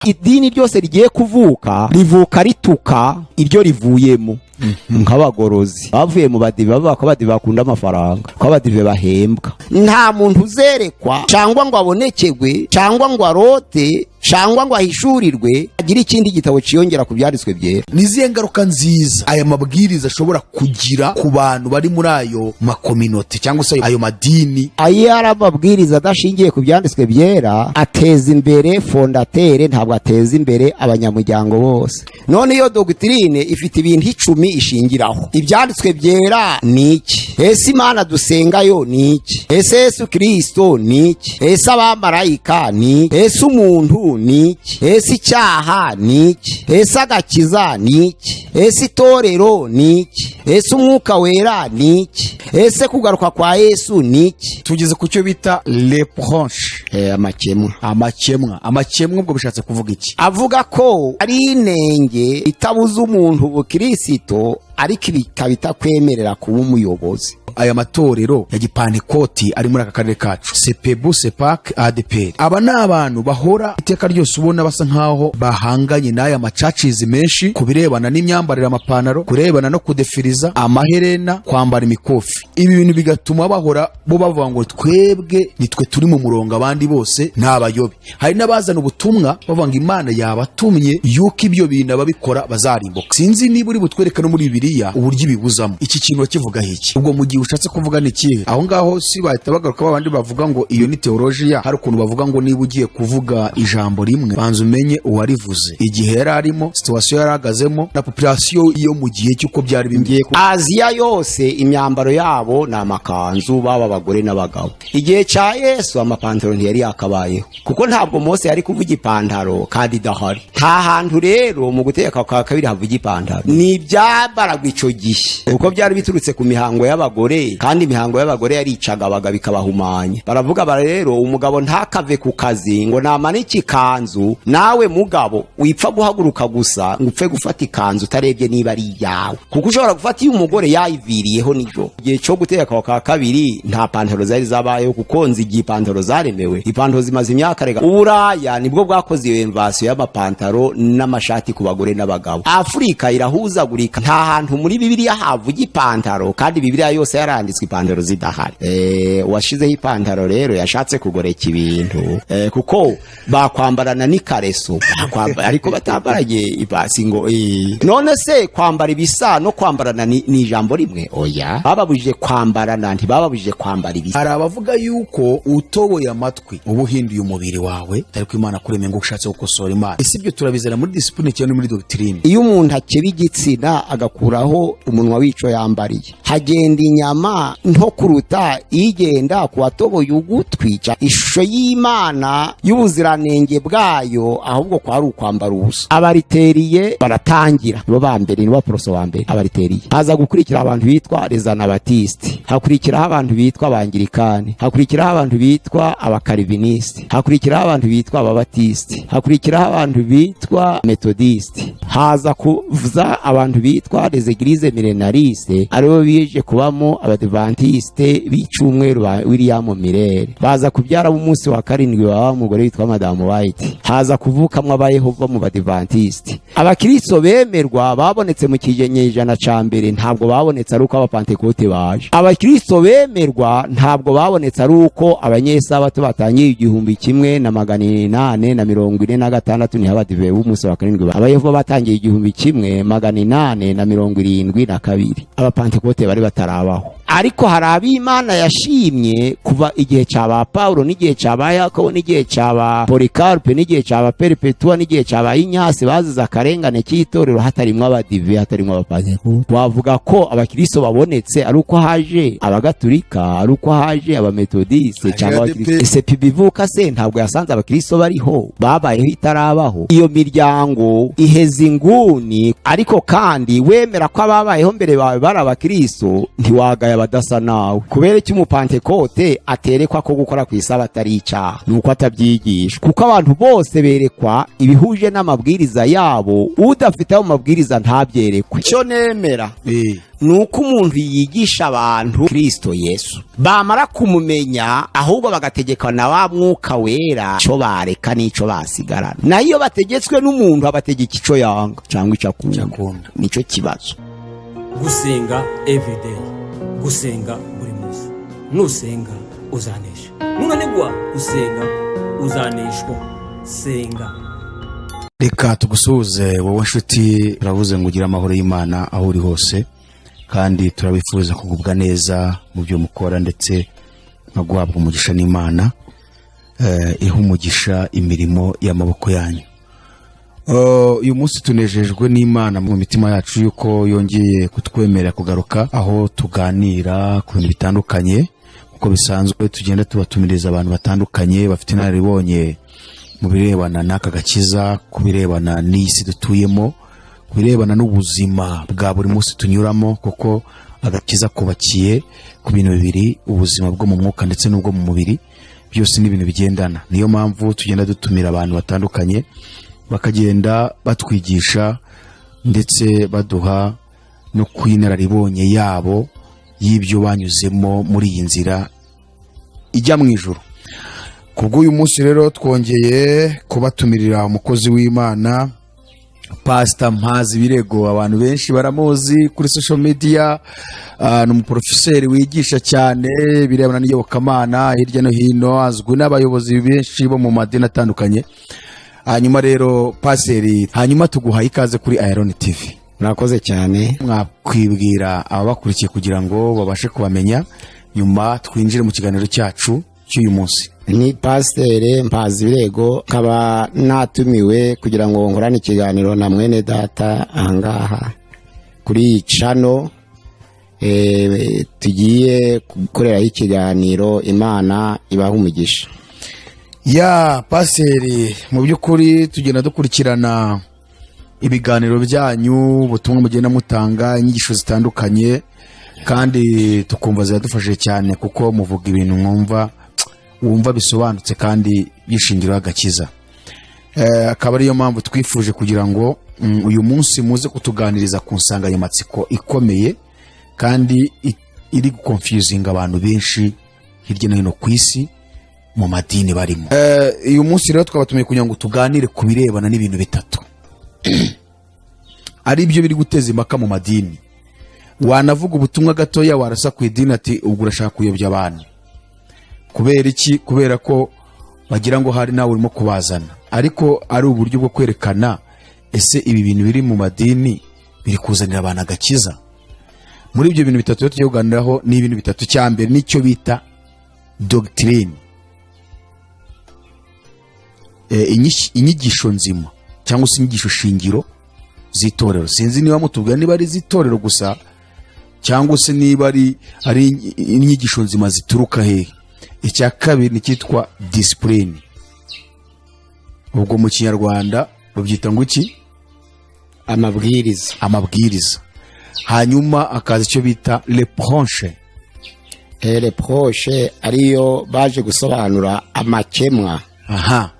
Idini ryose rigiye kuvuka rivuka rituka iryo rivuyemo, nk'abagorozi bavuye mu badive, bavuga ko abadive bakunda amafaranga, ko abadive bahembwa. Nta muntu uzerekwa cyangwa ngo abonekerwe cyangwa ngo arote cyangwa ngo ahishurirwe agire ikindi gitabo ciyongera ku byanditswe byera. Ni izihe ngaruka nziza aya mabwiriza ashobora kugira ku bantu bari muri ayo makominote cyangwa se ayo madini? Ayo ari amabwiriza adashingiye ku byanditswe byera ateza imbere fondateur, ntabwo ateza imbere abanyamuryango bose. None iyo doctrine ifite ibintu 10 ishingiraho. Ibyanditswe byera ni iki? Ese Imana dusengayo ni iki? Ese Yesu Kirisito ni iki? Ese abamarayika ni iki? Ese umuntu ni iki? Ese icyaha ni iki? Ese agakiza ni iki? Ese itorero ni iki? Ese Umwuka Wera ni iki? Ese kugaruka kwa Yesu ni iki? Tugeze ku cyo bita reproche. Amakemwa. Amakemwa, amakemwa, ubwo bishatse kuvuga iki? Avuga ko ari inenge itabuza umuntu ubukirisito, ariko bikaba itakwemerera kuba umuyobozi. Aya matorero ya gipantekoti ari muri aka karere kacu, CEPEBU, CEPAC, ADEPR, aba ni abantu bahora iteka ryose ubona basa nkaho bahanganye n'aya ma churches menshi ku birebana n'imyambarire, amapantaro, kurebana no kudefiriza amaherena, kwambara imikufi. Ibi bintu bigatuma bahora bo bavuga ngo twebwe nitwe turi mu murongo, abandi bose ni abayobe. Hari n'abazana ubutumwa bavuga ngo Imana yabatumye yuko ibyo bintu ababikora bazarimbuka. Sinzi niba uri butwereke no muri Bibiliya uburyo ibibuzamo. Iki kintu bakivugaho iki? Ubwo mu gihe ushatse kuvuga ni ikihe aho ngaho? Si bahita bagaruka babandi bavuga ngo iyo ni teolojiya? Hari ukuntu bavuga ngo niba ugiye kuvuga ijambo rimwe, banza umenye uwarivuze, igihe yari arimo, situation yari ahagazemo na population yo mu gihe cy'uko byari bimeze. Aziya yose imyambaro yabo ni amakanzu, baba abagore n'abagabo. Igihe cya Yesu amapantaro ntiyari yakabayeho, kuko ntabwo Mose yari kuvuga ipantaro kandi idahari. Nta hantu rero mu gutegeka kwa kabiri havuga ipantaro. Ni ibyambaragwa icyo gihe, kuko byari biturutse ku mihango y'abagore, kandi imihango y'abagore yaricaga abagabo ikabahumanya. Baravuga bara rero umugabo ntakave ku kazi ngo namanike ikanzu. Nawe mugabo wipfa guhaguruka gusa ngo upfe gufata ikanzu utarebye niba ari iyawe, kuko ushobora gufata iyo umugore yayiviriyeho nijoro. Igihe cyo gutegeka kwa kabiri nta pantaro zari zabayeho, kuko nzi igihe ipantaro zaremewe. Ipantaro zimaze imyaka rega. Uburaya nibwo bwakoze iyo invasion y'amapantaro n'amashati ku bagore n'abagabo. Afurika irahuzagurika. Nta hantu muri Bibiliya havuga ipantaro, kandi Bibiliya yose yaranditswe ipantaro zidahari. Uwashizeho ipantaro rero yashatse kugoreka ibintu, kuko bakwambarana n'ikareso ariko batambaranye ipasi ngo. None se kwambara ibisa no kwambarana ni ijambo rimwe? Oya, bababujije kwambarana, ntibababujije kwambara ibisa. Hari abavuga yuko utoboye amatwi uba uhinduye umubiri wawe, ariko Imana kuremye ngo ushatse gukosora Imana. Ese ibyo turabizana muri discipline cyangwa muri doctrine? Iyo umuntu akeba igitsina agakuraho umunwa w'ico yambariye, hagenda inyama nto kuruta igenda ku watoboye ugutwi. Ishusho y'Imana y'ubuziranenge bwayo ahubwo kwari ukwambara ubusa. Abariteriye baratangira, nibo ba mbere, nibo baporoso ba mbere, abariteriye. Haza gukurikira abantu bitwa les anabaptistes, hakurikiraho abantu bitwa abangirikani, hakurikiraho abantu bitwa abakarivinisiti, hakurikiraho abantu bitwa ababatisiti, hakurikiraho abantu bitwa metodisiti, haza kuza abantu bitwa les églises millénaristes, aribo bije kubamo abadivantiste b'icyumweru ba William Miller. Baza kubyara umunsi wa karindwi baba umugore witwa Madamu White. Haza kuvukamwo abayehova mu badivantiste. Abakristo bemerwa babonetse mu kinyejana ca mbere, ntabwo babonetse ari uko abapantekote baje. Abakristo bemerwa ntabwo babonetse ari uko abanyesabato batangiye 1846. Niho abadive b'umunsi wa karindwi. Abayehova batangiye 1872, abapantekote bari batarabaho. Ariko hari ab'Imana yashimye kuva igihe cya ba Paulo n'igihe cya ba Yakobo n'igihe cya ba Polycarpe n'igihe cya ba Perpetua n'igihe cya ba Inyasi, bazize akarengane k'itorero, hatarimwo abadive, hatarimwo abapantekote. Wavuga ko abakristo babonetse ari uko haje abagatulika, ari uko haje abametodiste cyangwa ADP. abakristo SEPB ivuka se ntabwo yasanze abakristo bariho, babayeho itarabaho. Iyo miryango iheza inguni, ariko kandi wemera ko ababayeho mbere bawe bari abakristo, ntiwagaya. abadasa nawe. Kubera iki Umupantekote aterekwa ko gukora ku Isabato ari icyaha? Ni uko atabyigisha, kuko abantu bose berekwa ibihuje n'amabwiriza yabo. Udafite ayo mabwiriza ntabyerekwe. Icyo nemera ni uko umuntu yigisha abantu Kristo Yesu, bamara kumumenya ahubwo bagategekwa na wa Mwuka Wera icyo bareka n'icyo basigarana. Nayo iyo bategetswe n'umuntu, abategeka icyo yanga cyangwa icyo akunda. Akunda. Nicyo kibazo. Gusenga everyday, gusenga buri munsi. Nusenga uzanesha, nunanigwa gusenga uzaneshwa. Senga. Reka tugusuhuze wowe nshuti. Turavuze ngo ugire amahoro y'Imana aho uri hose, kandi turabifuriza kugubwa neza mu byo mukora ndetse no guhabwa umugisha n'Imana, iha umugisha imirimo y'amaboko yanyu. Uyu munsi tunejejwe n'Imana mu mitima yacu yuko yongeye kutwemerera kugaruka aho tuganira ku bintu bitandukanye. Uko bisanzwe tugenda tubatumiriza abantu batandukanye bafite inararibonye mu birebana n'aka gakiza, ku birebana n'iyi si dutuyemo, ku birebana n'ubuzima bwa buri munsi tunyuramo, kuko agakiza kubakiye ku bintu bibiri: ubuzima bwo mu mwuka ndetse n'ubwo mu mubiri. Byose ni ibintu bigendana. Niyo mpamvu tugenda dutumira abantu batandukanye, bakagenda batwigisha ndetse baduha no ku inararibonye yabo y'ibyo banyuzemo muri iyi nzira ijya mu ijuru. Kubw'uyu munsi rero twongeye kubatumirira umukozi w'Imana, Pasita Mpazi Birego. Abantu benshi baramuzi kuri social media. Ni umuporofeseri wigisha cyane ibirebana n'iyobokamana hirya no hino, azwi n'abayobozi benshi bo mu madini atandukanye. Hanyuma rero paseri, hanyuma tuguhaye ikaze kuri Iron TV. Murakoze cyane. Mwakwibwira ababakurikiye kugira ngo babashe kubamenya, nyuma twinjire mu kiganiro cyacu cy'uyu munsi. Ni Pasiteri Mpazi Birego, nkaba natumiwe kugira ngo nkorane ikiganiro na mwene data ahangaha kuri iyi channel tugiye gukoreraho ikiganiro. Imana ibaha umugisha. Ya paseri, mu by'ukuri tugenda dukurikirana ibiganiro byanyu, ubutumwa mugenda mutanga, inyigisho zitandukanye, kandi tukumva ziradufashije cyane, kuko muvuga ibintu mwumva wumva bisobanutse kandi byishingiraho agakiza. Akaba ariyo mpamvu twifuje kugira ngo uyu munsi muze kutuganiriza ku nsanganyamatsiko ikomeye kandi iri gukonfuzinga abantu benshi hirya no hino ku isi mu madini barimo. Uyu munsi rero twabatumiye kugira ngo tuganire ku birebana n'ibintu bitatu ari byo biri guteza impaka mu madini. Wanavuga ubutumwa gatoya warasa ku idini, ati ubwo urashaka kuyobya abantu. Kubera iki? Kubera ko bagira ngo hari nawe urimo kubazana, ariko ari uburyo bwo kwerekana: ese ibi bintu biri mu madini biri kuzanira abantu agakiza? Muri ibyo bintu bitatu rero tugiye kuganiraho ni ibintu bitatu. Cya mbere nicyo bita doctrine, inyigisho nzima cyangwa se inyigisho shingiro z'itorero. Sinzi niba mutubwira niba ari iz'itorero gusa cyangwa se niba ari inyigisho nzima zituruka hehe. Icya kabiri ni icyitwa discipline. Ubwo mu Kinyarwanda babyita ngo iki? Amabwiriza. Amabwiriza. Hanyuma hakaza icyo bita reproche. Reproche ariyo baje gusobanura amakemwa. Aha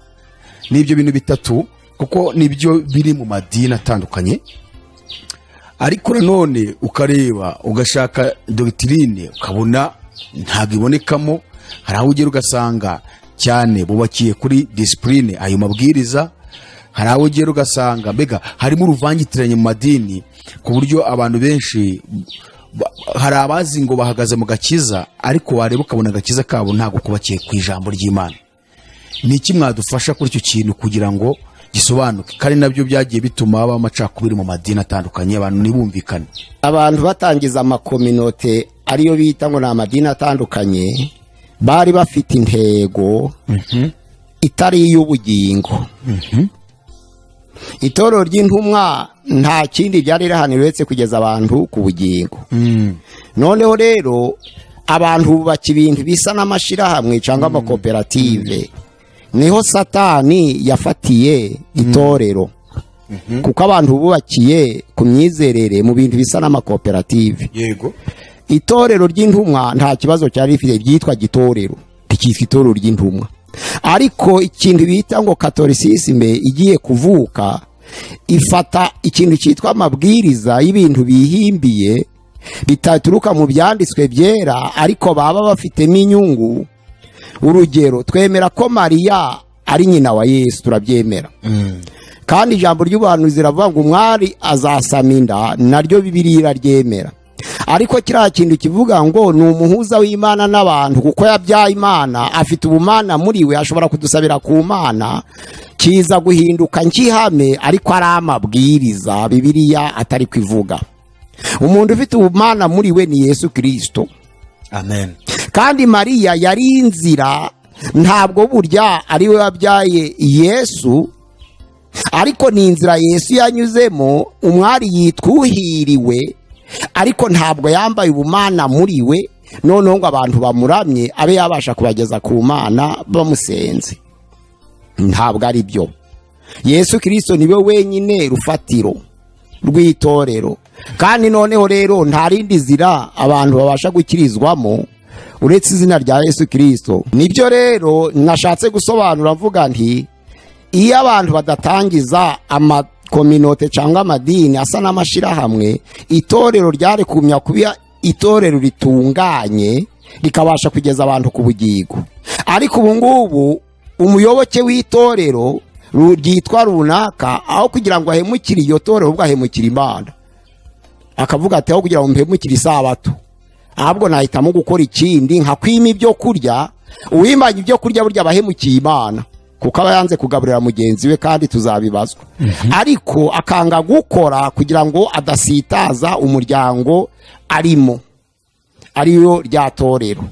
ni ibyo bintu bitatu, kuko nibyo biri mu madini atandukanye. Ariko nanone ukareba ugashaka doctrine ukabona ntabwo ibonekamo. Hari aho ugera ugasanga cyane bubakiye kuri discipline, ayo mabwiriza. Hari aho ugera ugasanga mbega harimo uruvangitiranye mu madini, ku buryo abantu benshi hari abazi ngo bahagaze mu gakiza, ariko wareba ukabona agakiza kabo ntabwo kubakiye ku ijambo ry'Imana. Ni iki mwadufasha kuri icyo kintu kugira ngo gisobanuke, kandi nabyo byagiye bituma habaho amacakubiri mu madini atandukanye, abantu ntibumvikane? Abantu batangiza amakominote, ariyo bita ngo ni amadini atandukanye, bari bafite intego itari iy'ubugingo. Itorero ry'intumwa nta kindi ryari rihanira uretse kugeza abantu ku bugingo. Noneho rero abantu bubaka ibintu bisa n'amashyirahamwe cyangwa amakoperative. Niho Satani yafatiye itorero, kuko abantu bubakiye ku myizerere mu bintu bisa n'amakoperative. Itorero ry'intumwa nta kibazo cyari rifite, ryitwa gitorero, rikitwa itorero ry'intumwa. Ariko ikintu bita ngo catholicisme igiye kuvuka, ifata ikintu cyitwa amabwiriza y'ibintu bihimbiye bitaturuka mu byanditswe byera, ariko baba bafitemo inyungu. Urugero, twemera ko Mariya ari nyina wa Yesu, turabyemera. Kandi ijambo ry'ubuhanuzi riravuga ngo umwari azasama inda, naryo Bibiliya iraryemera. Ariko kiriya kintu kivuga ngo ni umuhuza w'Imana n'abantu, kuko yabyaye Imana, afite ubumana muri we, ashobora kudusabira ku Mana, kiza guhinduka nk'ihame, ariko ari amabwiriza Bibiliya atari kuivuga. Umuntu ufite ubumana muri we ni Yesu Kirisito. Amen. Kandi Mariya yari inzira, ntabwo burya ari we wabyaye Yesu, ariko ni inzira Yesu yanyuzemo. Umwari yitwuhiriwe, ariko ntabwo yambaye ubumana muri we, noneho ngo abantu bamuramye abe yabasha kubageza ku Mana bamusenze. Ntabwo ari byo. Yesu Kirisito niwe wenyine rufatiro rw'itorero. Kandi noneho rero nta rindi zira abantu babasha gukirizwamo uretse izina rya Yesu Kirisito. Nibyo rero nashatse gusobanura, mvuga nti iyo abantu badatangiza amakominote cyangwa amadini asa n'amashyirahamwe, itorero ryari kumya kuba itorero ritunganye, rikabasha kugeza abantu ku bugingo. Ariko ubu ngubu umuyoboke w'itorero ryitwa runaka, aho kugira ngo ahemukire iryo torero, ahubwo ahemukira Imana. Akavuga ati: "Aho kugira ngo mpemukire isabato, ahubwo nahitamo gukora ikindi, nka kwima ibyo kurya." Uwimanye ibyo kurya burya aba ahemukiye Imana, kuko aba yanze kugaburira mugenzi we, kandi tuzabibazwa. Ariko akanga gukora kugira ngo adasitaza umuryango arimo, ariyo rya torero.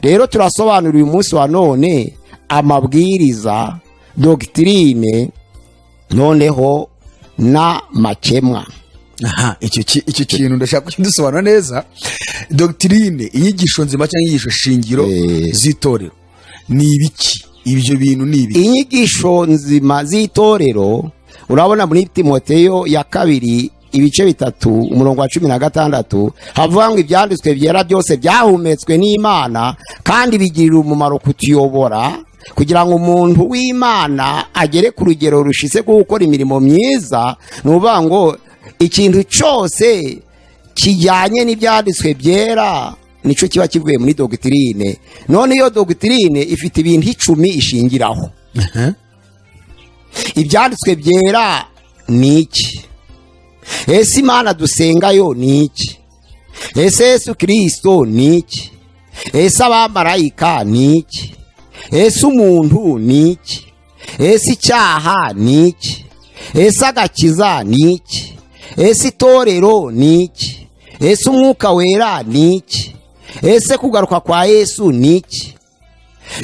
Rero turasobanura uyu munsi wa none amabwiriza, doctrine, noneho n'amakemwa. Aha, icyo kintu ndashaka kukidusobanura neza. Doctrine, inyigisho nzima cyangwa inyigisho shingiro z'itorero ni ibiki? Ibyo bintu ni ibiki? Inyigisho nzima z'itorero, urabona muri Timoteyo ya kabiri ibice 3 umurongo wa 16, havuga ngo ibyanditswe byera byose byahumetswe n'Imana kandi bigirira umumaro kutuyobora, kugira ngo umuntu w'Imana agere ku rugero rushitse rwo gukora imirimo myiza. Ni ukuvuga ngo ikintu cyose kijyanye n'ibyanditswe byera nicyo kiba kivuye muri doctrine. None iyo doctrine ifite ibintu 10 ishingiraho. Ibyanditswe byera ni iki? Ese Imana dusengayo ni iki? Ese Yesu Kirisito ni iki? Ese abamarayika ni iki? Ese umuntu ni iki? Ese icyaha ni iki? Ese agakiza ni iki? Ese itorero ni iki? Ese Umwuka Wera ni iki? Ese kugaruka kwa Yesu ni iki?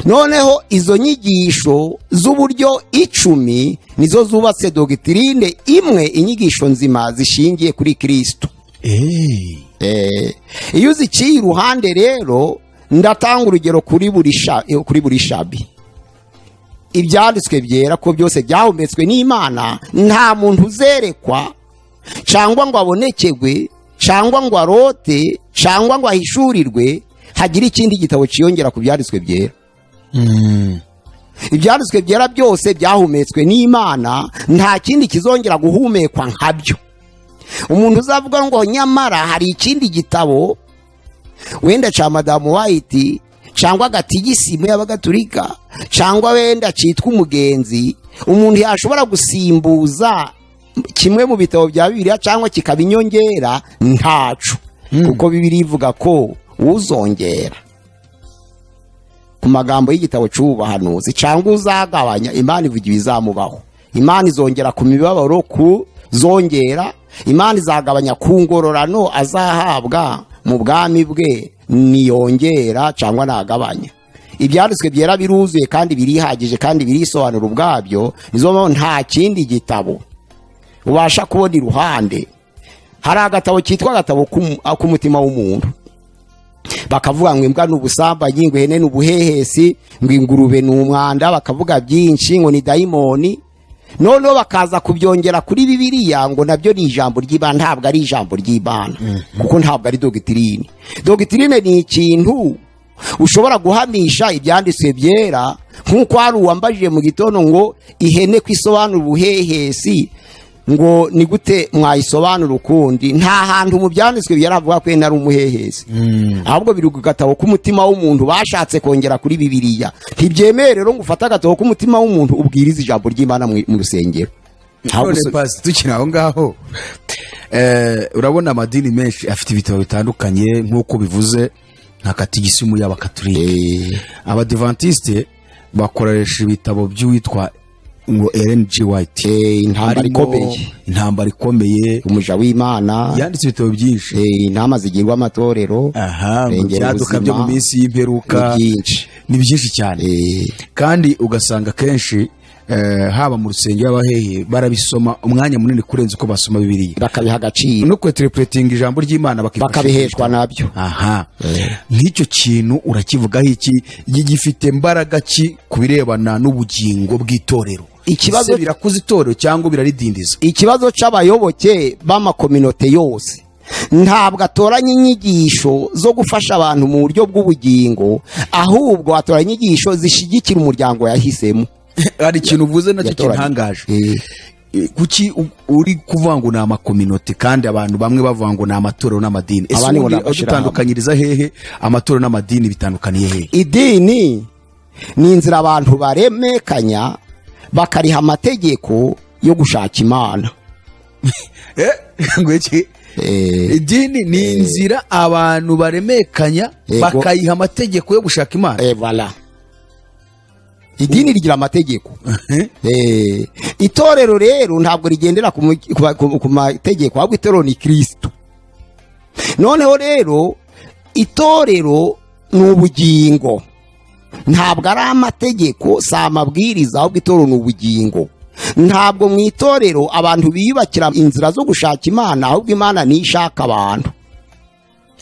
Noneho izo nyigisho z'uburyo 10 nizo zubatse doctrine imwe, inyigisho nzima zishingiye kuri Kirisito. Iyo uziciye iruhande rero, ndatanga urugero kuri buri shabi. Ibyanditswe byera ko byose byahumetswe n'Imana, nta muntu uzerekwa cyangwa ngo abonekerwe cyangwa ngo arote cyangwa ngo ahishurirwe hagire ikindi gitabo cyiyongera ku byanditswe byera. Ibyanditswe byera byose byahumetswe n'Imana, nta kindi kizongera guhumekwa nkabyo. Umuntu uzavuga ngo nyamara hari ikindi gitabo wenda cya Madamu White cyangwa agatigisimu y'Abagatulika cyangwa wenda cyitwa umugenzi, umuntu yashobora gusimbuza kimwe mu bitabo bya Bibiliya cyangwa kikaba inyongera, ntaco, kuko Bibiliya ivuga ko uzongera ku magambo y'igitabo cy'ubuhanuzi cyangwa uzagabanya, Imana ivuga ibizamubaho. Imana izongera ku mibabaro kuzongera, Imana izagabanya ku ngororano azahabwa mu bwami bwe niyongera cyangwa nagabanya. Ibyanditswe byera biruzuye kandi birihagije kandi birisobanura ubwabyo. Nizo mpamvu nta kindi gitabo ubasha kubona iruhande. Hari agatabo kitwa agatabo k'umutima w'umuntu, bakavuga ngo imbwa ni ubusambanyi, ngo ihene ni ubuhehesi, ngo ingurube ni umwanda, bakavuga byinshi ngo ni dayimoni. Noneho bakaza kubyongera kuri Bibiliya ngo nabyo ni ijambo ry'Imana. Ntabwo ari ijambo ry'Imana, kuko ntabwo ari doctrine. Doctrine ni ikintu ushobora guhamisha ibyanditswe byera, nk'uko hari uwambajije mu gitondo ngo ihene ko isobanura ubuhehesi, ngo ni gute mwayisobanura ukundi? Nta hantu mu byanditswe byera havuga ko ihene ari umuhehesi, ahubwo biri ku gatabo k'umutima w'umuntu bashatse kongera kuri Bibiliya. Ntibyemewe rero ngo ufate agatabo k'umutima w'umuntu ubwirize ijambo ry'Imana mu rusengero. Ntabwo None pasi, tukiri aho ngaho, urabona amadini menshi afite ibitabo bitandukanye, nk'uko bivuze nka katigisimu y'Abakatolika. Abadivantisite bakoresha ibitabo by'uwitwa ngo Ellen G. White. Intambara Harimo ikomeye. Intambara ikomeye. Umuja w'Imana. Yanditse ibitabo byinshi. Intama zigirwa amatorero. Aha, ngo Rengera ibyaduka byo mu ubuzima. minsi y'imperuka. Ni byinshi. Ni byinshi cyane. Kandi ugasanga kenshi, haba mu rusengero y'abahehe, barabisoma umwanya munini kurenza uko basoma Bibiliya. Bakabiha agaciro. No kwinterpretinga ijambo ry'Imana bakifashisha Bakabiheshwa nabyo. Aha, nk'icyo kintu urakivugaho iki? Gifite imbaraga ki ku birebana n'ubugingo bw'itorero? Ese birakuza itorero cyangwa biraridindiza? Ikibazo c'abayoboke b'amakominote yose, ntabwo atoranya inyigisho zo gufasha abantu mu buryo bw'ubugingo, ahubwo atoranya inyigisho zishyigikira umuryango yahisemo. Hari ikintu uvuze nacyo Yatoranye. kintangaje. Kuki uri kuvuga ngo ni amakominote kandi abantu bamwe bavuga ngo ni amatorero n'amadini? Ese Abandi ngo ubundi ni amashyirahamwe. dutandukanyiriza hehe? Amatorero n'amadini bitandukaniye hehe? Idini ni inzira abantu baremekanya, bakariha amategeko yo gushaka Imana. Ngo iki? Idini ni inzira abantu baremekanya, Yego. bakayiha amategeko yo gushaka Imana. Voilà. Idini rigira amategeko. Itorero rero ntabwo rigendera ku mategeko, ahubwo itorero ni Kristo. Noneho rero itorero ni ubugingo, ntabwo ari amategeko, si amabwiriza, ahubwo itorero ni ubugingo. Ntabwo mu itorero abantu biyubakira inzira zo gushaka Imana, ahubwo Imana niyo ishaka abantu.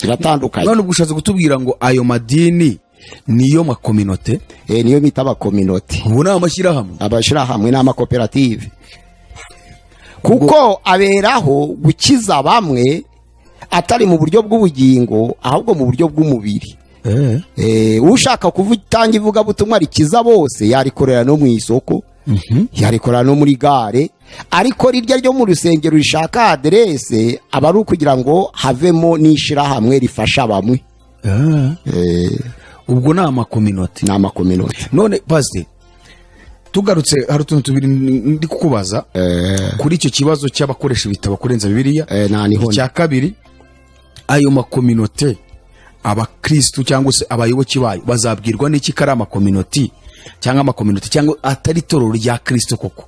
Biratandukanye. None ubwo ushatse kutubwira ngo ayo madini niyo makominote? Niyo bita abakominote. Ubu ni amashyirahamwe. Abashyirahamwe n'amakoperative, kuko aberaho gukiza bamwe atari mu buryo bw'ubugingo, ahubwo mu buryo bw'umubiri. Ushaka gutanga ivugabutumwa rikiza bose yarikorera no mu isoko, yarikorera no muri gare, ariko rirya ryo mu rusengero rishaka aderese, aba ari ukugira ngo havemo n'ishyirahamwe rifasha bamwe. Ubwo ni amakominote. Ni amakominote. None pasite, tugarutse, hari utuntu tubiri ndi kukubaza kuri icyo kibazo cy'abakoresha ibitabo kurenza Bibiliya. Nta niho. Icya kabiri, ayo makominote, abakristu cyangwa se abayoboke bayo bazabwirwa n'iki ko ari amakominoti cyangwa amakominote cyangwa atari itorero rya Kristo koko,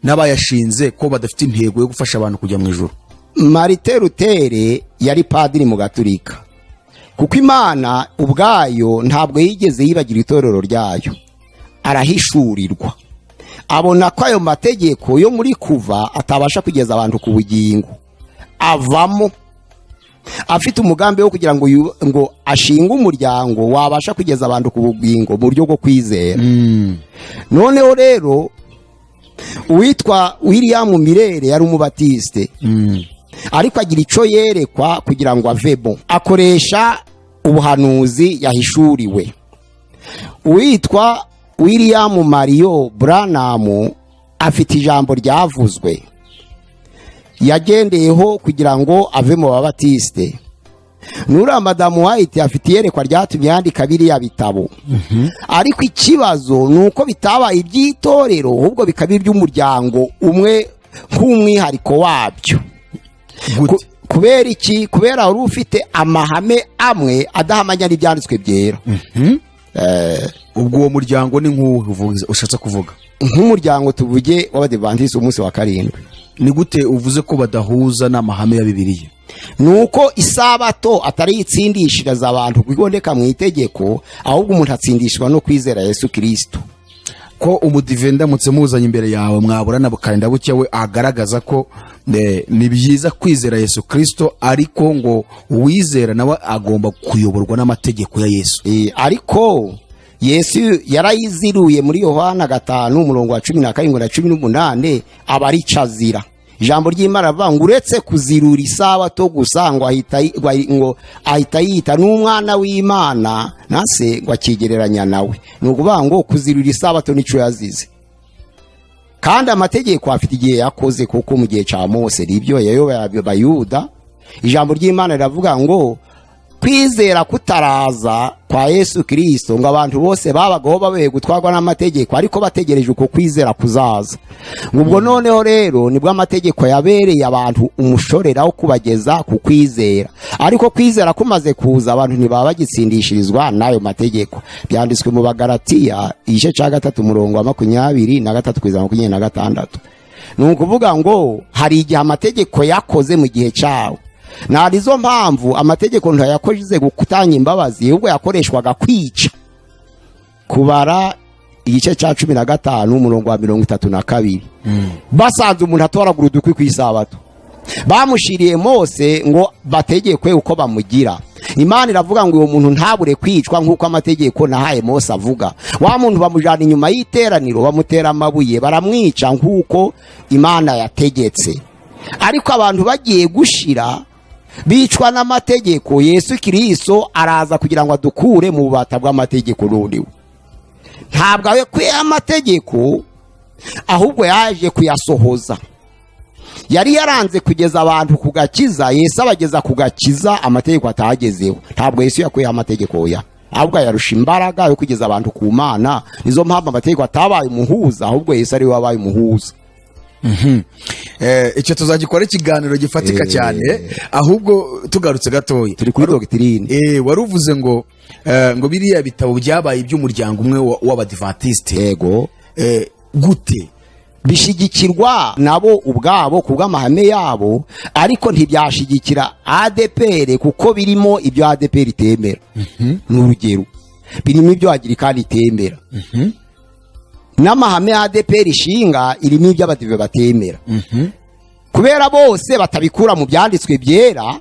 n'abayashinze ko badafite intego yo gufasha abantu kujya mu ijuru? Martin Luther yari padiri mu Gaturika, kuko Imana ubwayo ntabwo yigeze yibagira itorero ryayo. Arahishurirwa, abona ko ayo mategeko yo muri Kuva atabasha kugeza abantu ku bugingo, avamo afite umugambi wo kugira ngo ngo ashinge umuryango wabasha kugeza abantu ku bugingo mu buryo bwo kwizera. Noneho rero uwitwa William Miller yari umubatiste, ariko agira icyo yerekwa kugira ngo avemo, akoresha ubuhanuzi yahishuriwe. Uwitwa William Marrion Branham afite ijambo ryavuzwe yagendeyeho kugira ngo ave mu babatiste. Nuriya madamu White afite iyerekwa ryatumye yandika biriya bitabo, ariko ikibazo ni uko bitabaye iby'itorero, ahubwo bikaba iby'umuryango umwe nk'umwihariko wabyo. Gute? Kubera iki? Kubera wari ufite amahame amwe adahamanya n'ibyanditswe byera. Ubwo uwo muryango ni nk'uwuhe ushatse kuvuga? Nk'umuryango tuvuge w'Abadivantisiti umunsi wa karindwi. Ni gute uvuze ko badahuza n'amahame ya Bibiliya? Ni uko isabato atari itsindishiriza abantu kuboneka mu itegeko, ahubwo umuntu atsindishwa no kwizera Yesu Kirisito. Ko umudive ndamutse muzanye imbere yawe mwaburana bukarinda bucya, we agaragaza ko ni byiza kwizera Yesu Kirisito, ariko ngo uwizera nawe agomba kuyoborwa n'amategeko ya Yesu. Ariko Yesu yarayiziruye muri Yohana 5 umurongo wa 17 na 18, aba arico azira. Ijambo ry'Imana rivuga ngo uretse kuzirura isabato gusa, ngo ahita yita n'umwana w'Imana nase, ngo akigereranya nawe. Ni ukuvuga ngo kuzirura isabato nico yazize. Kandi amategeko afite igihe yakoze, kuko mu gihe cya Mose nibyo yayoboye Abayuda. Ijambo ry'Imana riravuga ngo kwizera kutaraza kwa Yesu Kirisito, ngo abantu bose babagaho babaye gutwarwa n'amategeko, ariko bategereje uko kwizera kuzaza. Ngo ubwo noneho rero nibwo amategeko yabereye abantu umushorera wo kubageza ku kwizera, ariko kwizera kumaze kuza, abantu ntibaba bagitsindishirizwa n'ayo mategeko. Byanditswe mu Bagaratiya igice cya 3 umurongo wa 23 kugeza 26. Ni ukuvuga ngo hari igihe amategeko yakoze mu gihe cyawo. Nta izo mpamvu amategeko ntayakoze gutanga imbabazi, ahubwo yakoreshwaga kwica. Kubara igice cya 15 umurongo wa 32, basanze umuntu atoragura udukwi ku isabato, bamushiriye Mose ngo bategekwe uko bamugira. Imana iravuga ngo uwo muntu ntabure kwicwa nk'uko amategeko nahaye Mose avuga. Wa muntu bamujyana inyuma y'iteraniro, bamutera amabuye, baramwica nk'uko Imana yategetse. Ariko abantu bagiye gushira bicwa n'amategeko, Yesu Kirisito araza kugira ngo adukure mu bubata bw'amategeko. Noneho ntabwo akuye amategeko, ahubwo yaje kuyasohoza. Yari yaranze kugeza abantu ku gakiza, Yesu abageza ku gakiza amategeko atagezeho. Ntabwo Yesu yakuyeho amategeko, oya, ahubwo ayarusha imbaraga yo kugeza abantu ku Mana. Nizo mpamvu amategeko atabaye umuhuza, ahubwo Yesu ariwe wabaye umuhuza. Icyo tuzagikora ikiganiro gifatika cyane. Ahubwo tugarutse gatoya, Turi kuri doctrine. Wari uvuze ngo biriya bitabo byabaye iby'umuryango umwe w'Abadivantisite. Yego. Gute? Bishyigikirwa nabo ubwabo ku bw'amahame yabo, ariko ntibyashyigikira ADEPR, kuko birimo ibyo ADEPR itemera. Ni urugero, birimo ibyo Anglikani itemera, n'amahame ya ADEPR ishinga irimo ibyo Abadive batemera. Kubera bose batabikura mu byanditswe byera,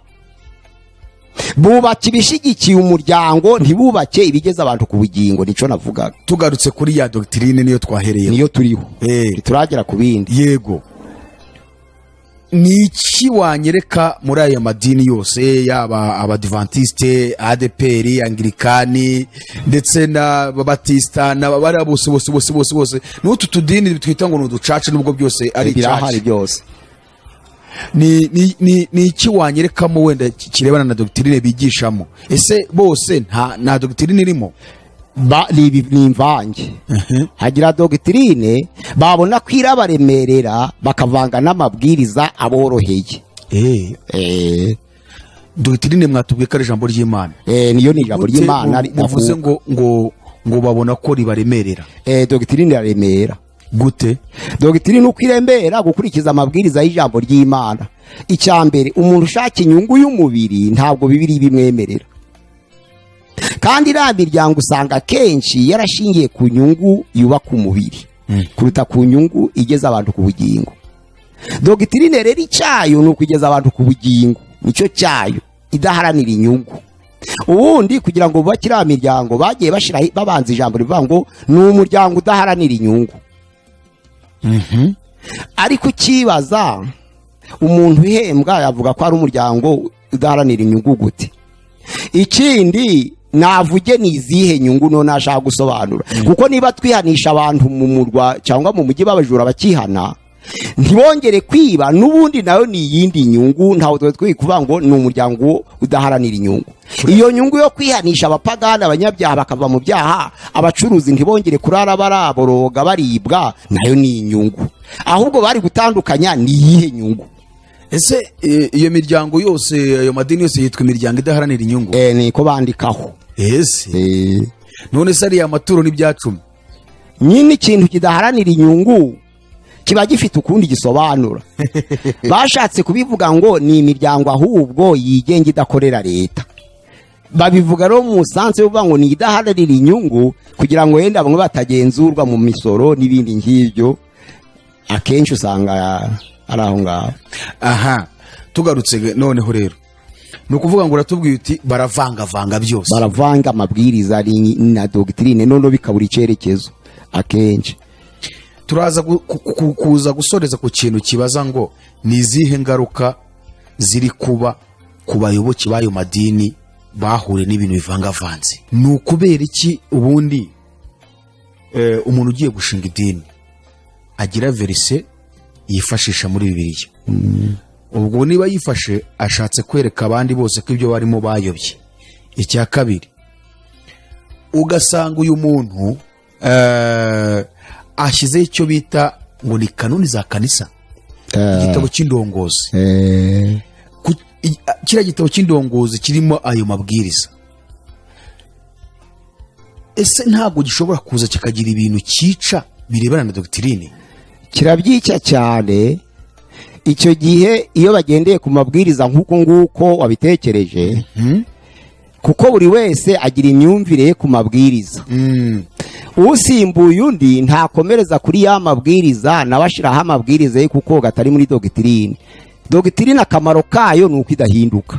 bubaka ibishyigikiye umuryango, ntibubake ibigeza abantu ku bugingo. Nicyo navugaga. Tugarutse kuri ya doctrine, niyo twahereye. Niyo turiho. Ntituragera ku bindi. Yego. Ni iki wanyereka muri aya madini yose, yaba Abadivantisite, ADEPR, Anglikani, ndetse n'Ababatisita n'abariya bose bose bose bose bose, n'utu tudini twita ngo ni uducaca, nubwo byose ari Birahari icaca? byose. Ni iki wanyerekamo wenda kirebana na doctrine bigishamo? Ese bose nta doctrine irimo? Ni imvange. Hagira doctrine babona ko irabaremerera, bakavanga n'amabwiriza aboroheye. Doctrine mwatubwiye ko ari ijambo ry'Imana. Niyo ni ijambo Gute ry'Imana. Muvuze ngo babona ko ribaremerera? Doctrine iraremera. Gute? Doctrine uko irembera, gukurikiza amabwiriza y'ijambo ry'Imana, icya mbere, umuntu ushaka inyungu y'umubiri ntabwo Bibiri bimwemerera. Kandi iriya miryango usanga akenshi yarashingiye ku nyungu yubaka umubiri kuruta ku nyungu igeza abantu ku bugingo. Doctrine rero icyayo ni ukugeza abantu ku bugingo, nicyo cyayo, idaharanira inyungu. Ubundi kugira ngo bubake iriya miryango, bagiye bashyiraho, babanza ijambo rivuga ngo ni umuryango udaharanira inyungu. Ariko ukibaza, umuntu uhembwa yavuga ko ari umuryango udaharanira inyungu gute? Ikindi navuge, ni izihe nyungu none ashaka gusobanura? Kuko niba twihanisha abantu mu murwa cyangwa mu mujyi b'abajura bakihana ntibongere kwiba, n'ubundi nayo ni iyindi nyungu. Ntawe twari turi kuvuga ngo ni umuryango udaharanira inyungu. Iyo nyungu yo kwihanisha abapagani, abanyabyaha bakava mu byaha, abacuruzi ntibongere kurara baraboroga baribwa, nayo ni inyungu. Ahubwo bari gutandukanya, ni iyihe nyungu? Ese iyo miryango yose, ayo madini yose yitwa imiryango idaharanira inyungu? Niko bandikaho. Ese none se ariya maturo n'ibyacumi? Nyine ikintu kidaharanira inyungu kiba gifite ukundi gisobanura. Bashatse kubivuga ngo ni imiryango ahubwo yigenga, idakorera leta. Babivuga rero mu sense yo kuvuga ngo ni idaharanira inyungu, kugira ngo wenda bamwe batagenzurwa mu misoro n'ibindi nk'ibyo. Akenshi usanga ari aho ngaho. Aha tugarutse noneho rero. Ni ukuvuga ngo uratubwiye uti baravangavanga byose. Baravanga amabwiriza na doctrine, noneho bikabura icyerekezo akenshi. Turaza kuza gusoreza ku kintu kibaza ngo ni izihe ngaruka ziri kuba ku bayoboke b'ayo madini bahuriye n'ibintu bivangavanze. Ni ukubera iki ubundi umuntu ugiye gushinga idini agira verset yifashisha muri Bibiliya? Ubwo niba yifashe, ashatse kwereka abandi bose ko ibyo barimo bayobye. Icya kabiri, ugasanga uyu muntu ashyizeho icyo bita ngo ni kanuni za kanisa, igitabo cy'indongozi. Kiriya gitabo cy'indongozi kirimo ayo mabwiriza, ese ntabwo gishobora kuza kikagira ibintu cyica birebana na doctrine? Kirabyica cyane. Icyo gihe iyo bagendeye ku mabwiriza nk'uko nguko wabitekereje, kuko buri wese agira imyumvire ye ku mabwiriza, usimbuye undi ntakomereza kuri ya mabwiriza, nawe ashyiraho amabwiriza ye kuko gatari muri doctrine. Doctrine akamaro kayo ni uko idahinduka.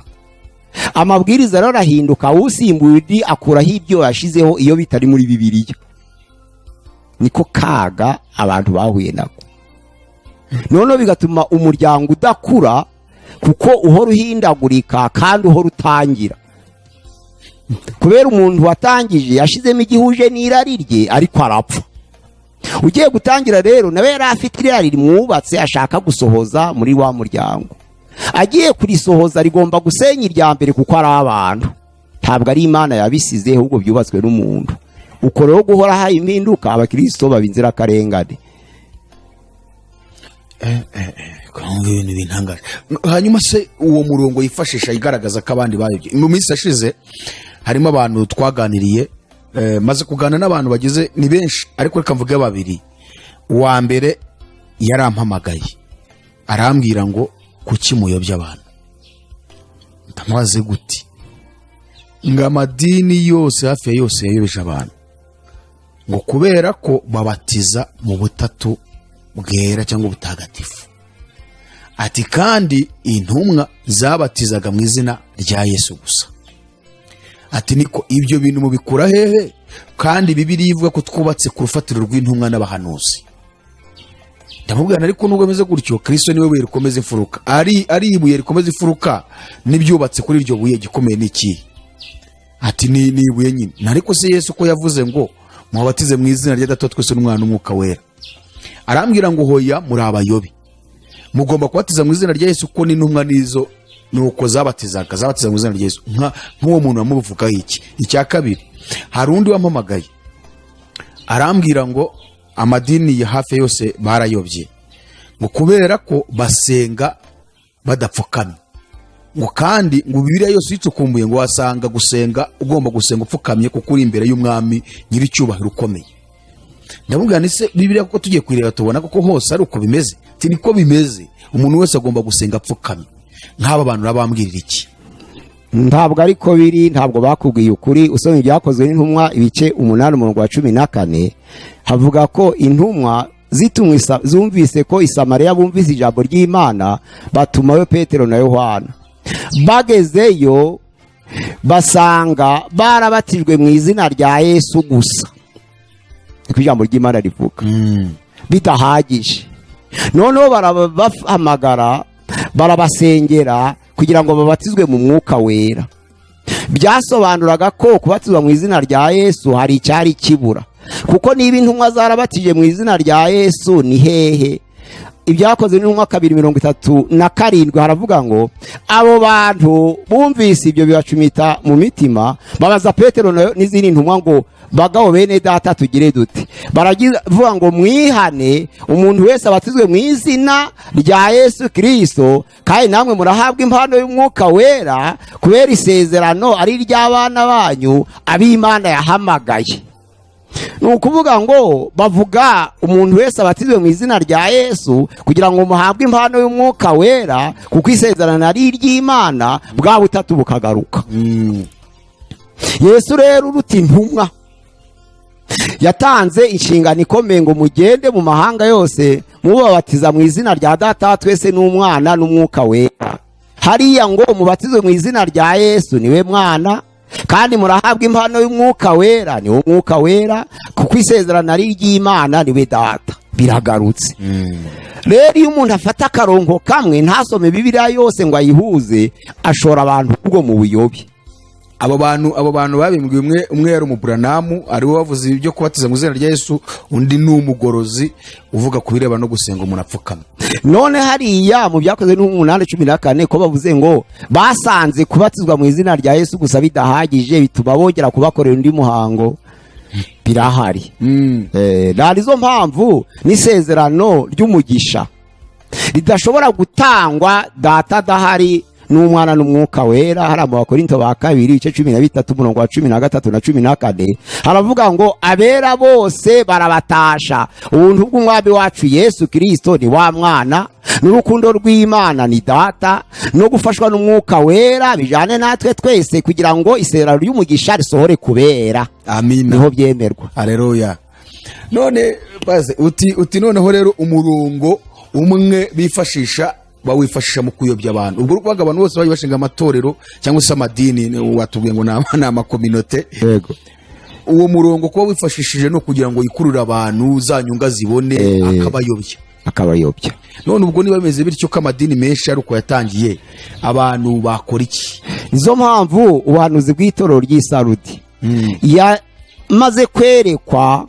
Amabwiriza rero arahinduka. Usimbuye undi akuraho ibyo yashyizeho iyo bitari muri Bibiliya. Niko kaga abantu bahuye nako. Noneho bigatuma umuryango udakura, kuko uhora uhindagurika kandi uhora utangira, kubera umuntu watangije yashizemo igihuje n'irari rye, ariko arapfa. Ugiye gutangira rero nawe yari afite irari rimwubatse ashaka gusohoza muri wa muryango. Agiye kurisohoza, rigomba gusenya irya mbere, kuko ari abantu, ntabwo ari Imana yabisize, ahubwo byubatswe n'umuntu. Uko rero guhora hari impinduka, abakirisito baba inzirakarengane. Kumva ibintu bintangaje. Hanyuma se uwo murongo yifashisha igaragaza ko abandi bayobye? Mu minsi yashize harimo abantu twaganiriye, maze kuganira n'abantu bageze, ni benshi, ariko reka mvuge babiri. Uwa mbere yarampamagaye arambwira ngo kuki muyobya abantu? Ndamubaze gute? Ngo amadini yose, hafi ya yose, yayobeje abantu, ngo kubera ko babatiza mu butatu bwera cyangwa ubutagatifu. Ati kandi intumwa zabatizaga mu izina rya Yesu gusa. Ati niko ibyo bintu mubikura hehe, kandi Bibiliya ivuga ko twubatse ku rufatiro rw'intumwa n'abahanuzi? Ndamubwira, ariko nubwo bimeze gutyo, Kristo niwe buye rikomeza imfuruka. Ari ibuye rikomeza imfuruka n'ibyubatse kuri iryo buye, gikomeye ni ikihe? Ati ni ibuye nyine. Ariko se Yesu ko yavuze ngo mubatize mu izina rya Data wa twese n'Umwana n'Umwuka Wera? Arambwira ngo hoya, muri abayobe, mugomba kubatiza mu izina rya Yesu, kuko n'intumwa nizo nuko zabatizaga, zabatiza mu izina rya Yesu. Nk'uwo muntu wamuvugaho iki? Icya kabiri, hari undi wampamagaye arambwira ngo amadini ya hafi yose barayobye, ngo kubera ko basenga badapfukamye, ngo kandi ngo Bibiliya yose uyicukumbuye ngo wasanga gusenga ugomba gusenga upfukamye, kuko uri imbere y'Umwami nyiricyubahiro ukomeye. Ndamubwira nti se Bibiliya kuko tugiye kuyireba tubona koko hose ari uko bimeze? Ati niko bimeze, umuntu wese agomba gusenga apfukamye. Nk'aba bantu urabambwirira iki? Ntabwo ariko biri, ntabwo bakubwiye ukuri. Usoma Ibyakozwe n'Intumwa ibice 8, umurongo wa 14, havuga ko intumwa zitumwe zumvise ko i Samariya bumvise ijambo ry'Imana, batumayo Petero na Yohana. Bagezeyo basanga barabatijwe mu izina rya Yesu gusa, niko ijambo ry'Imana rivuga, bidahagije. Noneho barabahamagara, barabasengera kugira ngo babatizwe mu Mwuka Wera. Byasobanuraga ko kubatizwa mu izina rya Yesu hari icyari kibura, kuko niba intumwa zarabatije mu izina rya Yesu, ni hehe? Ibyakozwe n'Intumwa 2:37 haravuga ngo abo bantu bumvise ibyo bibacumita mu mitima, babaza Petero n'izindi ntumwa ngo: "Bagabo bene data, tugire dute?" Baravuga ngo: "Mwihane, umuntu wese abatizwe mu izina rya Yesu Kirisito, kandi namwe murahabwa impano y'Umwuka Wera, kubera isezerano ari iry'abana banyu, ab'Imana yahamagaye." Ni ukuvuga ngo bavuga umuntu wese abatizwe mu izina rya Yesu kugira ngo muhabwe impano y'Umwuka Wera, kuko isezerano ari iry'Imana, bwa butatu bukagaruka. Yesu rero uruta intumwa yatanze inshingano ikomeye ngo mugende mu mahanga yose mubabatiza mu izina rya Data wa twese n'Umwana n'Umwuka Wera. Hariya ngo mubatizwe mu izina rya Yesu, niwe Mwana, kandi murahabwa impano y'Umwuka Wera, niwo Mwuka Wera, kuko isezerano ari iry'Imana, niwe Data. Biragarutse rero. Iyo umuntu afata akarongo kamwe, ntasome Bibiliya yose ngo ayihuze, ashora abantu ubwo mu buyobe. Abo bantu babimbwiye, umwe yari umuburanamu, ariwe wavuze ibyo kubatiza mu izina rya Yesu, undi ni umugorozi uvuga ku birebana no gusenga umuntu apfukamye. None hariya mu Byakozwe n'8:14, ko bavuze ngo basanze kubatizwa mu izina rya Yesu gusa bidahagije, bituma bongera kubakorera undi muhango, birahari. Nta nizo mpamvu n'isezerano ry'umugisha ridashobora gutangwa Data adahari n'Umwana n'Umwuka Wera. Hari mu Bakorinto ba Kabiri, ibice 13, umurongo wa 13 na 14, haravuga ngo: "Abera bose barabatasha. Ubuntu bw'Umwami wacu Yesu Kirisito, ni wa Mwana, n'urukundo rw'Imana, ni Data, no gufashwa n'Umwuka Wera bijane natwe twese," kugira ngo isezerano ry'umugisha risohore kubera. Amina. Niho byemerwa. Aleluya. None baze uti noneho rero umurongo umwe bifashisha, bawifashisha mu kuyobya abantu. Ubwo urwaga abantu bose bagiye bashinga amatorero cyangwa se amadini, watubwiye ngo ni amakominote. Yego. Uwo murongo kuba wifashishije ni ukugira ngo yikurure abantu, za nyunga zibone, akabayobya. Akabayobya. None ubwo niba bimeze bityo, ko amadini menshi ari uko yatangiye, abantu bakora iki? Nizo mpamvu ubuhanuzi bw'itorero ry'Isarudi yamaze kwerekwa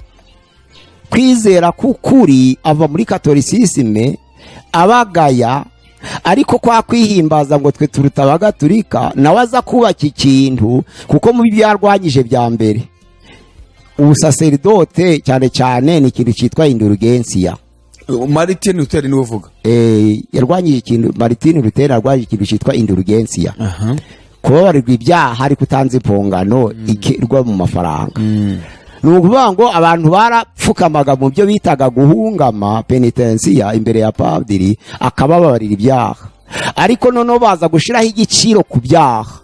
kwizera k'ukuri, ava muri katolisisime abagaya, ariko kwa kwihimbaza ngo twe turuta Abagaturika, nawe aza kubaka ikintu, kuko mu byo yarwanyije bya mbere ubusaseridote cyane cyane ni ikintu cyitwa indulgensiya. Martin Luther niwe uvuga? Yarwanyije ikintu, Martin Luther yarwanyije ikintu cyitwa indulgensiya, kubabarirwa ibyaha ariko utanze impongano ikerwa mu mafaranga. Ni ukuvuga ngo abantu barapfukamaga mu byo bitaga guhungama, penitensiya, imbere ya padiri, akabababarira ibyaha, ariko noneho baza gushyiraho igiciro ku byaha.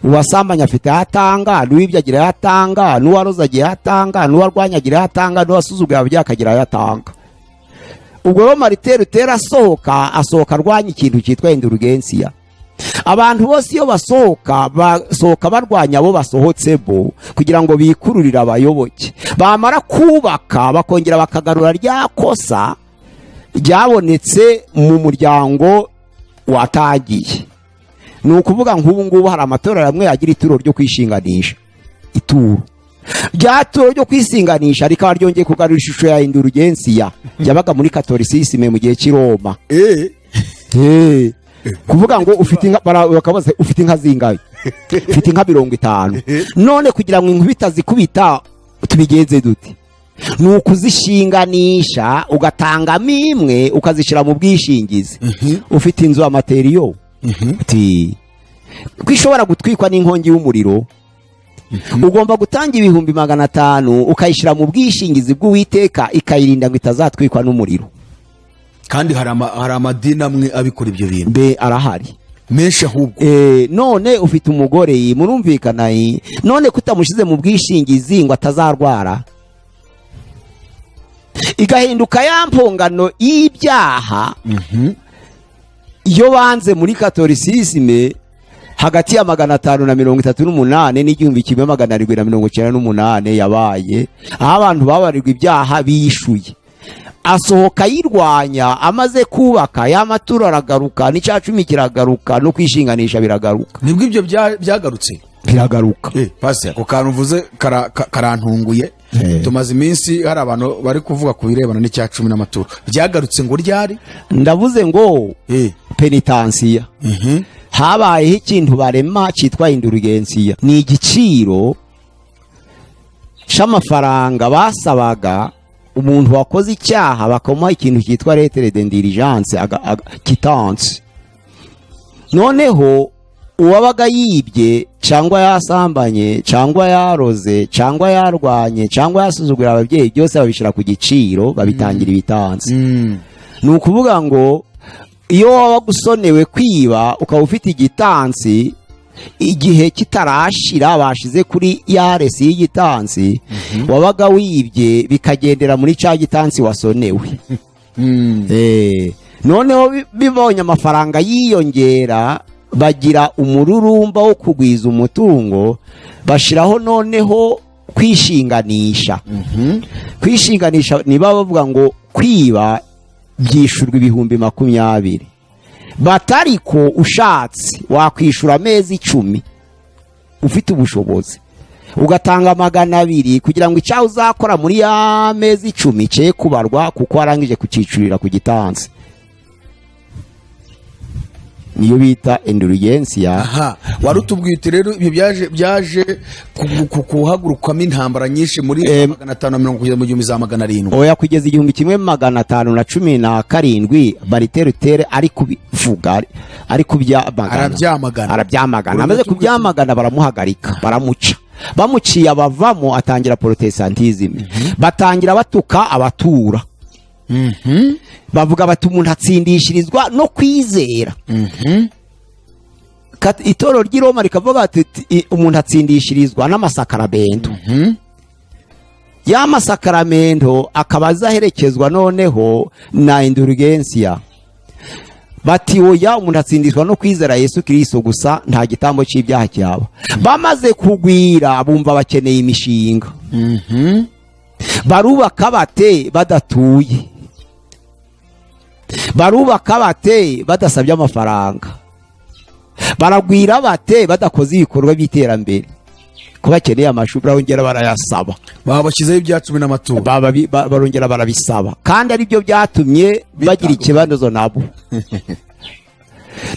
Uwasambanye afite ayo atanga, n'uwibye agira ayo atanga, n'uwaroze agira ayo atanga, n'uwarwanya agira ayo atanga, n'uwasuzuguye ababyeyi akagira ayo atanga. Ubwo rero Martin Luther asohoka arwanya ikintu cyitwa indulgensiya. Abantu bose iyo basohoka, basohoka barwanya abo basohotse bo, kugira ngo bikururire abayoboke. Bamara kubaka, bakongera bakagarura rya kosa ryabonetse mu muryango watangiye. Ni ukuvuga nk'ubu ngubu hari amatorero amwe agira ituro ryo kwishinganisha. Ituro rya turo ryo kwishinganisha rikaba ryongeye kugarura ishusho ya indulgensiya yabaga muri katolisisime mu gihe cy'i Roma. Kuvuga ngo ufite inka, bakabaza: "Ufite inka zingahe?" "Ufite inka 50." "None kugira ngo inkuba itazikubita tubigenze dute?" "Ni ukuzishinganisha, ugatangamo imwe ukazishyira mu bwishingizi." "Ufite inzu amateriyo?" Ati: "Ko ishobora gutwikwa n'inkongi y'umuriro, ugomba gutanga 500,000 ukayishyira mu bwishingizi bw'Uwiteka, ikayirinda ngo itazatwikwa n'umuriro." Kandi hari amadini amwe abikora ibyo bintu. Mbe arahari. Menshi ahubwo. None ufite umugore, murumvikana, none kutamushyize mu bwishingizi ngo atazarwara, igahinduka ya mpongano y'ibyaha iyo banze muri katolisisime hagati ya 538 n'1798, yabaye aho abantu babarirwa ibyaha bishuye. Asohoka ayirwanya. Amaze kubaka, ya maturo aragaruka, n'icya cumi kiragaruka, no kwishinganisha biragaruka. Nibwo ibyo byagarutse. Biragaruka. Pastor, ako kantu uvuze karantunguye. Tumaze iminsi hari abantu bari kuvuga ku birebana n'icya cumi n'amaturo. Byagarutse ngo ryari? Ndavuze ngo penitansiya, habayeho ikintu barema cyitwa indulgensiya. Ni igiciro c'amafaranga basabaga umuntu wakoze icyaha, bakamuha ikintu cyitwa lettre d'indulgence, quittance. Noneho uwabaga yibye cyangwa yasambanye cyangwa yaroze cyangwa yarwanye cyangwa yasuzugura ababyeyi, byose babishyira ku giciro, babitangira ibitansi. Ni ukuvuga ngo iyo wabaga usonewe kwiba, ukaba ufite igitansi, igihe kitarashira bashize kuri ya resi y'igitansi, wabaga wibye bikagendera muri cya gitansi wasonewe. Noneho bibonye amafaranga yiyongera, bagira umururumba wo kugwiza umutungo, bashiraho noneho kwishinganisha. Kwishinganisha, niba bavuga ngo kwiba byishurwa 20,000, batariko ushatse wakwishura amezi 10, ufite ubushobozi ugatanga 200 kugira ngo icyaha uzakora muri ya mezi 10 cye kubarwa, kuko warangije kucicurira ku gitansi. Niyo bita indulgensia. Aha wari utubwiye uti rero ibyo byaje kuhagurukamo intambara nyinshi muri 570 kugeza mu 1700. Oya, kugeza 1517 Martin Luther ari kubivuga, ari kubyamagana. Arabyamagana. Arabyamagana. Urumva Amaze tubwiye kubyamagana, baramuhagarika, baramuca. Bamuciye abavamo, atangira protestantisme. Batangira batuka abatura, bavuga bati umuntu atsindishirizwa no kwizera. Itorero ry'i Roma rikavuga bati umuntu atsindishirizwa n'amasakaramentu. Ya masakaramento akaba azaherekezwa noneho na indulgensia. Bati oya, umuntu atsindishwa no kwizera Yesu Kirisito gusa, nta gitambo cy'ibyaha cyaba. Bamaze kugwira, bumva bakeneye imishinga. Barubaka bate badatuye? Barubaka bate badasabye amafaranga? Baragwira bate badakoze ibikorwa by'iterambere? Ko bakeneye amashuri, barongera barayasaba. Babashyizeho ibya cumi n'amaturo. Barongera barabisaba, kandi aribyo byatumye bagira ikibazo nabo.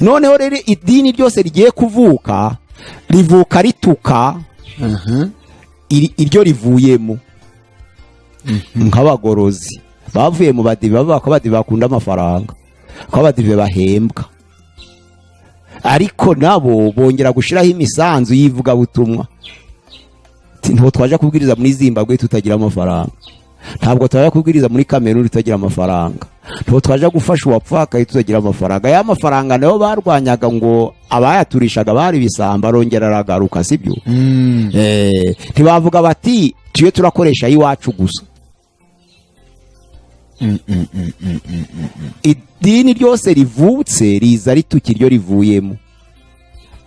Noneho rero idini ryose rigiye kuvuka rivuka rituka iryo rivuyemo. Nk'abagorozi bavuye mu badive, bavuga ko abadive bakunda amafaranga, ko abadive bahembwa, ariko nabo bongera gushyiraho imisanzu y'ivugabutumwa. Ati, ntabwo twaje kubwiriza muri Zimbabwe tutagira amafaranga, ntabwo twaje kubwiriza muri Kameruni tutagira amafaranga, ntabwo twaje gufasha uwapfakaye tutagira amafaranga. Ya mafaranga nayo barwanyaga ngo abayaturishaga bari ibisambo, arongera aragaruka, sibyo? Ntibavuga bati tujye turakoresha ay'iwacu gusa. Idini ryose rivutse riza rituka iryo rivuyemo,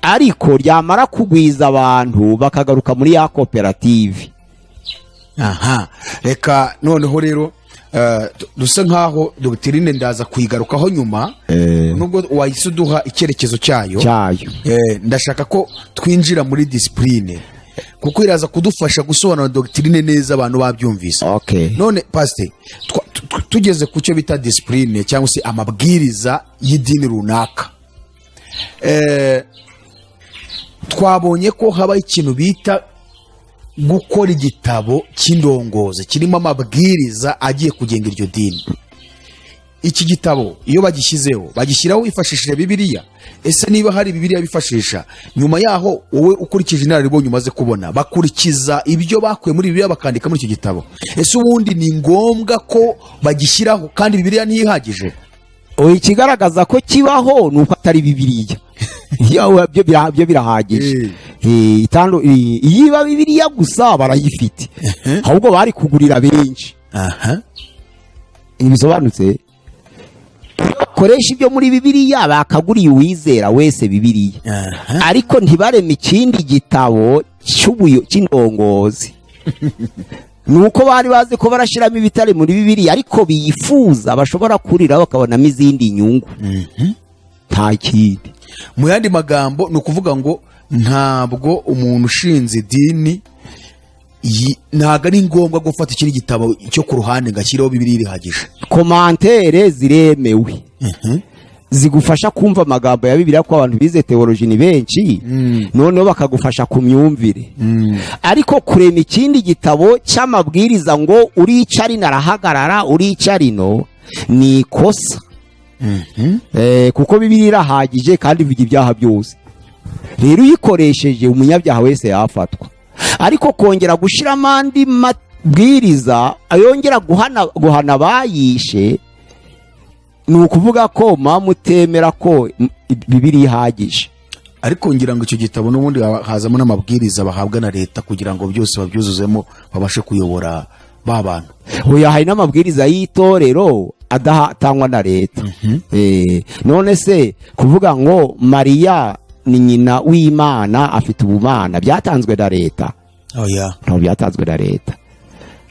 ariko ryamara kugwiza abantu bakagaruka muri ya koperative. Aha reka noneho rero dusa nkaho doctrine ndaza kuyigarukaho nyuma, nubwo wahise uduha icyerekezo cyayo. Cyayo. Ndashaka ko twinjira muri discipline, kuko iraza kudufasha gusobanura doctrine neza abantu babyumvise. None pasite, tugeze ku cyo bita discipline cyangwa se amabwiriza y'idini runaka, twabonye ko habaho ikintu bita gukora igitabo cy'indongozi kirimo amabwiriza agiye kugenga iryo dini. Iki gitabo iyo bagishyizeho, bagishyiraho bifashishije Bibiliya? Ese niba hari Bibiliya bifashisha, nyuma yaho wowe ukurikije inararibonye umaze kubona, bakurikiza ibyo bakuye muri Bibiliya bakandika muri icyo gitabo? Ese ubundi ni ngombwa ko bagishyiraho kandi Bibiliya ntihagije? Oya, ikigaragaza ko kibaho ni uko atari Bibiliya. Yawe, byo birahagije. Iyo iba Bibiliya gusa barayifite, ahubwo bari kugurira benshi. Ntibisobanutse? Bakoresha ibyo muri Bibiliya, bakaguriye uwizera wese Bibiliya, ariko ntibareme ikindi gitabo cy'indongozi. Ni uko bari bazi ko barashyiramo ibitari muri Bibiliya, ariko bifuza bashobora kurira bakabonamo izindi nyungu, nta kindi. Mu yandi magambo, ni ukuvuga ngo ntabwo umuntu ushinze idini ntabwo ari ngombwa gufata ikindi gitabo cyo ku ruhande ngo ashyireho, Bibiliya irihagije. Commentaires ziremewe, zigufasha kumva amagambo ya Bibiliya, ko abantu bize théologie ni benshi, noneho bakagufasha ku myumvire. Ariko kurema ikindi gitabo cy'amabwiriza ngo urica rino arahagarara, urica rino, ni ikosa. Kuko Bibiliya irahagije kandi ivuga ibyaha byose. Rero uyikoresheje umunyabyaha wese yafatwa. Ariko kongera gushyiramo andi mabwiriza ayongera guhana abayishe, ni ukuvuga ko muba mutemera ko Bibiliya ihagije. Ariko ngira ngo icyo gitabo n'ubundi hazamo n'amabwiriza bahabwa na leta kugira ngo byose babyuzuzemo, babashe kuyobora ba bantu. Oya, hari n'amabwiriza y'itorero. Adatangwa na leta. None se kuvuga ngo Mariya ni nyina w'Imana, afite ubumana, byatanzwe na leta? Oya. Ntabwo byatanzwe na leta.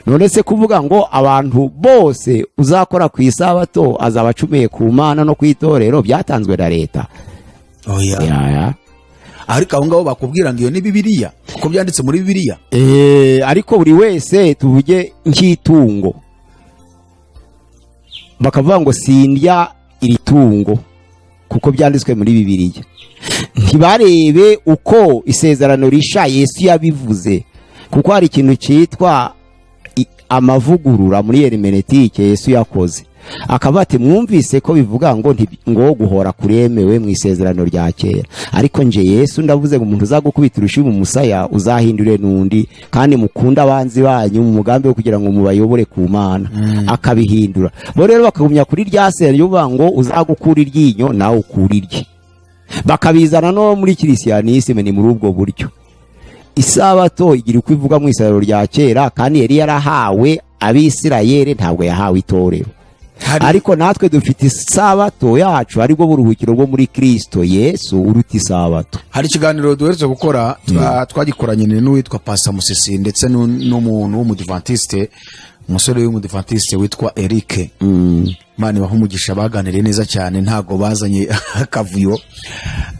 None se kuvuga ngo abantu bose uzakora ku isabato azaba acumiye ku Mana no ku itorero, byatanzwe na leta? Oya. Ya. Ariko aho ngaho bakubwira ngo iyo ni Bibiliya, kuko byanditse muri Bibiliya. Ariko buri wese, tuvuge nk'itungo, bakavuga ngo sindya iri tungo kuko byanditswe muri Bibiliya, ntibarebe uko isezerano risha Yesu yabivuze, kuko hari ikintu cyitwa amavugurura muri herméneutique Yesu yakoze, akavuga ati: "Mwumvise ko bivuga ngo ngo guhora kuremewe mu isezerano rya kera, ariko nje Yesu ndavuze ngo umuntu uzagukubita urushi mu musaya uzahindure n'undi, kandi mukunde abanzi banyu mu mugambi wo kugira ngo mubayobore ku Mana." Akabihindura. Bo rero bakagumya kuri rya sezerano ryo ngo uzagukura iryinyo nawe ukura irye, bakabizana no muri christianisme. Ni muri ubwo buryo isabato igira uko ivuga mu isezerano rya kera, kandi yari yarahawe Abisirayeli, ntabwo yahawe itorero. Ariko natwe dufite isabato yacu, aribwo buruhukiro bwo muri Kristo Yesu uruta isabato. Hari ikiganiro duherutse gukora, twagikoranye n'uwitwa Pasa Musisi ndetse n'umuntu w'umudivantiste, umusore w'umudivantiste witwa Eric. Imana ibahe umugisha, baganiriye neza cyane, ntabwo bazanye akavuyo.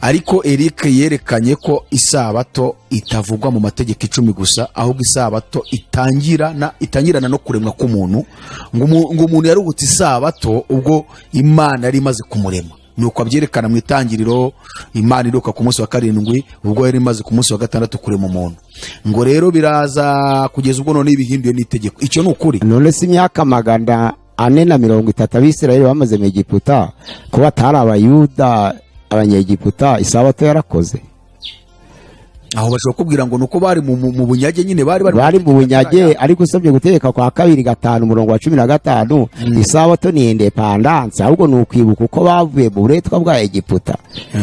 Ariko Eric yerekanye ko isabato itavugwa mu mategeko 10 gusa, ahubwo isabato itangirana no kuremwa k'umuntu, ngo umuntu yaruhutse isabato ubwo Imana yari imaze kumurema. Nuko abyerekana mu Itangiriro, Imana iruka ku munsi wa karindwi ubwo yari imaze ku munsi wa gatandatu kurema umuntu. Ngo rero biraza kugeza ubwo none ibihinduye n'itegeko. Icyo ni ukuri? None se imyaka 430 Abisirayeli bamaze mu Egiputa, ko batari Abayuda, Abanyegiputa, isabato yarakoze? Aho bashobora kubwira ngo ni uko bari mu bunyage nyine, bari Bari mu bunyage, ariko usabye Gutegeka kwa Kabiri 5 umurongo wa 15, isabato ni indépendance, ahubwo ni ukwibuka uko bavuye mu buretwa bwa Egiputa.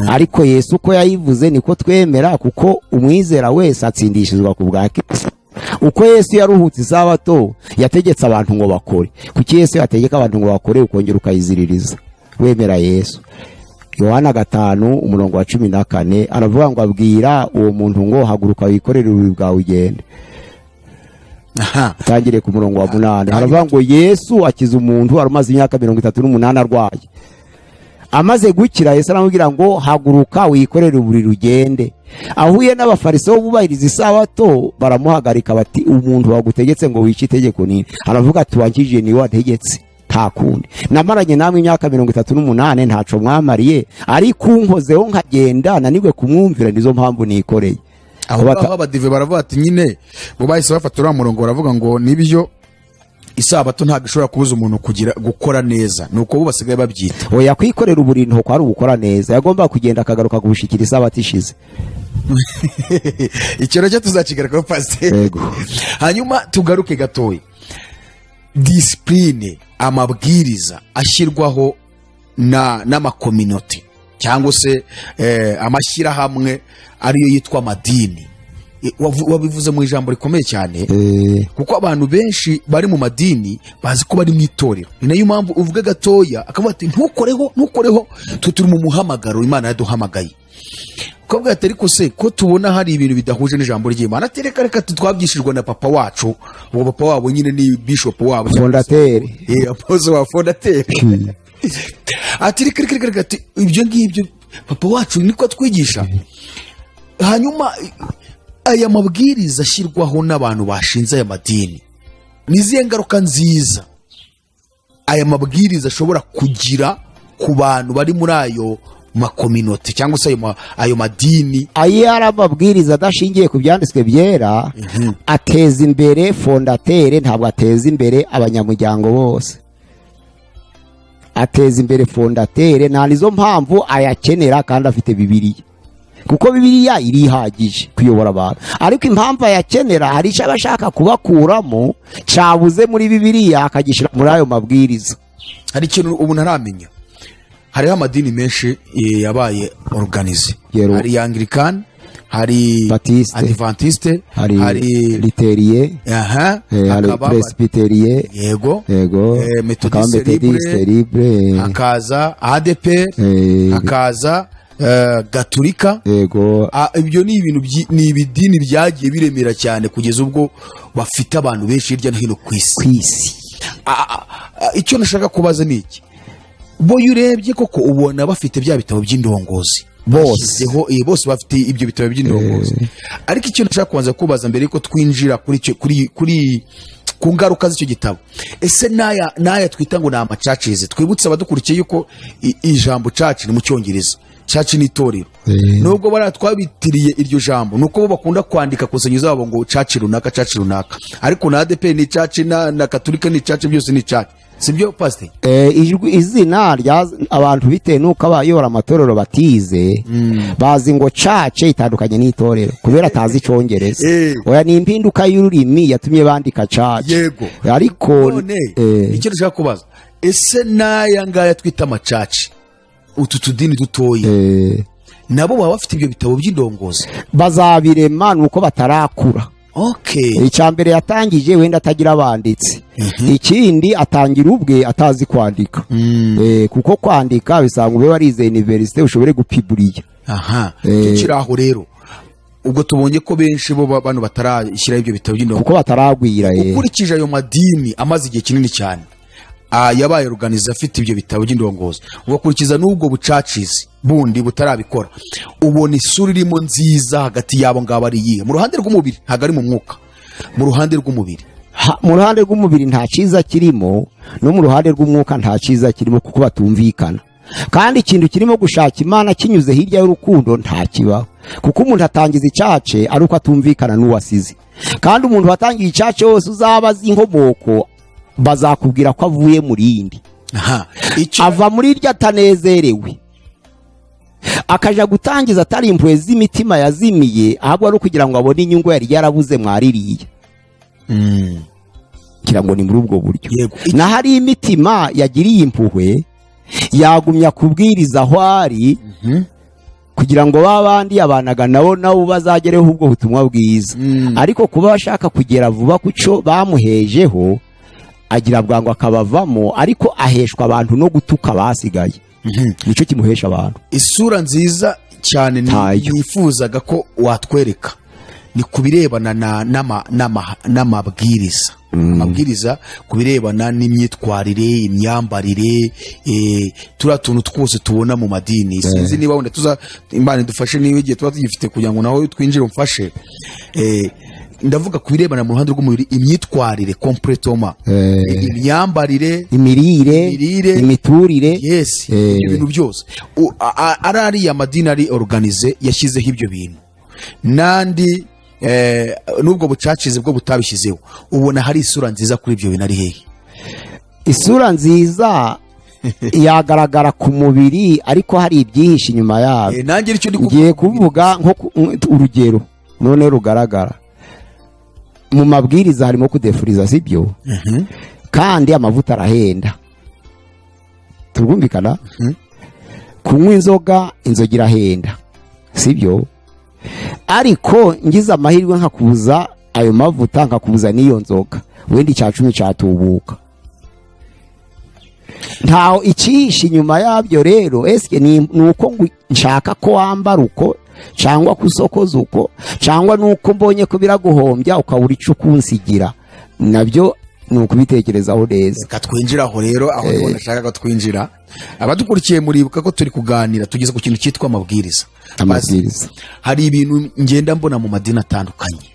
Ariko Yesu uko yayivuze niko twemera, kuko umwizera wese atsindishirizwa ku bwa Kristo. Uko Yesu yaruhutse isabato, yategetse abantu ngo bakore. Kuki Yesu yategeka abantu ngo bakore, ukongera ukayiziririza wemera Yesu? Yohana 5 umurongo wa 14 aravuga ngo abwira uwo muntu ngo: "Haguruka wikorere uburiri bwawe ugende." Utangire ku murongo wa 8, haravuga ngo Yesu akiza umuntu wari umaze imyaka 38 arwaye. Amaze gukira, Yesu aramubwira ngo: "Haguruka wikorere uburiri ugende." Ahuye n'Abafarisayo bubahiriza isabato, baramuhagarika bati: "Umuntu wagutegetse ngo wice itegeko nini?" Aravuga ati: "Wankijije niwe wategetse, nta kundi. Namaranye namwe imyaka 38, ntaco mwamariye, ariko unkozeho nkagenda nanigwe kumwumvira, nizo mpamvu nikoreye." Aho ngaho abadive baravuga ati nyine bo bahise bafata uriya murongo, baravuga ngo nibyo, isabato ntabwo ishobora kubuza umuntu kugira gukora neza, ni uko bo basigaye babyita. Oya, kwikorera uburiri ntabwo ari ugukora neza. Yagomba kugenda akagaruka kubushikira isabato ishize. Icyo nacyo tuzakigarukaho, pasiteri. Yego. Hanyuma tugaruke gatoya, discipline, amabwiriza ashyirwaho na n'amakominote cyangwa se amashyirahamwe ariyo yitwa amadini. Wabivuze mu ijambo rikomeye cyane, kuko abantu benshi bari mu madini bazi ko bari mu itorero. Ni nayo mpamvu uvuga gatoya akavuga ati: "Ntukoreho, ntukoreho, twe turi mu muhamagaro, Imana yaduhamagaye." Ukavuga ati: "Ariko se ko tubona hari ibintu bidahuje n'ijambo ry'Imana?" Ati: "Reka reka, twabyishijwe na papa wacu." Ubwo papa wabo nyine ni bishop wabo. Fondateur. Apoze wa fondateur. Ati: "Reka reka reka reka," ati: "Ibyo ngibyo papa wacu niko atwigisha." Hanyuma aya mabwiriza ashyirwaho n'abantu bashinze aya madini, ni izihe ngaruka nziza aya mabwiriza ashobora kugira ku bantu bari muri ayo makominote cyangwa se ayo madini? Ayo ari amabwiriza adashingiye ku byanditswe byera, ateza imbere fondateur, ntabwo ateza imbere abanyamuryango bose. Ateza imbere fondateur, nta nizo mpamvu ayakenera kandi afite Bibiliya, kuko Bibiliya irihagije kuyobora abantu. Ariko impamvu ayakenera, hari icyo aba ashaka kubakuramo cyabuze muri Bibiliya, akagishyira muri ayo mabwiriza. Hari ikintu ubu ntaramenya. Hariho amadini menshi yabaye organisé. Yero. Hari Anglikani, Hari Baptiste. Adventiste. Hari, hari Luthérien. Aha. Hari Hakaba Presbytérien. Yego. Yego. Methodiste. Hakaba Methodiste Libre. Libre. Hakaza ADEPR. Hakaza Gaturika. Yego. Ah, ibyo ni ibintu ni ibidini byagiye biremera cyane kugeza ubwo bafite abantu benshi hirya no hino ku isi. Ku isi. Ah, ah, ah, icyo nashaka kubaza ni iki: bo iyo urebye koko ubona bafite bya bitabo by'indongozi? Bose. Bashyizeho, bose bafite ibyo bitabo by'indongozi, ariko icyo nashaka kubanza kubaza mbere yuko twinjira kuri icyo kuri ku ngaruka z'icyo gitabo, ese n'aya twita ngo ni amachurches, twibutse abadukurikiye yuko ijambo church ni mu Cyongereza, church ni itorero, nubwo bariya twabitiriye iryo jambo, ni uko bo bakunda kwandika ku nsengero zabo ngo church runaka, church runaka, ariko na ADEPR ni church, na Katolika ni church, byose ni church, sibyo, pasiteri? Izina rya abantu, bitewe n'uko abayobora amatorero batize, bazi ngo church itandukanye n'itorero kubera atazi Icyongereza. Oya, ni impinduka y'ururimi yatumye bandika church. Ariko None icyo dushaka kubaza, ese n'aya ngaya twita amachurch, utu tudini dutoya, nabo baba bafite ibyo bitabo by'indongozi? Bazabirema, ni uko batarakura. Icya mbere, yatangije wenda atagira abanditsi. Ikindi, atangira ubwe atazi kwandika. Kuko kwandika bisanga ube warize université, ushobore gupublier. Aha, tukiri aho rero, ubwo tubonye ko benshi bo bano batarashyiraho ibyo bitabo by'indongozi kuko bataragwira. Ukurikije ayo madini amaze igihe kinini cyane, yabaye organized, afite ibyo bitabo by'indongozi, ugakurikiza n'ubwo buchurches bundi butarabikora, ubona isura irimo nziza hagati y'abo ngabo ari iyihe mu ruhande rw'umubiri? Ntabwo ari mu mwuka, mu ruhande rw'umubiri. Mu ruhande rw'umubiri nta cyiza kirimo, no mu ruhande rw'umwuka nta cyiza kirimo, kuko batumvikana. Kandi ikintu kirimo gushaka Imana kinyuze hirya y'urukundo nta kibaho, kuko umuntu atangiza ichurch ari uko atumvikana n'uwasize. Kandi umuntu watangiye ichurch wose uzaba azi inkomoko, bazakubwira ko avuye mu rindi. Aha, icyo Ava muri iryo atanezerewe, akaja gutangiza atari impuhwe z'imitima yazimiye, ahubwo ari ukugira ngo abone inyungu yari yarabuze mwaririye. Ngira ngo ni muri ubwo buryo. Naho ari imitima yagiriye impuhwe, yagumya kubwiriza aho ari kugira ngo ba bandi yabanaga nabo nabo bazagereho ubwo butumwa bwiza. Ariko kuba bashaka kugera vuba ku cyo bamuhejeho, agira bwangu akabavamo, ariko aheshwa abantu no gutuka basigaye, nicyo kimuhesha abantu. Isura nziza cyane Ntayo. nifuzaga ko watwereka ni ku birebana n'amabwiriza, amabwiriza ku birebana n'imyitwarire, imyambarire, turiya tuntu twose tubona mu madini. Sinzi niba wenda tuza, Imana idufashe, niba igihe tuba tugifite kugira ngo naho twinjire umfashe. Ndavuga ku birebana mu ruhande rw'umubiri, imyitwarire, comportement, imyambarire, imirire, imirire, imiturire. Yes. Ibyo bintu byose, ari ariya madini ari organized yashyizeho ibyo bintu, n'andi, n'ubwo buchurches bwo butabishyizeho, ubona hari isura nziza kuri ibyo bintu ari hehe? Isura nziza yagaragara ku mubiri, ariko hari ibyihishe inyuma yabyo. Nanjye nicyo ndi Ngiye kuvuga nko urugero none rugaragara mu mabwiriza, harimo kudefuriza, sibyo? Kandi amavuta arahenda, turumvikana. Kunywa inzoga, inzoga irahenda, sibyo? Ariko ngize amahirwe nkakubuza ayo mavuta, nkakubuza n'iyo nzoga, wenda icya cumi cyatubuka. Ntaho icyihishe inyuma yabyo rero, esike ni uko nshaka ko wambara uko, cyangwa kusokoza uko, cyangwa ni uko mbonye ko biraguhombya ukabura icyo kunsigira? Nabyo ni ukubitekerezaho neza. Reka twinjire aho rero, aho niho nashakaga ko twinjira. Abadukurikiye, muribuka ko turi kuganira, tugeze ku kintu cyitwa amabwiriza. Amabwiriza. Hari ibintu ngenda mbona mu madini atandukanye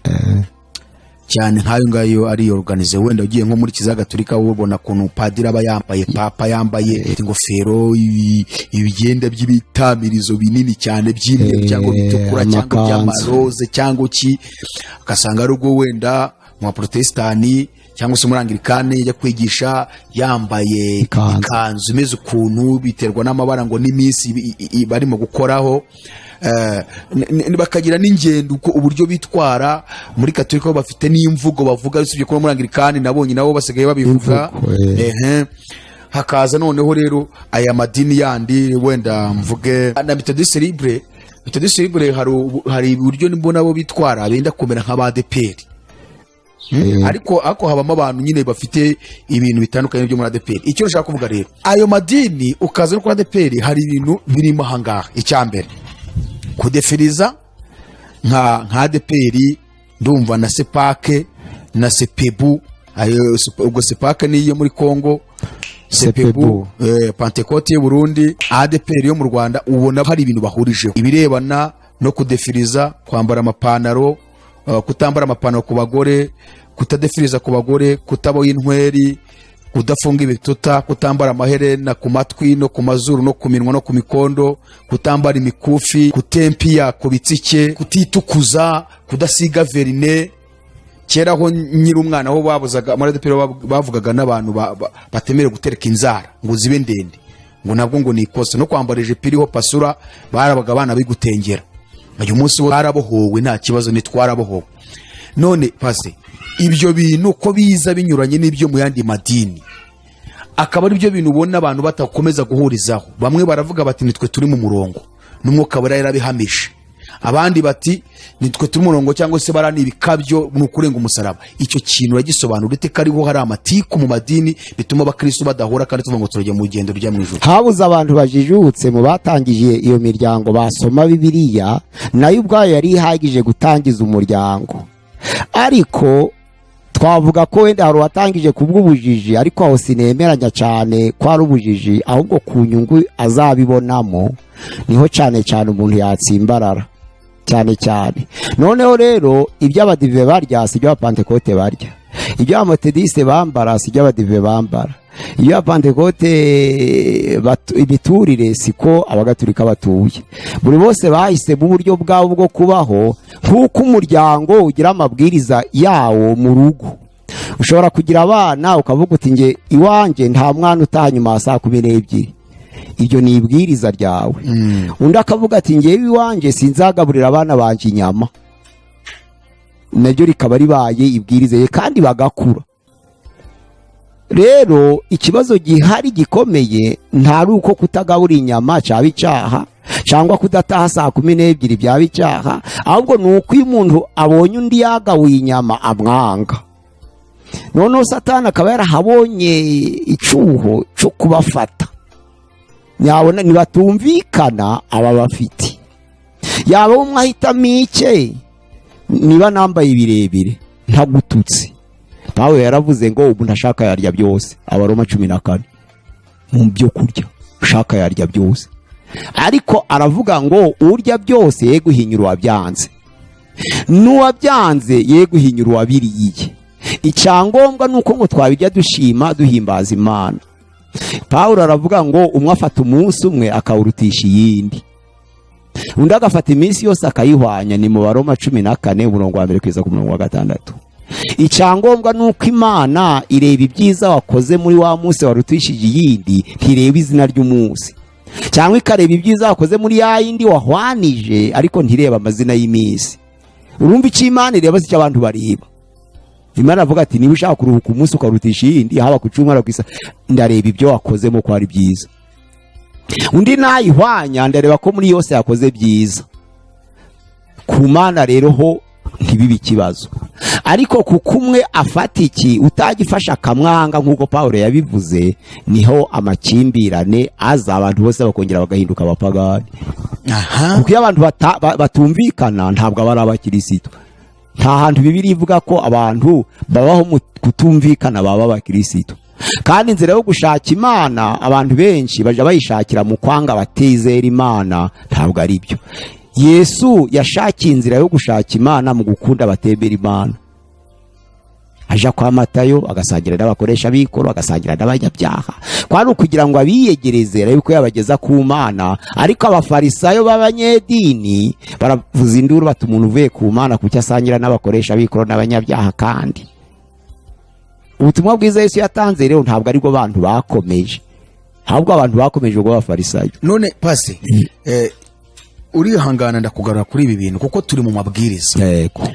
cyane nk'ayo ngayo ari organized. Wenda ugiye nko muri Kiliziya Gatolika, ubona ukuntu padiri aba yambaye, papa yambaye ingofero, ibigenda by'ibitamirizo binini cyane by'imyeru cyangwa bitukura cyangwa amakanzu. by'amaroze cyangwa ki, ugasanga ari ubwo wenda mu baporotesitanti cyangwa se muri Anglikane ajya kwigisha yambaye Ikanzu. ikanzu imeze ukuntu, biterwa n'amabara ngo n'iminsi barimo gukoraho. Bakagira n'ingendo uko uburyo bitwara. Muri Katolika bo bafite n'imvugo bavuga, usibye kuba muri Anglikani nabonye nabo basigaye babivuga. Imvugo. Ehe. Hakaza noneho rero aya madini yandi, wenda mvuge na Methodiste Libre. Methodiste Libre hari uburyo mbona bo bitwara benda kumera nk'abadeperi. Ariko habamo abantu nyine bafite ibintu bitandukanye byo muri ADEPR. Icyo nshaka kuvuga rero, ayo madini ukaza no kuri ADEPR, hari ibintu birimo ahangaha. Icya mbere, kudefiriza nka ADEPR, ndumva na CEPAC na CEPEBU. Ubwo CEPAC ni iyo muri Congo, CEPEBU, Pentecôte y'u Burundi, ADEPR yo mu Rwanda. Ubona hari ibintu bahurijeho, ibirebana no kudefiriza, kwambara amapantaro, kutambara amapantaro ku bagore, kutadefiriza ku bagore, kutaboha intweri, kudafunga ibituta, kutambara amaherena ku matwi no ku mazuru no ku minwa no ku mikondo, kutambara imikufi, kutempiya ku bitsike, kutitukuza, kudasiga verine. Kera aho nyiri umwana ho babuzaga muri ADEPR, bavugaga n'abantu batemerewe gutereka inzara ngo zibe ndende, ngo nabwo ngo ni ikosa, no kwambara ijipo iriho pasura, barabaga abana bigutengera. Uyu munsi bo barabohowe, nta kibazo, ntitwarabohowe. None pase, ibyo bintu ko biza binyuranye n'ibyo mu yandi madini, akaba ari byo bintu ubona abantu batakomeza guhurizaho? Bamwe baravuga bati: "Nitwe turi mu murongo n'Umwuka Wera yarabihamije." Abandi bati: "Nitwe turi mu murongo," cyangwa se bara ni ibikabyo, ni ukurenga umusaraba. Icyo kintu uragisobanura ute, ko ariho hari amatiku mu madini bituma abakristo badahura, kandi tuvuga ngo turajya mu rugendo rujya mu ijuru? Habuze abantu bajijutse mu batangije iyo miryango, basoma Bibiliya, nayo ubwayo yari ihagije gutangiza umuryango. Ariko twavuga ko wenda hari uwatangije kubw'ubujiji, ariko aho sinemeranya cyane ko ari ubujiji, ahubwo ku nyungu azabibonamo niho cyane cyane umuntu yatsimbarara cyane cyane. Noneho rero, ibyo Abadive barya si ibyo Abapantekote barya, ibyo Abametodisite bambara si ibyo Abadive bambara, ibyo Abapantekote imiturire siko Abagatulika batuye. Buri bose bahisemo uburyo bwabo bwo kubaho, nk'uko umuryango ugira amabwiriza yawo mu rugo. Ushobora kugira abana ukavuga uti: "Nge iwanjye nta mwana utaha nyuma ya saa 12." Ibyo ni ibwiriza ryawe. Undi akavuga ati: "Ngewe iwanjye sinzagaburira abana banjye inyama." Naryo rikaba ribaye ibwiriza ye, kandi bagakura. Rero ikibazo gihari gikomeye ntari uko kutagabura inyama cyaba icyaha, cyangwa kudataha saa 12 byaba icyaha, ahubwo ni uko iyo umuntu abonye undi yagabuye inyama amwanga. Noneho Satani akaba yarahabonye icyuho cyo kubafata, yabona nibatumvikana aba bafite, yaba umwe ahitamo icye. Niba nambaye ibirebire ntagututse, Pawulo yaravuze ngo umuntu ashaka yarya byose, Abaroma 14, mu byo kurya ushaka yarya byose, ariko aravuga ngo urya byose ye guhinyura uwabyanze, n'uwabyanze ye guhinyura uwabiriye. Icyangombwa ni uko ngo twabijya dushima, duhimbaza Imana. Pawulo aravuga ngo umwe afata umunsi umwe akawurutisha iyindi, undi agafata iminsi yose akayihwanya. Ni mu Baroma 14, umurongo wa mbere kugeza ku murongo wa gatandatu. Icyangombwa ni uko Imana ireba ibyiza wakoze muri wa munsi warutishije iyindi, ntireba izina ry'umunsi, cyangwa ikareba ibyiza wakoze muri ya yindi wahwanije, ariko ntireba amazina y'iminsi. Urumva, icyo Imana ireba si icyo abantu bareba. Imana avuga ati: "Niba ushaka kuruhuka umunsi ukarutisha iyindi, haba ku cyumweru, ku isa, ndareba ibyo wakozemo ko ari byiza." Undi nayihwanya, ndareba ko muri yose yakoze byiza. Ku Mana rero ho ntibibe ikibazo, ariko kuko umwe afata iki utagifasha akamwanga, nk'uko Pawulo yabivuze, niho amakimbirane aza, abantu bose bakongera bagahinduka abapagani. Kuko iyo abantu batumvikana ntabwo aba ari abakirisitu. Nta hantu Bibiliya ivuga ko abantu babaho mu kutumvikana baba abakirisitu. Kandi inzira yo gushaka Imana, abantu benshi bajya bayishakira mu kwanga batizera Imana. Ntabwo ari byo. Yesu yashakiye inzira yo gushaka Imana mu gukunda abatembera Imana, aja kwa Matayo, agasangira n'abakoresha b'ikoro, agasangira n'abanyabyaha, kwari ukugira ngo abiyegereze, arebe ko yabageza ku Mana. Ariko Abafarisayo b'abanyedini baravuza induru bati: "Umuntu uvuye ku Mana, kuki asangira n'abakoresha b'ikoro n'abanyabyaha?" Kandi ubutumwa bwiza Yesu yatanze rero ntabwo aribwo bantu bakomeje, ahubwo abantu bakomeje ubwo Abafarisayo. None pase, urihangana ndakugarura kuri ibi bintu kuko turi mu mabwiriza. Yego.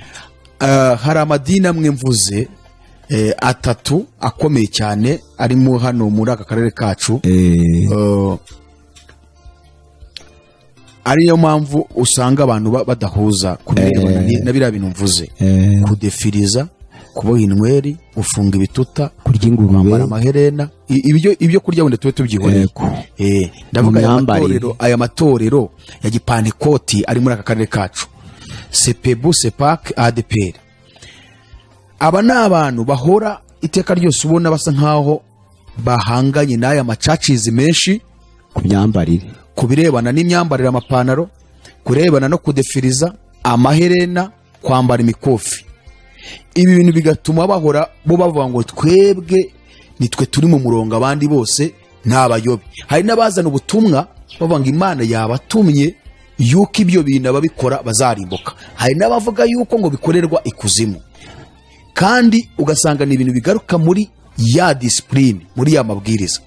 Hari amadini amwe mvuze, atatu akomeye cyane arimo hano muri aka karere kacu. Ariyo mpamvu usanga abantu badahuza ku birebana na biriya bintu mvuze: kudefiriza, kuboha inweri, gufunga ibituta, Kurya ingurube. kwambara amaherena. Ibyo kurya wenda tube tubyihoreye. Ndavuga Mu aya myambarire. matorero, aya matorero ya gipantekoti ari muri aka karere kacu, CEPEBU, CEPAC, ADEPR. Aba ni abantu bahora iteka ryose ubona basa nkaho bahanganye n'aya machurches menshi ku myambarire, ku birebana n'imyambarire, amapantaro, kurebana no kudefiriza, amaherena, kwambara imikufi. Ibi bintu bigatuma bahora bo bavuga ngo twebwe nitwe turi mu murongo, abandi bose ni abayobe. Hari n'abazana ubutumwa bavuga ngo Imana yabatumye yuko ibyo bintu ababikora bazarimbuka. Hari n'abavuga yuko ngo bikorerwa ikuzimu, kandi ugasanga ni ibintu bigaruka muri ya discipline, muri ya mabwiriza.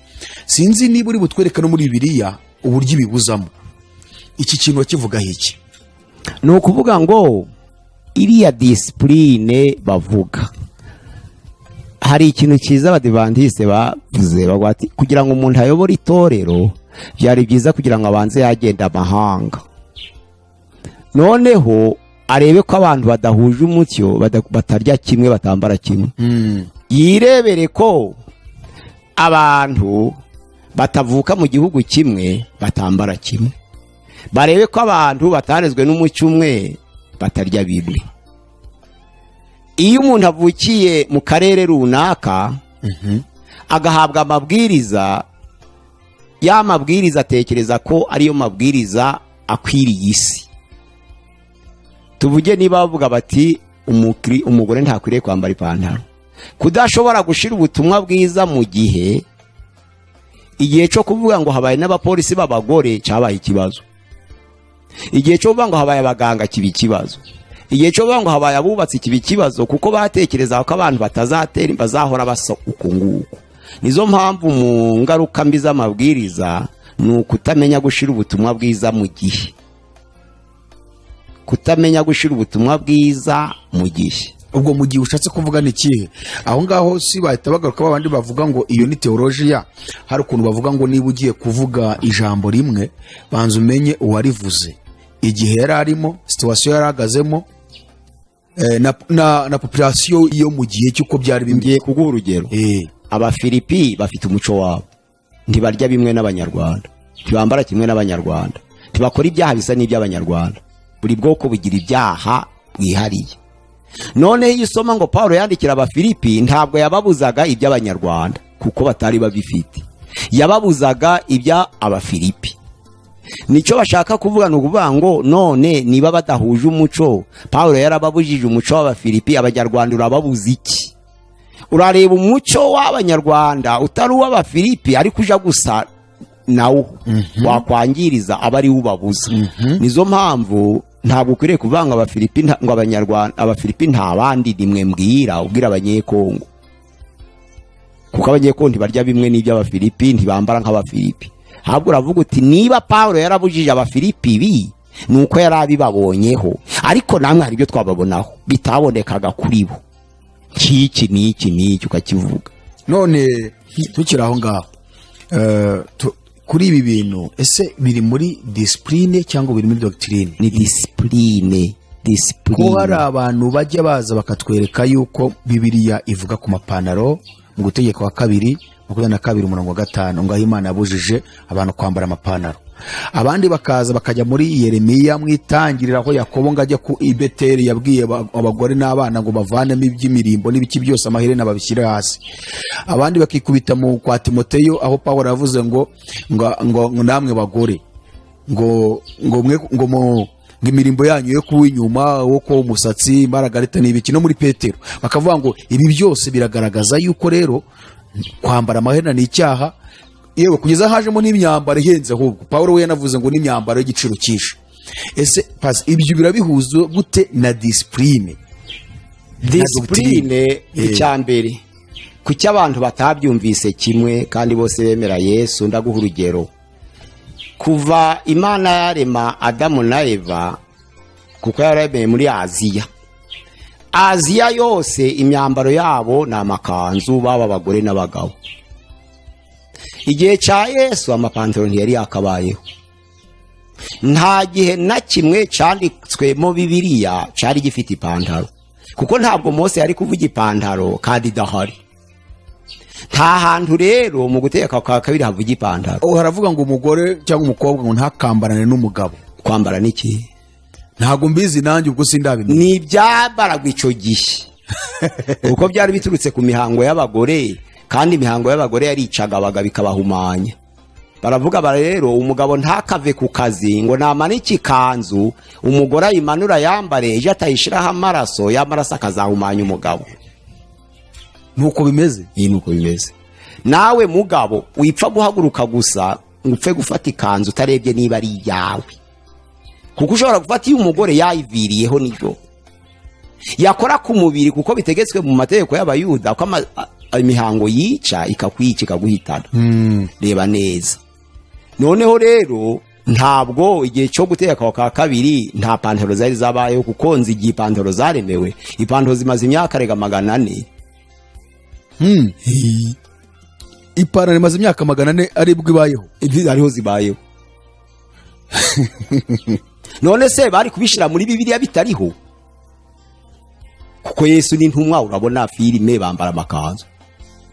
Sinzi niba uri butwereke no muri Bibiliya uburyo ibibuzamo. Iki kintu wakivugaho iki? Ni ukuvuga ngo iriya discipline bavuga, hari ikintu cyiza Abadivantiste bavuze, bavuga ati kugira ngo umuntu ayobore itorero byari byiza kugira ngo abanze yagenda amahanga, noneho arebe ko abantu badahuje umucyo, batarya kimwe, batambara kimwe, yirebere ko abantu batavuka mu gihugu kimwe, batambara kimwe, barebe ko abantu batarezwe n'umucyo umwe, batarya bimwe. Iyo umuntu avukiye mu karere runaka agahabwa amabwiriza, ya mabwiriza atekereza ko ariyo mabwiriza akwiriye isi. Tuvuge niba bavuga bati umugore ntakwiriye kwambara ipantaro, kudashobora gushira ubutumwa bwiza mu gihe, igihe cyo kuvuga ngo habaye n'abapolisi b'abagore cyabaye ikibazo, igihe cyo kuvuga ngo habaye abaganga kiba ikibazo, igihe cyo kuvuga ngo habaye abubatsi kiba ikibazo, kuko batekereza ko abantu batazatera, bazahora basa uku nguku. Nizo mpamvu mu ngaruka mbi z'amabwiriza ni ukutamenya gushira ubutumwa bwiza mu gihe, kutamenya gushira ubutumwa bwiza mu gihe. Ubwo mu gihe ushatse kuvuga ni ikihe aho ngaho? Si bahita bagaruka babandi bavuga ngo iyo ni teolojiya? Hari ukuntu bavuga ngo niba ugiye kuvuga ijambo rimwe, banza umenye uwarivuze, igihe yari arimo, situation yari ahagazemo, na population yo mu gihe cy'uko byari bimeze. Ngiye kuguha urugero. Abafilipi bafite umuco wabo, ntibarya bimwe n'Abanyarwanda, ntibambara kimwe n'Abanyarwanda, ntibakora ibyaha bisa n'iby'Abanyarwanda. Buri bwoko bugira ibyaha bwihariye. Noneho iyo usoma ngo Paul yandikira Abafilipi, ntabwo yababuzaga iby'Abanyarwanda kuko batari babifite, yababuzaga ibya Abafilipi. Nicyo bashaka kuvuga, ni ukuvuga ngo none niba badahuje umuco, Paul yarababujije umuco w'Abafilipi, Abanyarwanda urababuza iki? Urareba umuco w'Abanyarwanda utari uw'Abafilipi ariko uja gusa nawo wakwangiriza, aba ari wo ubabuza. Nizo mpamvu ntabwo ukwiriye kuvuga ngo Abafilipi ngo Abanyarwanda, Abafilipi nta bandi, nimwe mbwira, ubwira Abanyekongo, kuko Abanyekongo ntibarya bimwe n'iby'Abafilipi, ntibambara nk'Abafilipi. Ahubwo uravuga uti niba Paul yarabujije Abafilipi ibi, ni uko yari abibabonyeho, ariko namwe hari ibyo twababonaho bitabonekaga kuri bo, nk'iki n'iki n'iki, ukakivuga. None tukiri aho ngaho, kuri ibi bintu, ese biri muri discipline cyangwa biri muri doctrine? Ni discipline. Ko hari Discipline. abantu bajya baza bakatwereka yuko Bibiliya ivuga ku mapantaro mu Gutegeka wa Kabiri 22 umurongo wa 5, ngo aho Imana yabujije abantu kwambara amapantaro. Abandi bakaza bakajya muri Yeremiya mu Itangiriro, aho Yakobo ngo ajya ku i Beteli yabwiye abagore n'abana ngo bavanemo iby'imirimbo n'ibiki byose, amaherena babishyire hasi. Abandi bakikubita mu kwa Timoteyo, aho Pawulo yavuze ngo namwe bagore ngo mwe ngo mu ngo imirimbo yanyu yo kuba inyuma wo kuba umusatsi, imbaragarita n'ibiki, no muri Petero bakavuga ngo ibi byose biragaragaza yuko rero kwambara amaherena ni icyaha. Yewe, kugeza hajemo n'imyambaro ihenze, ahubwo Paul we yanavuze ngo n'imyambaro y'igiciro cyinshi. Ese pasi ibyo birabihuza gute na discipline? Discipline, icya mbere, kuki abantu batabyumvise kimwe kandi bose bemera Yesu? Ndaguha urugero. Kuva Imana yarema Adamu na Eva, kuko yaremeye muri Aziya, Aziya yose imyambaro yabo ni amakanzu, baba abagore n'abagabo. Igihe cya Yesu amapantaro ntiyari yakabayeho. Nta gihe na kimwe cyanditswemo Bibiliya cyari gifite ipantaro, kuko ntabwo Mose yari kuvuga ipantaro kandi idahari. Nta hantu rero mu gutegeka kwa kabiri havuga ipantaro. Oh, haravuga ngo umugore cyangwa umukobwa ngo ntakambarane n'umugabo. Kwambara n'iki? Ntabwo mbizi nanjye, ubwo sindabimenya. Ni ibyambaragwa icyo gihe, kuko byari biturutse ku mihango y'abagore, kandi imihango y'abagore yaricaga abagabo ikabahumanya. Baravuga bara rero umugabo ntakave ku kazi ngo namanike ikanzu, umugore ayimanura yambare, ejo atayishyiraho amaraso, y'amaraso akazahumanya umugabo. Nuko bimeze. Iyi ni uko bimeze. Nawe mugabo, wipfa guhaguruka gusa ngo upfe gufata ikanzu utarebye niba ari iyawe, kuko ushobora gufata iyo umugore yayiviriyeho nijoro yakora ku mubiri, kuko bitegetswe mu mategeko y'Abayuda ko imihango yica, ikakwica, ikaguhitana. Reba neza. Noneho rero ntabwo igihe cyo guteka kwa kabiri nta pantaro zari zabayeho, kuko nzi igihe ipantaro zaremewe. Ipantaro zimaze imyaka rega 400. Ipantaro imaze imyaka 400 aribwo ibayeho? Ariho zibayeho. None se bari kubishyira muri Bibiliya bitariho? Kuko Yesu n'intumwa, urabona filime, bambara amakanzu,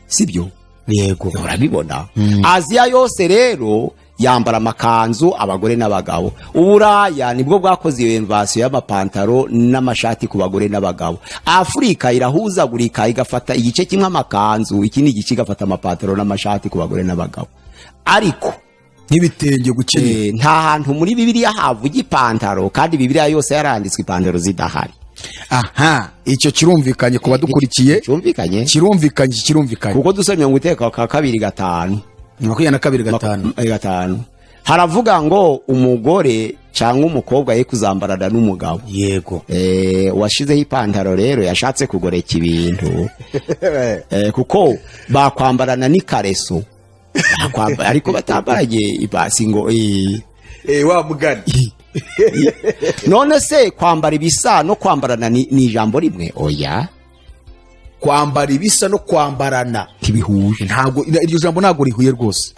sibyo? Yego. Urabibona, Aziya yose rero yambara amakanzu, abagore n'abagabo. Uburaya nibwo bwakoze iyo invasion y'amapantaro n'amashati ku bagore n'abagabo. Afurika irahuzagurika, igafata igice kimwe amakanzu, ikindi gice igafata amapantaro n'amashati ku bagore n'abagabo, ariko nk'ibitenge gukenyera. Nta hantu muri Bibiliya havuga ipantaro, kandi Bibiliya yose yaranditswe ipantaro zidahari. Aha, icyo kirumvikanye ku badukurikiye. Cyumvikanye. Kirumvikanye, iki kirumvikanye. Kuko dusomye ngo Guteka kwa kabiri 5, 22:5. 5, haravuga ngo umugore cyangwa umukobwa ye kuzambarana n'umugabo. Washizeho ipantaro rero yashatse kugoreka ibintu, kuko bakwambarana n'ikareso. Ariko batambaranye ibasi ngo Wa mugani. None se kwambara ibisa no kwambarana ni ijambo rimwe? Oya. Kwambara ibisa no kwambarana ntibihuje. Ntabwo iryo jambo ntabwo rihuye rwose.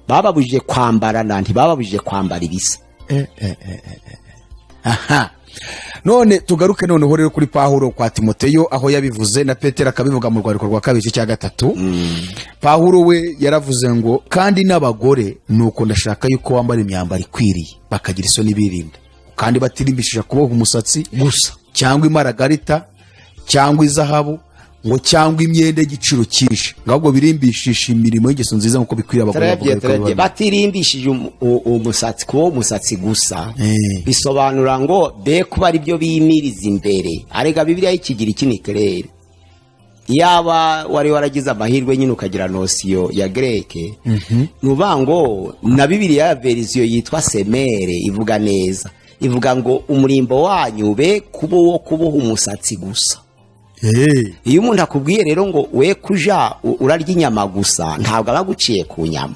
Bababujije kwambarana, ntibababujije kwambara ibisa. Aha none tugaruke noneho rero kuri Pawulo kwa Timoteyo, aho yabivuze na Petero akabivuga mu rwandiko rwa kabiri cya gatatu. Pawulo we yaravuze ngo kandi n'abagore nuko ndashaka yuko wambara imyambaro ikwiriye, bakagira isoni birinda, kandi batirimbishije kuboha umusatsi gusa, cyangwa imaragarita cyangwa izahabu ngo cyangwa imyenda y'igiciro cyinshi, ngo ahubwo birimbishisha imirimo y'ingeso nziza nk'uko bikwiriye abagore Tarebye, bavuga yuko tarebye. biba- Batirimbishije umusatsi, kuba umusatsi gusa bisobanura ngo be kuba ari byo bimiriza imbere. Arega Bibiliya y'Ikigiriki ni clair. Iyaba wari waragize amahirwe nyine ukagira notion ya grec, ni uvuga ngo na Bibiliya ya version yitwa Semere ivuga neza, ivuga ngo umurimbo wanyu be kuba uwo kuboha umusatsi gusa. Iyo umuntu akubwiye rero ngo we kuja urarya inyama gusa, ntabwo aba aguciye ku nyama.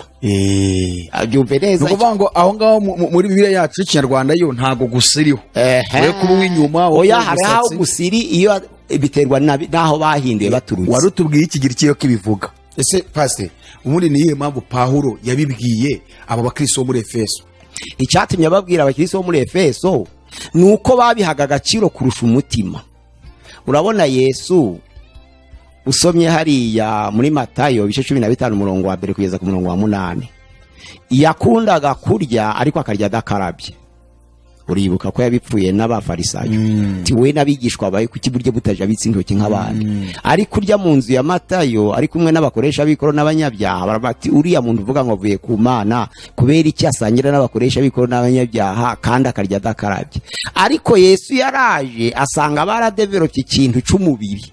Abyumve Ni neza. ukuvuga ngo aho ngaho muri Bibiliya yacu y'Ikinyarwanda yo ntabwo gusa iriho. We kuba uw'inyuma, wowe Oya, kuba hari aho umusatsi. gusa iri, iyo biterwa n'aho bahinduye baturutse. Wari utubwiye Ikigiriki yo kibivuga. Ese pasite, ubundi ni iyihe mpamvu Pawulo yabibwiye aba bakristo bo muri Efeso? Icyatumye ababwira abakristo bo muri Efeso ni uko babihaga agaciro kurusha umutima. Urabona Yesu, usomye hariya muri Matayo ibice 15, umurongo wa 1 kugeza ku murongo wa 8, yakundaga kurya ariko akarya adakarabye. Uribuka ko yabipfuye n'Abafarisayo, ti we n'abigishwa bawe kuki buryo butajabitse intoki nk'abandi? Ariko urya mu nzu ya Matayo ari kumwe n'abakoresha b'ikoro n'abanyabyaha, baravuga ati uriya muntu uvuga ngo avuye ku Mana, kubera iki asangira n'abakoresha b'ikoro n'abanyabyaha kandi akarya adakarabye? Ariko Yesu yaraje asanga baradevelopye ikintu c'umubiri,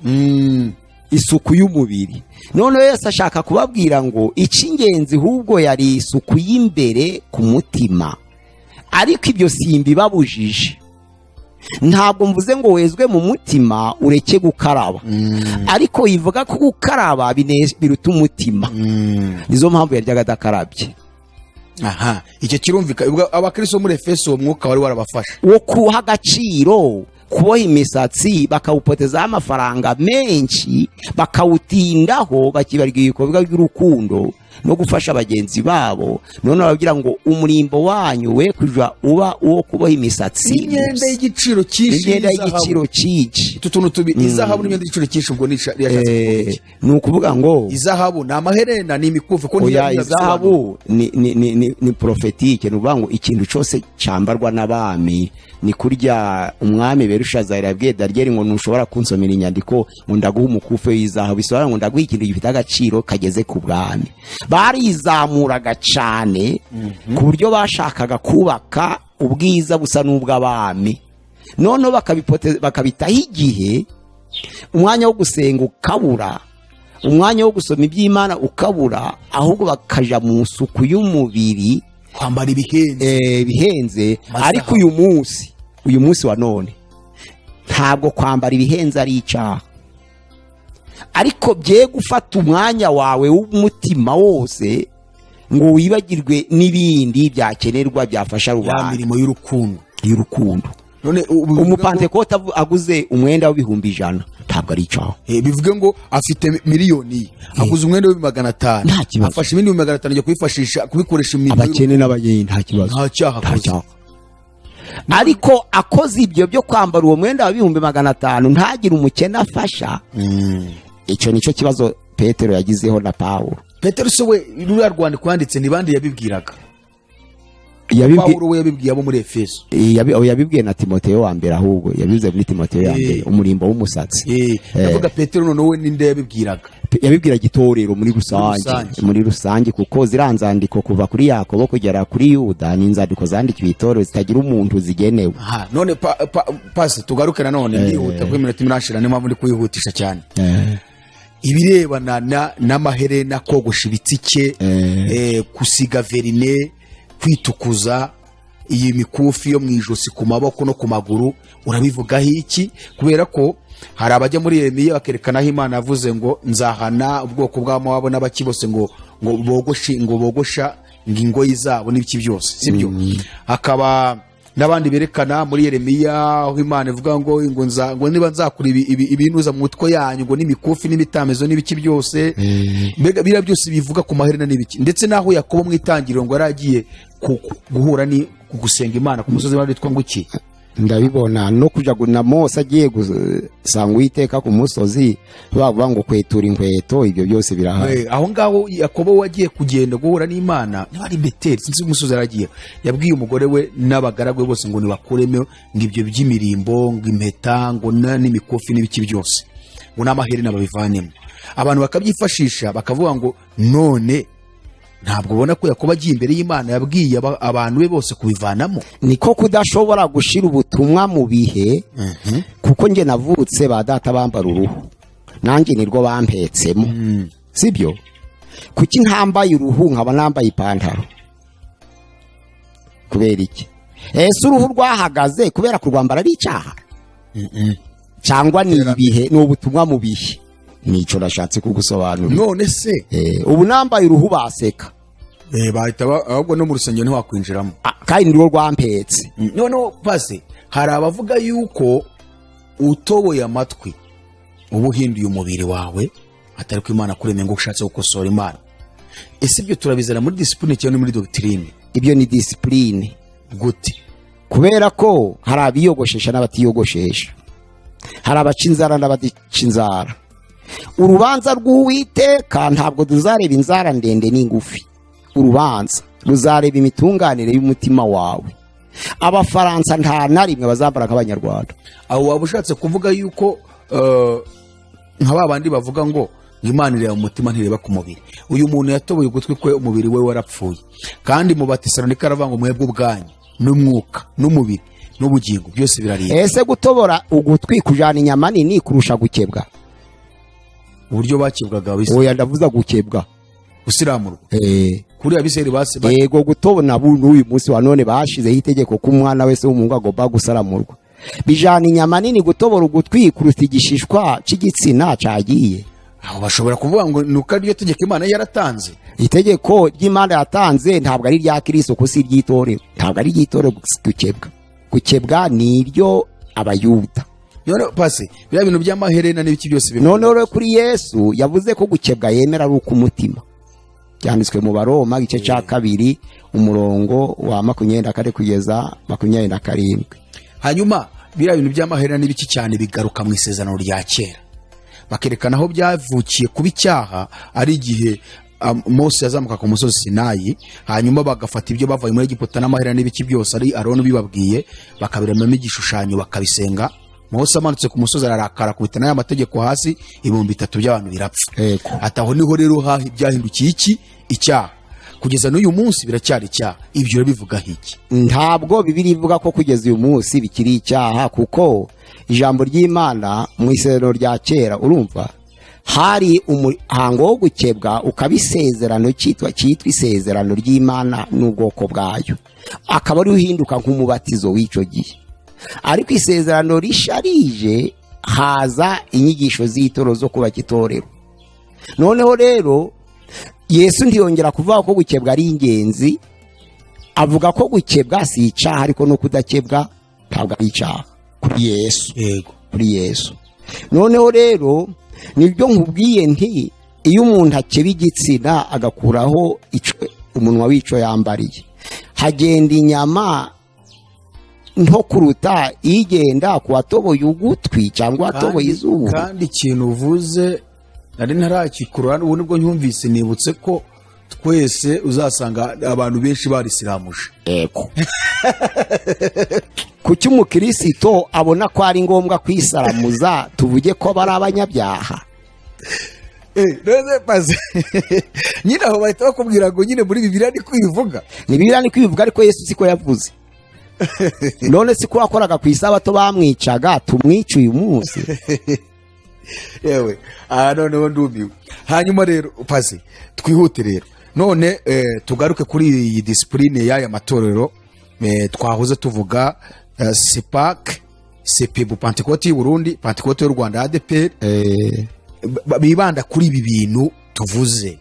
isuku y'umubiri. Noneho Yesu ashaka kubabwira ngo icy'ingenzi ahubwo yari isuku y'imbere ku mutima. Ariko ibyo simbibabujije, ntabwo mvuze ngo wezwe mu mutima ureke gukaraba, ariko yivuga ko gukaraba biruta umutima. Nizo mpamvu yaryaga adakarabye. Aha icyo kirumvikana. Ubwo abakristo bo muri Efeso uwo mwuka wari warabafashe wo kuha agaciro. Kuboha imisatsi bakawupotezaho amafaranga menshi, bakawutindaho, bakibarwa ibikorwa by'urukundo no gufasha bagenzi babo. None barabwira ngo umurimbo wanyu we kuja uba uwo kuboha imisatsi N'imyenda gusa. y'igiciro cyinshi, N'imyenda n'izahabu. y'igiciro cyinshi. Utu tuntu tubiri, izahabu n'imyenda y'igiciro cyinshi, ubwo ni yashatse kuvuga iki? Ni ukuvuga ngo Izahabu ni amaherena, ni imikufi, ko Oya. ntiyabisobanura. Izahabu ni prophétique. Ni ukuvuga ngo ikintu cyose cyambarwa n'abami, ni kurya umwami Berushazari yabwiye Daniyeli ngo: "Ntushobora kunsomera inyandiko, ngo ndaguha umukufi w'izahabu." Bisobanura ngo ndaguha ikintu gifite agaciro kageze ku bwami. Barizamuraga cyane ku buryo bashakaga kubaka ubwiza busa n'ubw'abami, noneho bakabitaho igihe, umwanya wo gusenga ukabura, umwanya wo gusoma iby'Imana ukabura, ahubwo bakaja mu suku y'umubiri. Kwambara ibihenze. Bihenze. Amasaha. Ariko uyu munsi wa none, ntabwo kwambara ibihenze ari icyaha, ariko bye gufata umwanya wawe w'umutima wose ngo wibagirwe n'ibindi byakenerwa byafasha Ya rubanda. mirimo y'urukundo. Y'urukundo. None ubu bivuge ngo- Umupantekote aguze umwenda w'100,000, ntabwo ari icyaha. Bivuge ngo afite miliyoni ye, aguze umwenda w'500,000. Nta kibazo. Afashe ibindi 500,000 ajya kwifashisha kubikoresha imirimo. Abakene n'abageni, nta kibazo. Nta cyaha Nta akoze. cyaha. Ariko akoze ibyo byo kwambara uwo mwenda wa 500,000, ntagire umukene afasha, icyo nicyo kibazo Petero yagizeho na Pawulo. Petero se we, ruriya rwandiko yanditse, ni bande yabibwiraga? Pawulo we yabibwiye abo muri Efeso. Yabibwiye na Timoteyo wa mbere, ahubwo yabivuze muri Timoteyo ya mbere, umurimbo w'umusatsi. Ndavuga Petero noneho, we ninde yabibwiraga? Yabibwiraga itorero muri rusange. Rusange. Muri rusange, kuko ziriya nzandiko kuva kuri Yakobo kugera kuri Yuda ni inzandiko zandikiwe itorero, zitagira umuntu zigenewe. Aha, none pasi tugaruke nanone, ndihuta kuko iminota irashira, niyo mpamvu ndi kuyihutisha cyane. Ibirebana n'amaherena, kogosha ibitsike, gusiga verine, kwitukuza, iyi mikufi yo mu ijosi, ku maboko no ku maguru, urabivugaho iki? Kubera ko hari abajya muri Yeremiya bakerekana aho Imana yavuze ngo: "Nzahana ubwoko bw'Abamowabu n'abaki bose ngo bogoshe, ngo bogosha ngo ingoyi zabo n'ibiki byose." Sibyo? Hakaba n'abandi berekana muri Yeremiya aho Imana ivuga ngo niba nzakura ibinuza mu mutwe yanyu, ngo n'imikufi n'imitamezo n'ibiki byose. Mbega biriya byose bivuga ku maherena n'ibiki, ndetse n'aho Yakobo mu itangiriro ngo yari agiye guhura ni gusenga Imana ku musozi wari witwa ngo iki? Ndabibona no kuja na Mose agiye gusanga Uwiteka ku musozi, bavuga ngo kwetura inkweto, ibyo byose birahari. Aho ngaho Yakobo wagiye kugenda guhura n'Imana, niba ari Beteli, sinzi umusozi yaragiye, yabwiye umugore we n'abagaragu be bose ngo nibakuremo ngo ibyo by'imirimbo, ngo impeta, ngo n'imikufi n'ibiki byose, ngo n'amaherena babivanemo. Abantu bakabyifashisha bakavuga ngo: "None ntabwo ubona ko Yakobo agiye imbere y'Imana yabwiye abantu be bose kubivanamo?" Niko kudashobora gushira ubutumwa mu bihe, kuko njye navutse ba data bambara uruhu, nanjye nirwo bampetsemo, sibyo? Kuki ntambaye uruhu nkaba nambaye ipantaro? Kubera iki? Ese uruhu rwahagaze kubera kurwambara ari icyaha, cyangwa ni ibihe, ni ubutumwa mu bihe? Nicyo nashatse kugusobanurira. None se Ubu nambaye uruhu baseka. Bahita ahubwo no mu rusengero ntiwakwinjiramo. Ah, kandi nirwo rwampetse. Noneho pase, hari abavuga yuko utoboye amatwi uba uhinduye umubiri wawe, atari ko Imana kuremye, ngo ushatse gukosora Imana. Ese ibyo turabizana muri discipline cyangwa muri doctrine? Ibyo ni discipline. Gute? Kubera ko hari abiyogoshesha n'abatiyogoshesha, hari abaca inzara n'abadica inzara. Urubanza rw'Uwiteka ntabwo tuzareba inzara ndende n'ingufi, urubanza ruzareba imitunganire y'umutima wawe. Abafaransa nta na rimwe bazambara nk'Abanyarwanda. Aho waba ushatse kuvuga yuko nka ba bandi bavuga ngo Imana ireba mu mutima, ntireba ku mubiri, uyu muntu yatoboye ugutwi kwe, umubiri we warapfuye, kandi mu Batesalonika aravuga ngo: "Mwebwe ubwanyu n'umwuka n'umubiri n'ubugingo byose birarinda." Ese gutobora ugutwi kujana inyama nini kurusha gukebwa? Uburyo bakebwaga bisa. Oya, ndavuza gukebwa. Gusiramurwa kuri Abisirayeli base Yego, gutobona n'uyu munsi wa none bashizeho itegeko ko umwana wese w'umuhungu agomba gusaramurwa. Bijana inyama nini gutobora ugutwi kuruta igishishwa c'igitsina cagiye? Aho bashobora kuvuga ngo ni uko ariryo tegeko Imana yaratanze. Itegeko ry'Imana yatanze ntabwo ari irya Kristo, kuko si iry'itorero, ntabwo ari iry'itorero gukebwa. Gukebwa ni iryo. Abayuda. None pasi, biriya bintu by'amaherena n'ibiki byose Noneho rero kuri Yesu yavuze ko gukebwa yemera ari uk'umutima. Byanditswe mu Baroma igice cya 2, umurongo wa 24 kugeza 27. Hanyuma biriya bintu by'amaherena n'ibiki cyane bigaruka mu Isezerano rya Kera, bakerekana aho byavukiye kuba icyaha ari igihe Mose yazamuka ku musozi Sinayi, hanyuma bagafata ibyo bavaye muri Egiputa n'amaherena n'ibiki byose, ari Aroni ubibabwiye, bakabiremamo igishushanyo, bakabisenga. Mose amanutse ku musozi ararakara, akubita n'aya mategeko hasi, 3000 by'abantu birapfa. Ati aho niho rero byahindukiye iki? Icyaha. Kugeza n'uyu munsi biracyari icyaha. Ibyo rero bivugaho iki? Ntabwo Bibiliya ivuga ko kugeza uyu munsi bikiri icyaha, kuko ijambo ry'Imana mu Isezerano rya Kera, urumva, hari umuhango wo gukebwa, ukaba isezerano cyitwa isezerano ry'Imana n'ubwoko bwayo, akaba ari uhinduka nk'umubatizo w'icyo gihe. Ariko isezerano risharije haza inyigisho z'itorero, zo kubaka itorero. Noneho rero Yesu ntiyongera kuvuga ko gukebwa ari ingenzi, avuga ko gukebwa si icyaha, ariko no kudakebwa ntabwo ari icyaha kuri Yesu. Kuri Yesu. Noneho rero nibyo nkubwiye nti iyo umuntu akeba igitsina, agakuraho umunwa w'icyo yambariye, hagenda inyama nto kuruta igenda ku watoboye ugutwi cyangwa watoboye izuru. Kandi ikintu uvuze nari ntarakikura, ubu nibwo nyumvise, nibutse ko twese uzasanga abantu benshi barisiramuje. Ego, kuki umukirisito abona ko ari ngombwa kwisaramuza, tuvuge ko bari abanyabyaha? None maze nyine aho bahita bakubwira ngo nyine muri Bibiliya ni kwivuga. Ni Bibiliya ni kwivuga, ariko Yesu siko yavuze. None si ko wakoraga ku Isabato bamwicaga, tumwice uyu munsi? Yewe, aha noneho ndumiwe. Hanyuma rero pasi, twihute rero none tugaruke kuri iyi discipline y'aya matorero twahoze tuvuga, CEPAC, CEPEBU, Pantekote y'u Burundi, Pantekote y'u Rwanda, ADEPR, bibanda kuri ibi bintu tuvuze,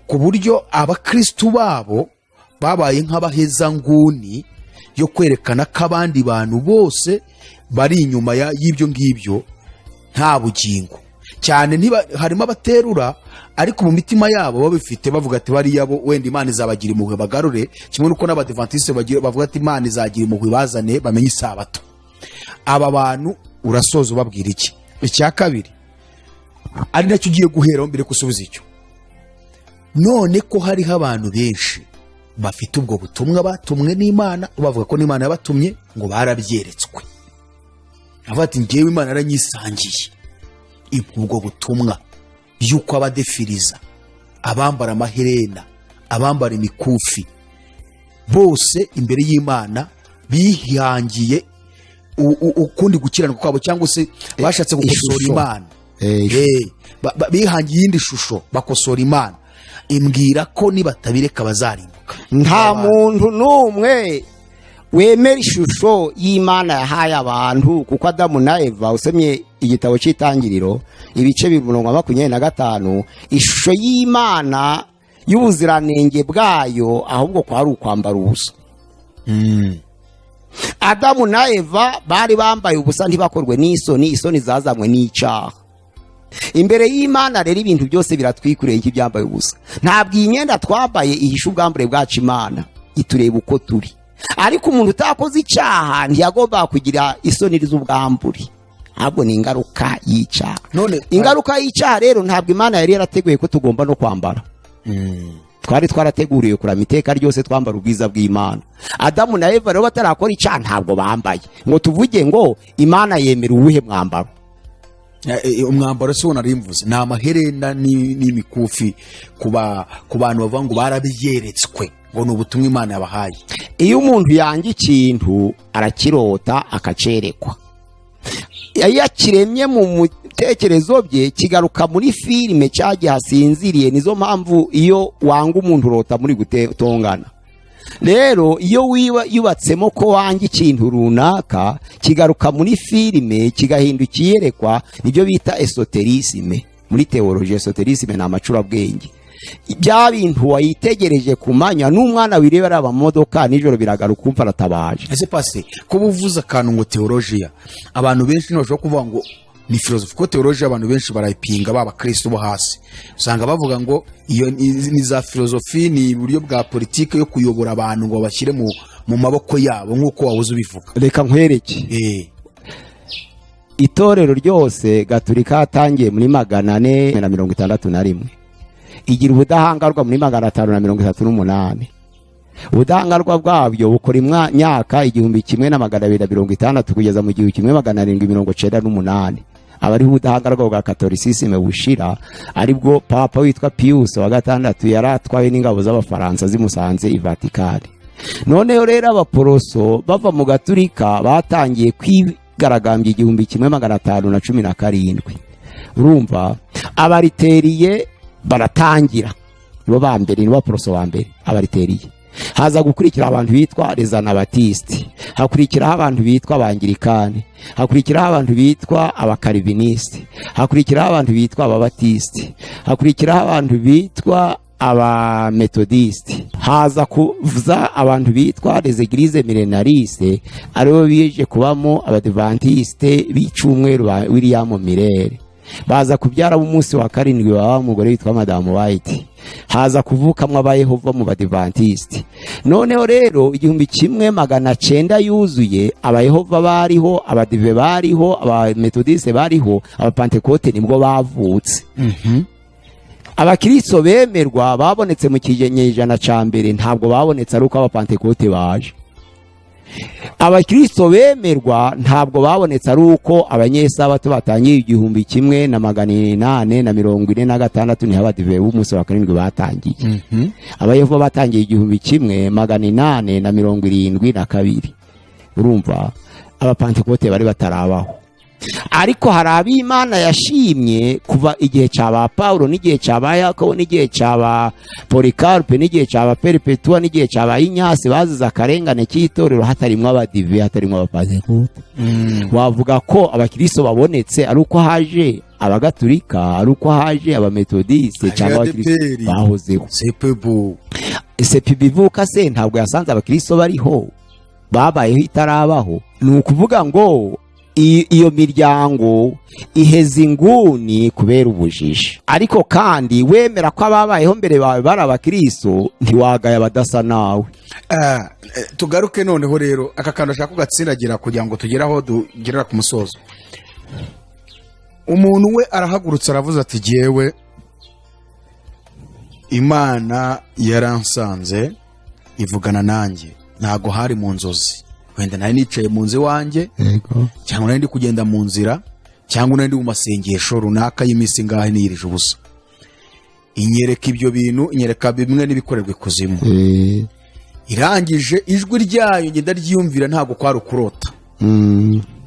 ku buryo abakristu babo babaye nk'abahezanguni yo kwerekana ko abandi bantu bose bari inyuma y'ibyo ngibyo nta bugingo cyane. Niba harimo abaterura, ariko mu mitima yabo babifite, bavuga ati bariya bo wenda Imana izabagira impuhwe bagarure, kimwe n'uko n'Abadivantisite bavuga ati Imana izagira impuhwe bazane bamenye Isabato. Aba bantu urasoza ubabwira iki? Icya kabiri, ari nacyo ugiye guheraho mbere gusubiza icyo, none ko hariho abantu benshi bafite ubwo butumwa batumwe n'Imana, bavuga ko n'Imana yabatumye, ngo barabyeretswe, avuga ati ngewe Imana yaranyisangiye, impa ubwo butumwa y'uko abadefiriza, abambara amaherena, abambara imikufi bose imbere y'Imana bihangiye ukundi gukiranuka kwabo, cyangwa se bashatse gukosora Ishusho. Imana. Ishusho. Bihangiye iyindi shusho, bakosora Imana, imbwira ko nibatabireka bazarimbuka. Nta muntu n'umwe wemera ishusho y'Imana yahaye abantu, kuko Adamu na Eva, usomye igitabo cy'Itangiriro ibice 2:25, ishusho y'Imana y'ubuziranenge bwayo ahubwo kwari ukwambara ubusa. Adamu na Eva bari bambaye ubusa, ntibakorwe n'isoni. Isoni zazanywe n'icyaha. Imbere y'Imana rero ibintu byose biratwikuriye nk'ibyambaye ubusa. Ntabwo iyi myenda twambaye ihisha ubwambure bwacu. Imana itureba uko turi, ariko umuntu utakoze icyaha ntiyagomba kugira isoni z'ubwambure, ahubwo ni ingaruka y'icyaha. None Ingaruka y'icyaha rero, ntabwo Imana yari yarateguye ko tugomba no kwambara. Twari twarateguriwe kurama iteka ryose, twambara ubwiza bw'Imana. Adamu na Eva rero batarakora icyaha ntabwo bambaye, ngo tuvuge ngo Imana yemera uwuhe mwambaro. Umwambaro si wo nari mvuze, ni amaherena n'imikufi ku bantu bavuga ngo barabyeretswe, ngo ni ubutumwa Imana yabahaye. Iyo umuntu yanga ikintu arakirota, akacerekwa. Iyo akiremye mu bitekerezo bye, kigaruka muri filime cyagihe asinziriye. Nizo mpamvu iyo wanga umuntu urota muri gutongana. Rero iyo wiba yubatsemo ko wanga ikintu runaka, kigaruka muri filime, kigahinduka iyerekwa. Nibyo bita ésôtérisme muri théologie. Ésôtérisme ni amacurabwenge. Bya bintu wayitegereje ku manywa n'umwana wireba araba mu modoka nijoro, biragaruka, umva aratabaje. Ese pasi, kuba uvuze akantu ngo teolojiya, abantu benshi ntibashobora kuvuga ngo ni filozofi, kuko teolojiya abantu benshi barayipinga, baba abakristo bo hasi usanga bavuga ngo iyo ni za filozofi, ni uburyo bwa politiki yo kuyobora abantu ngo babashyire mu maboko yabo, nk'uko wabuze ubivuga. Reka nkwereke. Itorero ryose Gaturika yatangiye muri 461, igira ubudahangarwa muri 538. Ubudahangarwa bwabyo bukora imyaka 1260 kugeza mu 1798, aba ariho ubudahangarwa bwa catholicisme bushira, aribwo Papa witwa Pius wa gatandatu yari atwawe n'ingabo z'Abafaransa zimusanze i Vatikani. Noneho rero Abaporoso bava mu Gaturika batangiye kwigaragambya 1517. Urumva Abariteriye baratangira, nibo ba mbere, nibo Baporoso ba mbere, Abariteriye. Haza gukurikira abantu bitwa les Anabaptistes, hakurikiraho abantu bitwa Abangirikani, hakurikiraho abantu bitwa Abakarivinisite, hakurikiraho abantu bitwa Ababatisite, hakurikiraho abantu bitwa Abametodisite, haza kuza abantu bitwa les Églises Millénaristes, aribo bije kubamo Abadivantiste b'icyumweru ba William Miller. Baza kubyara b'umunsi wa karindwi baba umugore witwa Madamu White. Haza kuvukamwo Abayehova mu Badivantiste. Noneho rero 1900 yuzuye, Abayehova bariho, Abadive bariho, Abametodiste bariho, Abapantekote nibwo bavutse. Abakristo bemerwa babonetse mu kinyejana ca mbere, ntabwo babonetse ari uko Abapantekote baje. Abakristo bemerwa ntabwo babonetse ari uko Abanyesabato batangiye 1846. Niho Abadive b'umunsi wa karindwi batangiye. Abayehova batangiye 1872. Urumva Abapantekote bari batarabaho, ariko hari ab'Imana yashimye kuva igihe cya ba Pawulo n'igihe cya ba Yakobo n'igihe cya ba Polycarpe n'igihe cya ba Peripetuwa n'igihe cya ba Inyasi, bazize akarengane k'itorero, hatarimwo Abadive, hatarimwo Abapantekote. Wavuga ko Abakristo babonetse ari uko haje Abagatulika, ari uko haje Abametodiste cyangwa Abakristo ADEPR. bahozeho? Sepebu. Sepibu ivuka se ntabwo yasanze Abakristo bariho, babayeho itarabaho? Ni ukuvuga ngo iyo miryango iheza inguni kubera ubujiji. Ariko kandi wemera ko ababayeho mbere bawe bari Abakristo, ntiwagaya abadasa nawe. Tugaruke noneho rero aka kantu ashaka kugatsindagira kugira ngo tugere aho tugerera ku musozo. Umuntu we arahagurutse aravuze ati: "Jyewe Imana yaransanze ivugana nanjye, ntabwo hari mu nzozi, wenda nari nicaye mu nzu iwanjye, cyangwa nari ndi kugenda mu nzira, cyangwa nari ndi mu masengesho runaka y'iminsi ingahe niyirije ubusa, inyereka ibyo bintu, inyereka bimwe n'ibikorerwa ikuzimu. Irangije ijwi ryayo ngenda ryiyumvira, ntabwo kwari ukurota.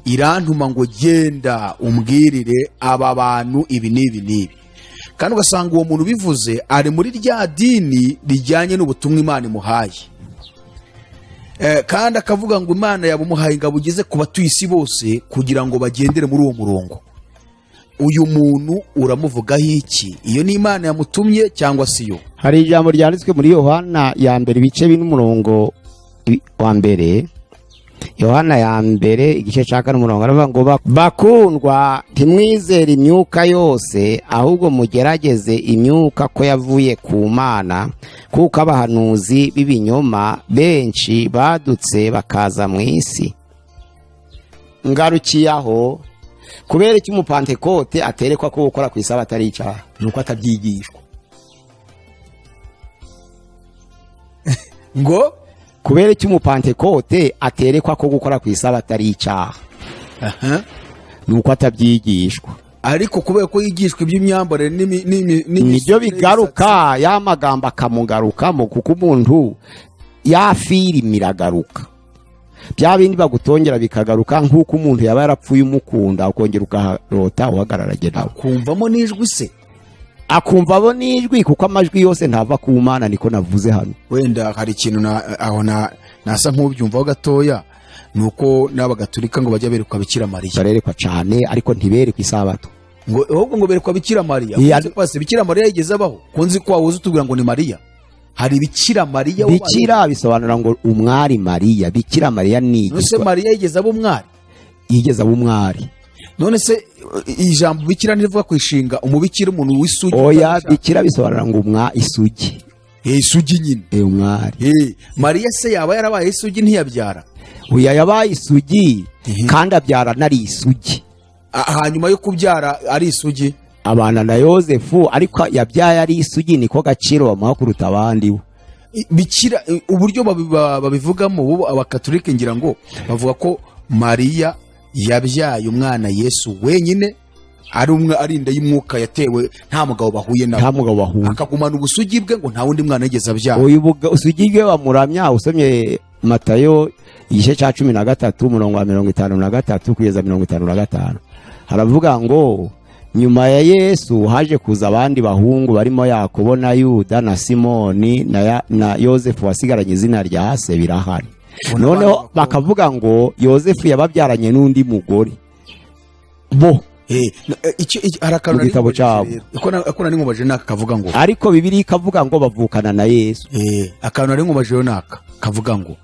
Irantuma ngo genda umbwirire aba bantu ibi n'ibi n'ibi." Kandi ugasanga uwo muntu ubivuze ari muri rya dini rijyanye n'ubutumwa Imana imuhaye. Kandi akavuga ngo Imana yabumuhaye ingabo ugeze ku batuye isi bose kugira ngo bagendere muri uwo murongo. Uyu muntu uramuvugaho iki? Iyo ni Imana yamutumye cyangwa si yo? Hari ijambo ryanditswe muri Yohana ya mbere, ibice bine, umurongo wa mbere. Yohana ya mbere, igice cya kane, umurongo, aravuga ngo: "Bakundwa, ntimwizere imyuka yose, ahubwo mugerageze imyuka ko yavuye ku Mana, kuko abahanuzi b'ibinyoma benshi badutse bakaza mu isi." Ngarukiye aho. Kubera iki Umupantekote aterekwa ko gukora ku isabato atari icyaha? Ni uko atabyigishwa. Ngo? Kubera iki Umupantekote aterekwa ko gukora ku isabato atari icyaha? Ni uko atabyigishwa. Ariko kubera ko yigishwa iby'imyambarire Nibyo bigaruka, ya magambo akamugarukamo, kuko umuntu ya filimi iragaruka, bya bindi bagutongera bikagaruka, nk'uko umuntu yaba yarapfuye umukunda, ukongera ukaharota uhagararanye nawe. Kumvamo n'ijwi se? Akumva abo n'ijwi, kuko amajwi yose ntava ku Mana, niko navuze hano. Wenda hari ikintu aho nasa nk'ubyumvaho gatoya, ni uko n'Abagatulika ngo bajya berekwa Bikira Mariya. Barerekwa cyane, ariko ntiberekwe isabato. Ngo ahubwo ngo berekwa Bikira Mariya. Iya. Kunze pasi Bikira Mariya yigeze abaho? Kunzi ko wabuze utubwira ngo ni Mariya, hari Bikira Mariya wabayeho? Bikira bisobanura ngo umwari Mariya. Bikira Mariya ni None se Mariya yigeze aba umwari? Yigeze aba umwari. None se ijambo bikira ntirivuga ku ishinga umubikira, umuntu w'isugi? Oya. Utabishaka. Bikira bisobanura ngo umwa isugi. Isugi nyine. Umwari. Mariya se yaba yarabaye isugi ntiyabyara? Uya yabaye isugi kandi abyara nari isugi. Hanyuma yo kubyara ari isugi? Abana na Yosefu, ariko yabyaye ari isugi, niko gaciro bamuha kuruta abandi bo. Bikira uburyo babivugamo bo Abakatolike, ngira ngo bavuga ko Mariya yabyaye umwana Yesu wenyine, ari umwe, ari inda y'umwuka yatewe, nta mugabo bahuye nawe. Nta mugabo bahuye. Akagumana ubusugi bwe, ngo nta wundi mwana yigeze abyara. Uyu usugi bwe bamuramya, usomye Matayo igice cya 13 umurongo wa 53 kugeza 55, haravuga ngo nyuma ya Yesu haje kuza abandi bahungu barimo Yakobo na Yuda na Simoni na Yosefu wasigaranye izina rya se. Birahari. Ubona noneho abana bakobwa. Bakavuga ngo Yosefu yababyaranye n'undi mugore bo. Hari akantu Mu nari gitabo nkubaje cyabo. rero. Ako nari nkubaje naka kavuga ngo Ariko Bibiliya ikavuga ngo bavukana na Yesu. Akantu nari nkubaje rero naka kavuga ngo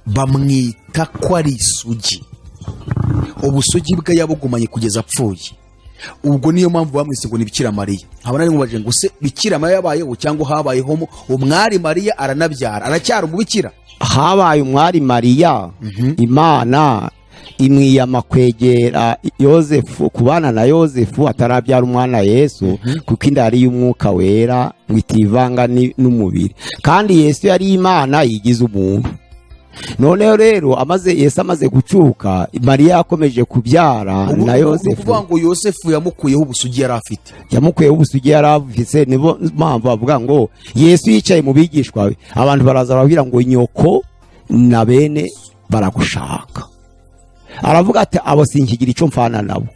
bamwita ko ari isugi, ubusugi bwe yabugumanye kugeza apfuye, ubwo niyo mpamvu bamwise ngo ni Bikira Mariya. Nkaba nari nkubaje ngo se Bikira Mariya yabayeho cyangwa habayeho umwari Mariya aranabyara, aracyari umubikira? Habaye umwari Mariya, Imana imwiyama kwegera Yosefu, kubana na Yosefu atarabyara umwana Yesu, kuko inda yari y'umwuka wera ngo itivanga n'umubiri, kandi Yesu yari Imana yigize umuntu. Noneho rero amaze Yesu amaze gucuka, Mariya yakomeje kubyara Ubu na ni Yosefu. ukuvuga ngo Yosefu yamukuyeho ubusugi yari afite? Yamukuyeho ubusugi yari afise. Nibo mpamvu bavuga ngo Yesu yicaye mu bigishwa be, abantu baraza barabwira ngo nyoko na bene baragushaka. Aravuga ati: "Abo sinkigira icyo mfana nabo,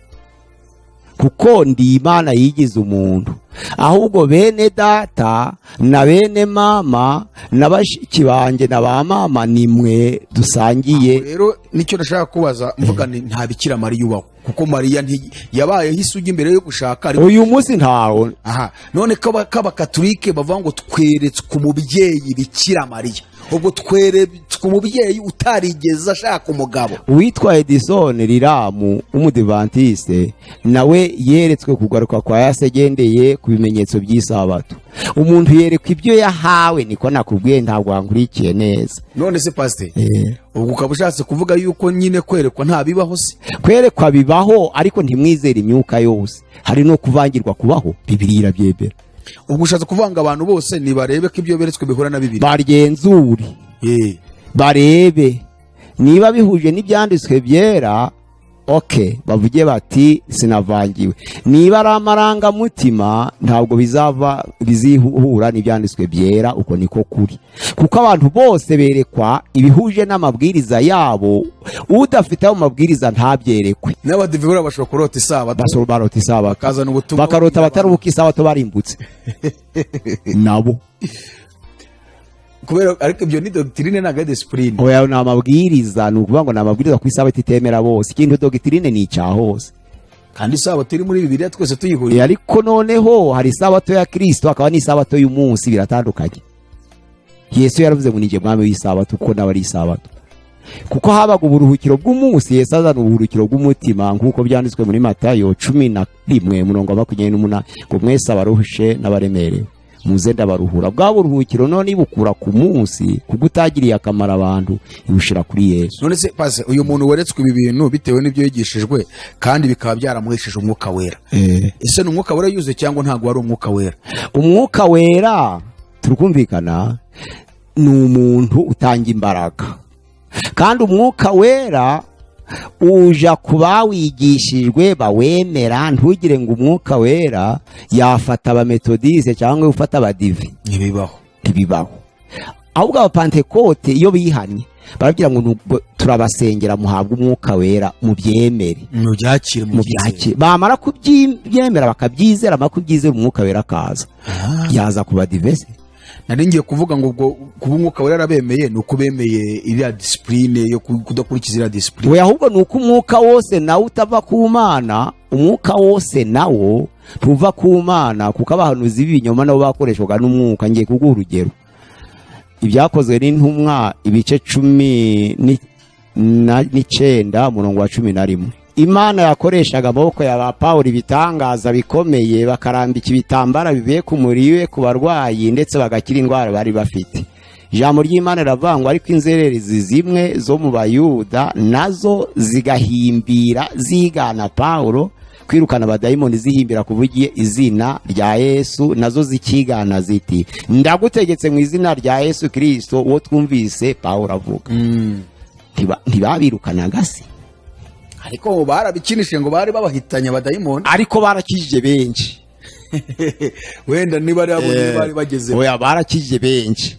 kuko ndi Imana yigize umuntu. Ahubwo bene data na bene mama na bashiki banjye na ba mama ni mwe dusangiye." Rero nicyo nashaka kubaza, mvuga ni nta Bikira Mariya ubaho, kuko Mariya yabayeho isugi mbere yo gushaka, ariko Uyu munsi ntawo. Aha none k'Abakatolike bavuga ngo tweretswe umubyeyi Bikira Mariya, ubwo tweretswe umubyeyi utarigeze ashaka umugabo? Uwitwa Edison Riramu w'Umudivantiste nawe yeretswe kugaruka kwa Yesu agendeye ku bimenyetso by'isabato. Umuntu yerekwa ibyo yahawe, niko nakubwiye, ntabwo wankurikiye neza. None se pasiteri, ubwo ukaba ushatse kuvuga yuko nyine kwerekwa nta bibaho se? Kwerekwa bibaho, ariko ntimwizere imyuka yose. Hari no kuvangirwa kubaho, Bibiliya irabyemera. Ubwo ushatse kuvuga ngo abantu bose nibarebe ko ibyo beretswe bihura na Bibiliya? Bagenzure, barebe niba bihuje n'ibyanditswe byera, ok, bavuge bati sinavangiwe. Niba ari amarangamutima, ntabwo bizava bizihura n'ibyanditswe byera. Uko niko kuri, kuko abantu bose berekwa ibihuje n'amabwiriza yabo. Udafite ayo mabwiriza ntabyerekwe. N'Abadive buriya bashobora kurota isabato? Basoro barota isabato. Bakazana ubutumwa. Bakarota bataruhuka isabato, barimbutse nabo. Kubera ariko ibyo ni doctrine, ntabwo ari discipline. Oya, ni amabwiriza. Ni ukuvuga ngo ni amabwiriza ku isabato itemera bose. Ikintu doctrine ni icya hose. Kandi isabato iri muri Bibiliya twese tuyihuriye. Ariko noneho hari isabato ya Kirisito, hakaba n'isabato y'umunsi, biratandukanye. Yesu yaravuze ngo ninjye mwami w'isabato, kuko nawe ari isabato. Kuko habaga uburuhukiro bw'umunsi, Yesu azana uburuhukiro bw'umutima, nk'uko byanditswe muri Matayo 11 umurongo wa 28 ngo mwese abaruhushe n'abaremerewe muze ndabaruhura. Bwa buruhukiro none ibukura ku munsi, kuko utagiriye akamaro abantu, ibushira kuri Yesu. None se pase, uyu muntu weretswe ibi bintu bitewe n'ibyo yigishijwe kandi bikaba byaramuhesheje umwuka wera, ese ni umwuka wera yuzuye cyangwa ntabwo wari umwuka wera? Umwuka wera, turikumvikana, ni umuntu utanga imbaraga, kandi umwuka wera uja ku bawigishijwe bawemera. Ntugire ngo umwuka wera yafata Abametodise cyangwa ufata Abadive. Ntibibaho. Ntibibaho. Ahubwo Abapantekote iyo bihannye barabwira ngo nubwo turabasengera muhabwe umwuka wera, mubyemere. Mubyakire. Mu byakire. Bamara kubyemera bakabyizera, bamara kubyizera umwuka wera akaza. Yaza ku Badive se? Nari ngiye kuvuga ngo ubwo kuba Umwuka Wera yarabemeye ni uko bemeye iriya discipline yo kudakurikiza iriya discipline. We, ahubwo ni uko umwuka wose nawo utava ku Mana. Umwuka wose nawo ntuva ku Mana, kuko abahanuzi b'ibinyoma nabo bakoreshwaga n'umwuka. Ngiye kuguha urugero: Ibyakozwe n'Intumwa, ibice 19, umurongo wa 11. Imana yakoreshaga amaboko ya ba Pawulo ibitangaza bikomeye, bakarambika ibitambara bivuye ku mubiri we ku barwayi, ndetse bagakira indwara bari bafite. Ijambo ry'Imana riravangwa, ariko inzererezi zimwe zo mu Bayuda nazo zigahimbira zigana Pawulo kwirukana abadayimoni, zihimbira kuvuga izina rya Yesu, nazo zikigana ziti: "Ndagutegetse mu izina rya Yesu Kirisito uwo twumvise Pawulo avuga." Ntibabirukanaga se? Ariko barabikinishije ngo bari babahitanye abadayimoni. Ariko barakijije benshi. Wenda niba ari abo bari bageze. Oya, barakijije benshi.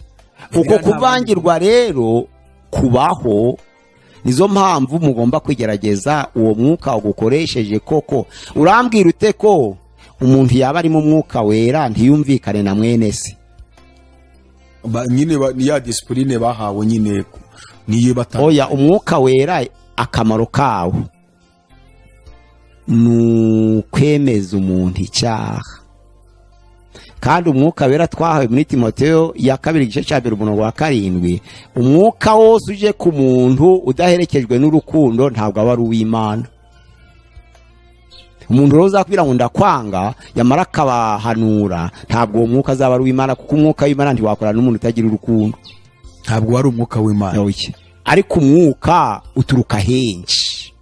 Uko Biriya nta kuvangirwa rero kubaho, nizo mpamvu mugomba kugerageza uwo mwuka ugukoresheje koko. Urambwira ute ko umuntu yaba ari mu Mwuka Wera ntiyumvikane na mwene se? Nyine ni ya discipline bahawe nyine niyo batanga. Oya, Umwuka Wera akamaro kawo ni ukwemeza umuntu icyaha. Kandi Umwuka Wera twahawe muri Timoteyo ya kabiri, igice cya 1, umurongo wa 7: umwuka wose uje ku muntu udaherekejwe n'urukundo ntabwo aba ari uw'Imana. Umuntu rero uzakubwira ngo "Ndakwanga", yamara akabahanura, ntabwo uwo mwuka azaba ari uw'Imana, kuko umwuka w'Imana ntiwakorana n'umuntu utagira urukundo. Ntabwo wari umwuka w'Imana. Oya. Ariko umwuka uturuka henshi.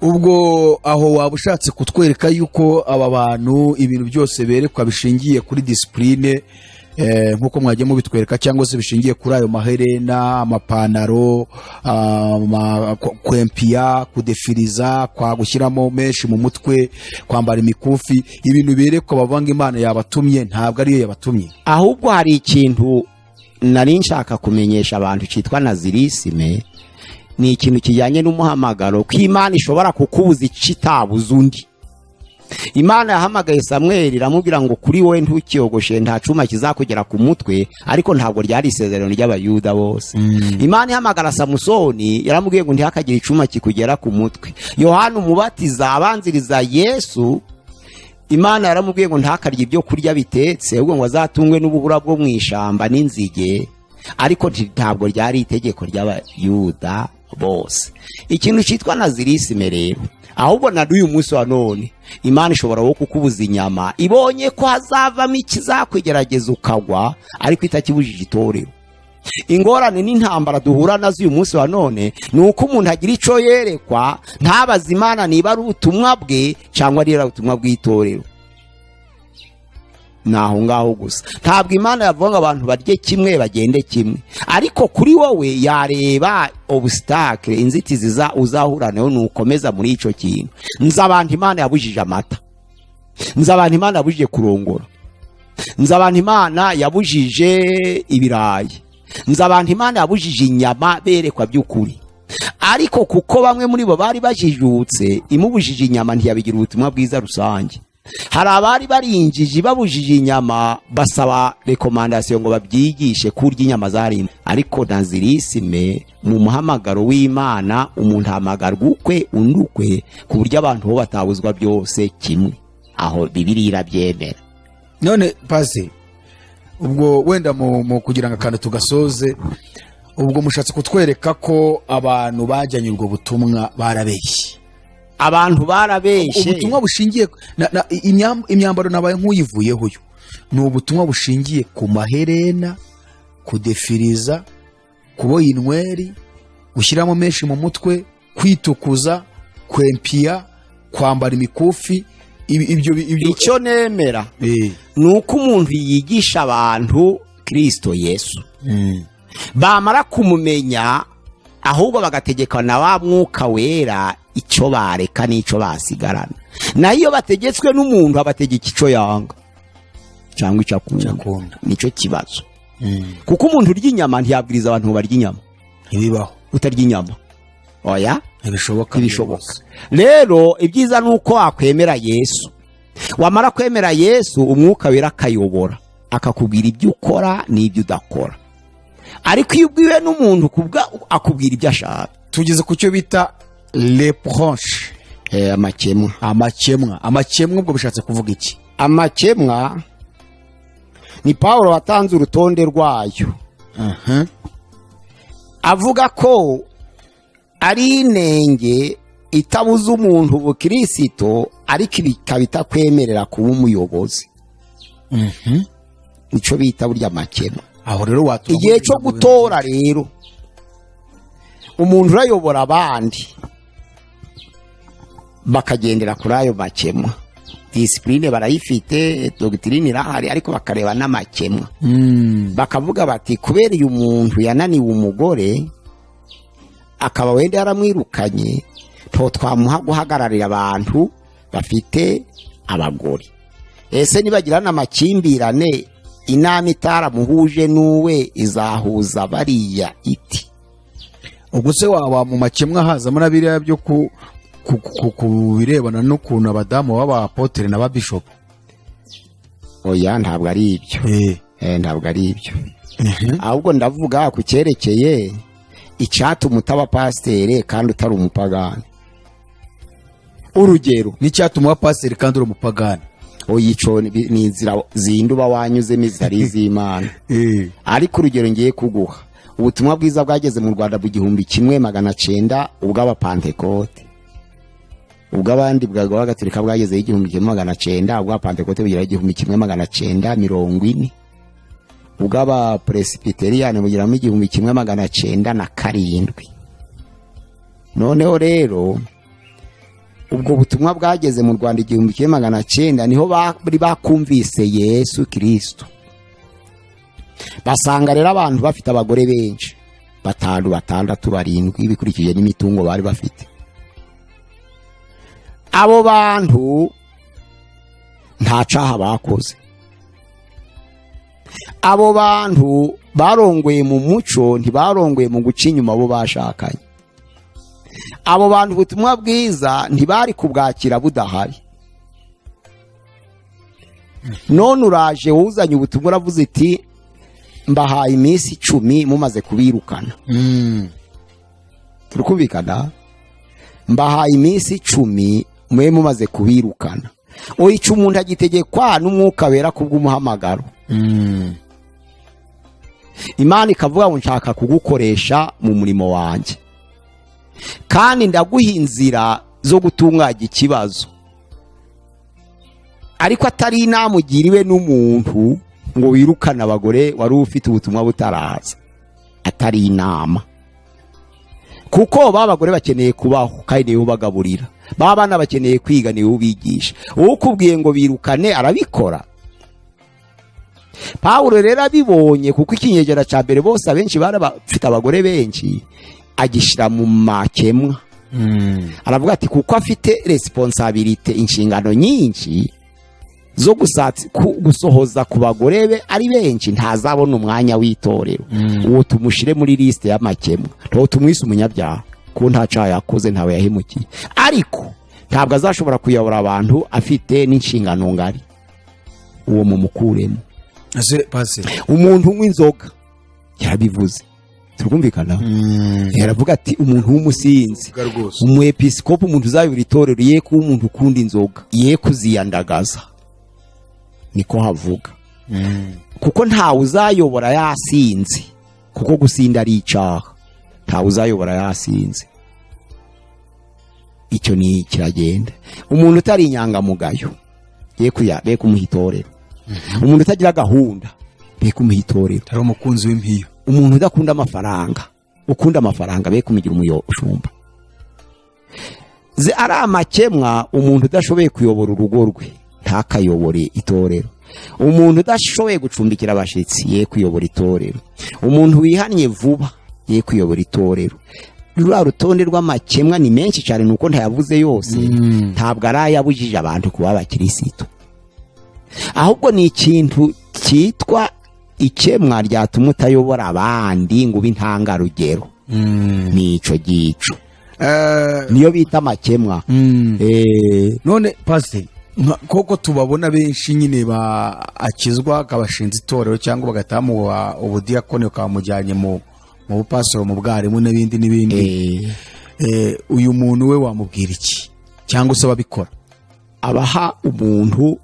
Ubwo aho waba ushatse kutwereka yuko aba bantu ibintu byose berekwa bishingiye kuri discipline, nk'uko mwagiye mubitwereka, cyangwa se bishingiye kuri ayo maherena, amapantaro, kwempiya, kudefiriza, kwa gushyiramo menshi mu mutwe, kwambara imikufi, ibintu berekwa bavuga ngo Imana yabatumye, ntabwo ariyo yabatumye? Ahubwo hari ikintu nari nshaka kumenyesha abantu cyitwa nazirisme. Ni ikintu kijyanye n'umuhamagaro, ko Imana ishobora kukubuza icyo itabuza undi. Imana yahamagaye Samweli, iramubwira ngo: "Kuri wowe ntukiyogoshe, nta cuma kizakugera ku mutwe." Ariko ntabwo ryari isezerano ry'Abayuda bose. Imana ihamagara Samusoni, yaramubwiye ngo: "Ntihakagire icuma kikugera ku mutwe." Yohana Umubatiza abanziriza Yesu, Imana yaramubwiye ngo ntakarye ibyo kurya bitetse, ahubwo ngo azatungwe n'ubuhura bwo mu ishamba n'inzige. Ariko ntabwo ryari itegeko ry'Abayuda bose. Ikintu cyitwa nazirisme rero, ahubwo na n'uyu munsi wa none Imana ishobora wo kukubuza inyama ibonye ko hazavamo ikizakwigerageza ukagwa, ariko itakibujije itorero. Ingorane n'intambara duhura nazo uyu munsi wa none ni uko umuntu agira icyo yerekwa, ntabaze Imana niba ari ubutumwa bwe cyangwa ari ubutumwa bw'itorero. Ni aho ngaho gusa. Ntabwo Imana yavuga ngo abantu barye kimwe, bagende kimwe, ariko kuri wowe yareba obstacle, inzitizi uzahura nayo nukomeza muri icyo kintu. Nzi abantu Imana yabujije amata, nzi abantu Imana yabujije kurongora, nzi abantu Imana yabujije ibirayi, nzi abantu Imana yabujije inyama berekwa by'ukuri. Ariko kuko bamwe muri bo bari bajijutse, imubujije inyama ntiyabigira ubutumwa bwiza rusange. Hari abari barinjije, babujije inyama basaba recommandation ngo babyigishe kurya inyama zarimwe. Ariko nazirisme mu muhamagaro w'Imana, umuntu ahamagarwa ukwe, undi ukwe, ku buryo abantu bo batabuzwa byose kimwe. Aho Bibiliya irabyemera. None pasi, ubwo wenda mu kugira ngo akantu tugasoze, ubwo mushatse kutwereka ko abantu bajyanye ubwo butumwa barabeshye? Abantu barabeshye. Ubutumwa bushingiye imyambaro nabaye nk'uyivuyeho, yo ni ubutumwa bushingiye ku maherena, kudefiriza, kuboha inweri, gushyiramo menshi mu mutwe, kwitukuza, kwempiya, kwambara imikufi, ibyo. Icyo nemera ni uko umuntu yigisha abantu Kirisito Yesu, bamara kumumenya ahubwo bagategekwa na wa Mwuka Wera icyo bareka n'icyo basigarana. Naho iyo bategetswe n'umuntu, abategeka icyo yanga cyangwa icyo akunda. Akunda. Nicyo kibazo, kuko umuntu urya inyama ntiyabwiriza abantu ngo barye inyama. Ntibibaho. Utarya inyama, oya. Ntibishoboka. Ntibishoboka. Rero ibyiza ni uko wakwemera Yesu, wamara kwemera Yesu, Umwuka Wera akayobora. Akakubwira ibyo ukora n'ibyo udakora. Ariko iyo ubwiwe n'umuntu kubwa, akubwira ibyo ashaka. Tugeze ku cyo bita reproche. Amakemwa. Amakemwa. Amakemwa ubwo bishatse kuvuga iki? Amakemwa ni Paul watanze urutonde rwayo, avuga ko ari inenge itabuza umuntu ubukirisito, ariko ikaba itakwemerera kuba umuyobozi. Nicyo bita burya amakemwa. Aho rero watuma Igihe cyo gutora rero umuntu urayobora abandi, bakagendera kuri ayo makemwa. Discipline barayifite, doctrine irahari, ariko bakareba n'amakemwa, bakavuga bati: "Kubera uyu muntu yananiwe umugore, akaba wenda yaramwirukanye, nto twamuha guhagararira abantu bafite abagore. Ese nibagirana amakimbirane, inama itaramuhuje n'uwe izahuza bariya iti?" Ubwo se waba mu makemwa hazamo na biriya byo ku birebana n'ukuntu abadamu baba apotere na ba bishopu? Oya, ntabwo ari ibyo. Ntabwo ari ibyo. Ahubwo ndavuga ku cyerekeye icyatuma utaba pasiteri kandi utari umupagani. Urugero, N'icyatuma uba pasiteri kandi uri umupagani. Oya, ico ni inzira zindi uba wanyuzemo zitari iz'Imana. Ariko urugero ngiye kuguha, ubutumwa bwiza bwageze mu Rwanda mu 1900, ubw'Abapantekote. Ubw'abandi bw'Abagatolika bwagezeho 1900, ubw'Abapantekote bugeraho 1940, ubw'Abapresibiteriyani bugeramo 1907. Noneho rero ubwo butumwa bwageze mu Rwanda 1900, niho bari bakumvise Yesu Kirisito. Basanga rero abantu bafite abagore benshi, batanu, batandatu, barindwi, bikurikije n'imitungo bari bafite. Abo bantu nta caha bakoze. Abo bantu barongoye mu muco, ntibarongoye mu guca inyuma abo bashakanye. Abo bantu ubutumwa bwiza ntibari kubwakira budahari. None uraje wuzanye ubutumwa, uravuze iti: "Mbahaye iminsi 10 mumaze kubirukana." Turi kumvikana? "Mbahaye iminsi 10 mube mumaze kubirukana." Oyica umuntu agitegekwa n'Umwuka Wera kubw'umuhamagaro. Imana ikavuga ngo: "Nshaka kugukoresha mu murimo wanjye, kandi ndaguha inzira zo gutunganya ikibazo," ariko atari inama ugiriwe n'umuntu ngo wirukane abagore wari ufite ubutumwa butaraza, atari inama, kuko ba bagore bakeneye kubaho kandi niwe ubagaburira, ba bana bakeneye kwiga, niwe ubigisha. Ukubwiye ngo birukane arabikora. Pawulo rero abibonye, kuko ikinyejana cya mbere bose abenshi bari bafite abagore benshi, agishyira mu makemwa. Aravuga ati: "Kuko afite responsabilité, inshingano nyinshi zo gusohoza ku bagore be ari benshi, ntazabona umwanya w'itorero. Uwo tumushyire muri liste y'amakemwa. Ntabwo tumwise umunyabyaha kuko nta cyaha yakoze, ntawe yahemukiye, ariko ntabwo azashobora kuyobora abantu afite n'inshingano ngari. Uwo mumukuremo." Ese pasi Umuntu unywa inzoga, yarabivuze. Turikumvikana? Yaravuga ati: "Umuntu w'umusinzi, Rwose. umwepisikopi, umuntu uzayobora itorero, ye kuba umuntu ukunda inzoga, ye kuziyandagaza." Niko havuga, kuko ntawe uzayobora yasinze, kuko gusinda ari icyaha. Ntawe uzayobora yasinze. Icyo ni kiragenda. Umuntu utari inyangamugayo, ye kuya be kumuha itorero. Umuntu utagira gahunda, be kumuha itorero. Hari umukunzi w'impiyo. Umuntu udakunda amafaranga, ukunda amafaranga, be kumugira umushumba. Ze ari amakemwa. Umuntu udashoboye kuyobora urugo rwe ntakayobore itorero. Umuntu udashoboye gucumbikira abashyitsi ye kuyobora itorero. Umuntu wihannye vuba ye kuyobora itorero. Ruriya rutonde rw'amakemwa ni menshi cyane, nuko ntayavuze yose. Ntabwo ari ayabujije abantu kuba abakirisitu, ahubwo ni ikintu cyitwa ikemwa ryatuma utayobora abandi ngo ube intangarugero. Ni ico gico niyo bita amakemwa. None pasiteri, Koko tubabona benshi nyine akizwa, akabashinza itorero cyangwa bagataha ubudiyakoni, bakamujyanye mu bupasoro, mu bwarimu n'ibindi n'ibindi. Uyu muntu we wamubwira iki, cyangwa se ababikora? Abaha umuntu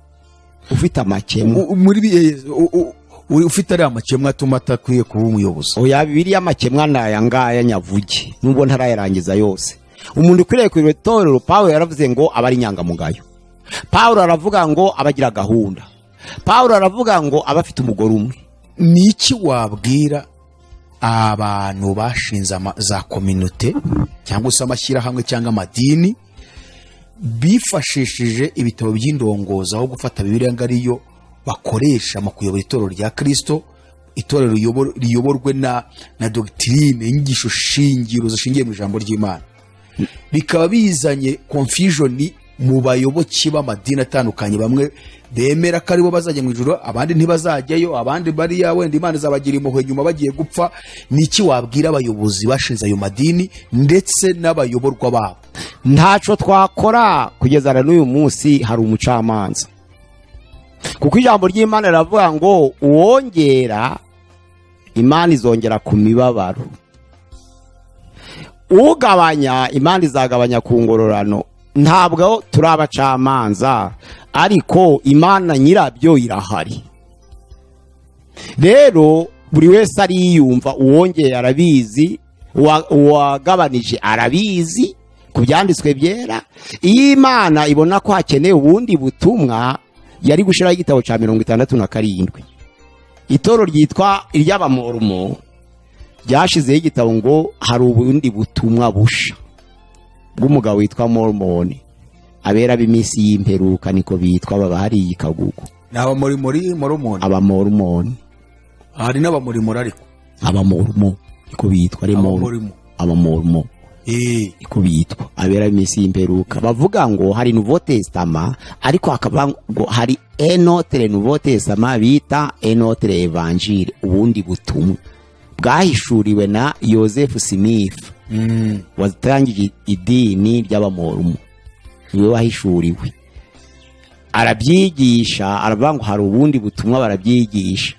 ufite amakemwa. Muri ufite ariya makemwa atuma atakwiye kuba umuyobozi. Oya, Bibiliya amakemwa ni aya ngaya nyavuge, nubwo ntarayarangiza yose. Umuntu ukwiriye kuyobora itorero, Pawulo yaravuze ngo aba ari inyangamugayo. Pawulo aravuga ngo aba agira gahunda. Pawulo aravuga ngo aba afite umugore umwe. Ni iki wabwira abantu bashinze za communauté cyangwa se amashyirahamwe cyangwa amadini, bifashishije ibitabo by'indongozi aho gufata Bibiliya ngo ariyo bakoresha mu kuyobora itorero rya Kirisito, itorero riyoborwe na doctrine, inyigisho shingiro zishingiye mu ijambo ry'Imana, bikaba bizanye confusion mu bayoboke b'amadini atandukanye? Bamwe bemera ko aribo bazajya mu ijuru, abandi ntibazajyayo, abandi bariya wenda Imana izabagira impuhwe nyuma bagiye gupfa. Ni iki wabwira abayobozi bashinze ayo madini ndetse n'abayoborwa babo? Ntaco twakora kugeza na n'uyu munsi, hari umucamanza, kuko ijambo ry'Imana riravuga ngo uwongera, Imana izongera ku mibabaro, ugabanya, Imana izagabanya ku ngororano. Ntabwo turi abacamanza, ariko Imana nyirabyo irahari. Rero buri wese ariyumva, uwongeye arabizi, uwagabanije arabizi ku byanditswe byera. Iyo Imana ibona ko hakeneye ubundi butumwa, yari gushyiraho igitabo cya 67. Itorero ryitwa iry'Abamorumo ryashizeho igitabo ngo hari ubundi butumwa busha bw'umugabo witwa Mormoni. Abera b'iminsi y'imperuka niko bitwa, baba hariya i Kagugu. Ni abamorimori, Moromoni? Abamormoni. Hari n'abamorimori ariko. Abamormo niko bitwa, ari Mormo. Abamorimo. Abamormo. Niko bitwa, abera b'iminsi y'imperuka. Bavuga ngo hari Nouveau Testament, ariko hakaba ngo hari un autre Nouveau Testament bita un autre évangile, ubundi butumwa bwahishuriwe na Joseph Smith, watangije idini ry'Abamorumo. Niwe wahishuriwe, arabyigisha, aravuga ngo hari ubundi butumwa, barabyigisha.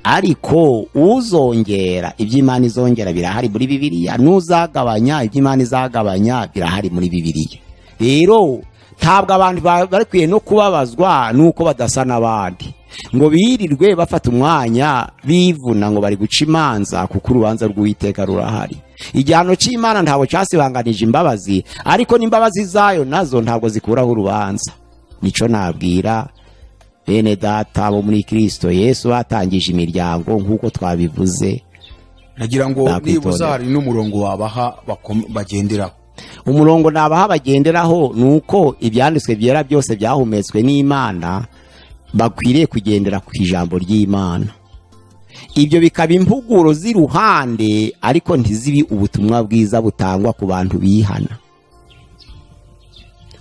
Ariko uzongera, ibyo Imana izongera birahari muri Bibiliya, n'uzagabanya, ibyo Imana izagabanya birahari muri Bibiliya. Rero ntabwo abantu bakwiye no kubabazwa n'uko badasa n'abandi, ngo birirwe bafata umwanya bivuna ngo bari guca imanza, kuko urubanza rw'Uwiteka rurahari. Igihano cy'Imana ntabwo cyasibanganije imbabazi, ariko n'imbabazi zayo nazo ntabwo zikuraho urubanza. Nico nabwira bene data bo muri Kristo Yesu batangije imiryango nk'uko twabivuze. Nagira ngo Nakwitondera. nibuza hari n'umurongo wabaha bagenderaho. Umurongo nabaha bagenderaho ni uko ibyanditswe byera byose byahumetswe n'Imana, bakwiriye kugendera ku ijambo ry'Imana. Ibyo bikaba impuguro z'iruhande, ariko ntizibi ubutumwa bwiza butangwa ku bantu bihana,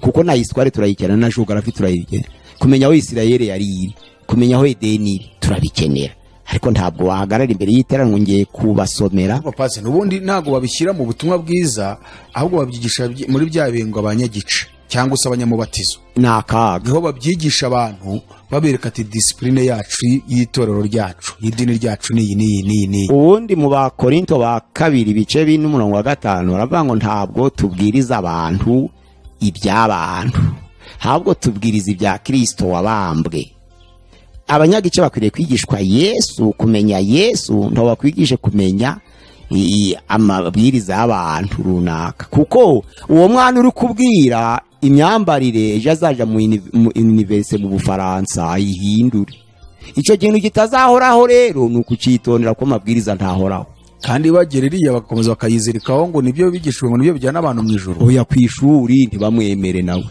kuko na histoire turayikenera, na géographie turayikenera, kumenya aho Isirayeli yari iri, kumenya aho Edeni iri, turabikenera. Ariko ntabwo wahagarara imbere y'iteraniro ngo ngiye kubasomera. Pasi n'ubundi ntabwo babishyira mu butumwa bwiza, ahubwo babyigisha muri bya bingo abanyagice cyangwa se abanyamubatizo. Ni akaga. Niho babyigisha abantu, babereka ati discipline yacu y'itorero ryacu, y'idini ryacu, ni iyi n'iyi n'iyi n'iyi. Ubundi mu Bakorinto ba kabiri, ibice 4 umurongo wa 5, baravuga ngo ntabwo tubwiriza abantu iby'abantu, ahubwo tubwiriza ibya Kirisito wabambwe. Abanyagice bakwiriye kwigishwa Yesu, kumenya Yesu, ntabwo bakwigishe kumenya amabwiriza y'abantu runaka, kuko uwo mwana uri kubwira imyambarire, ejo azaja mu université mu Bufaransa ayihindure. Icyo kintu kitazahoraho rero ni ukucitondera, ko amabwiriza ntahoraho. Kandi bagera iriya bagakomeza bakayizirikaho ngo nibyo bigishijwe, ngo nibyo bijyana abantu mu ijuru. Oya, ku ishuri ntibamwemere nawe.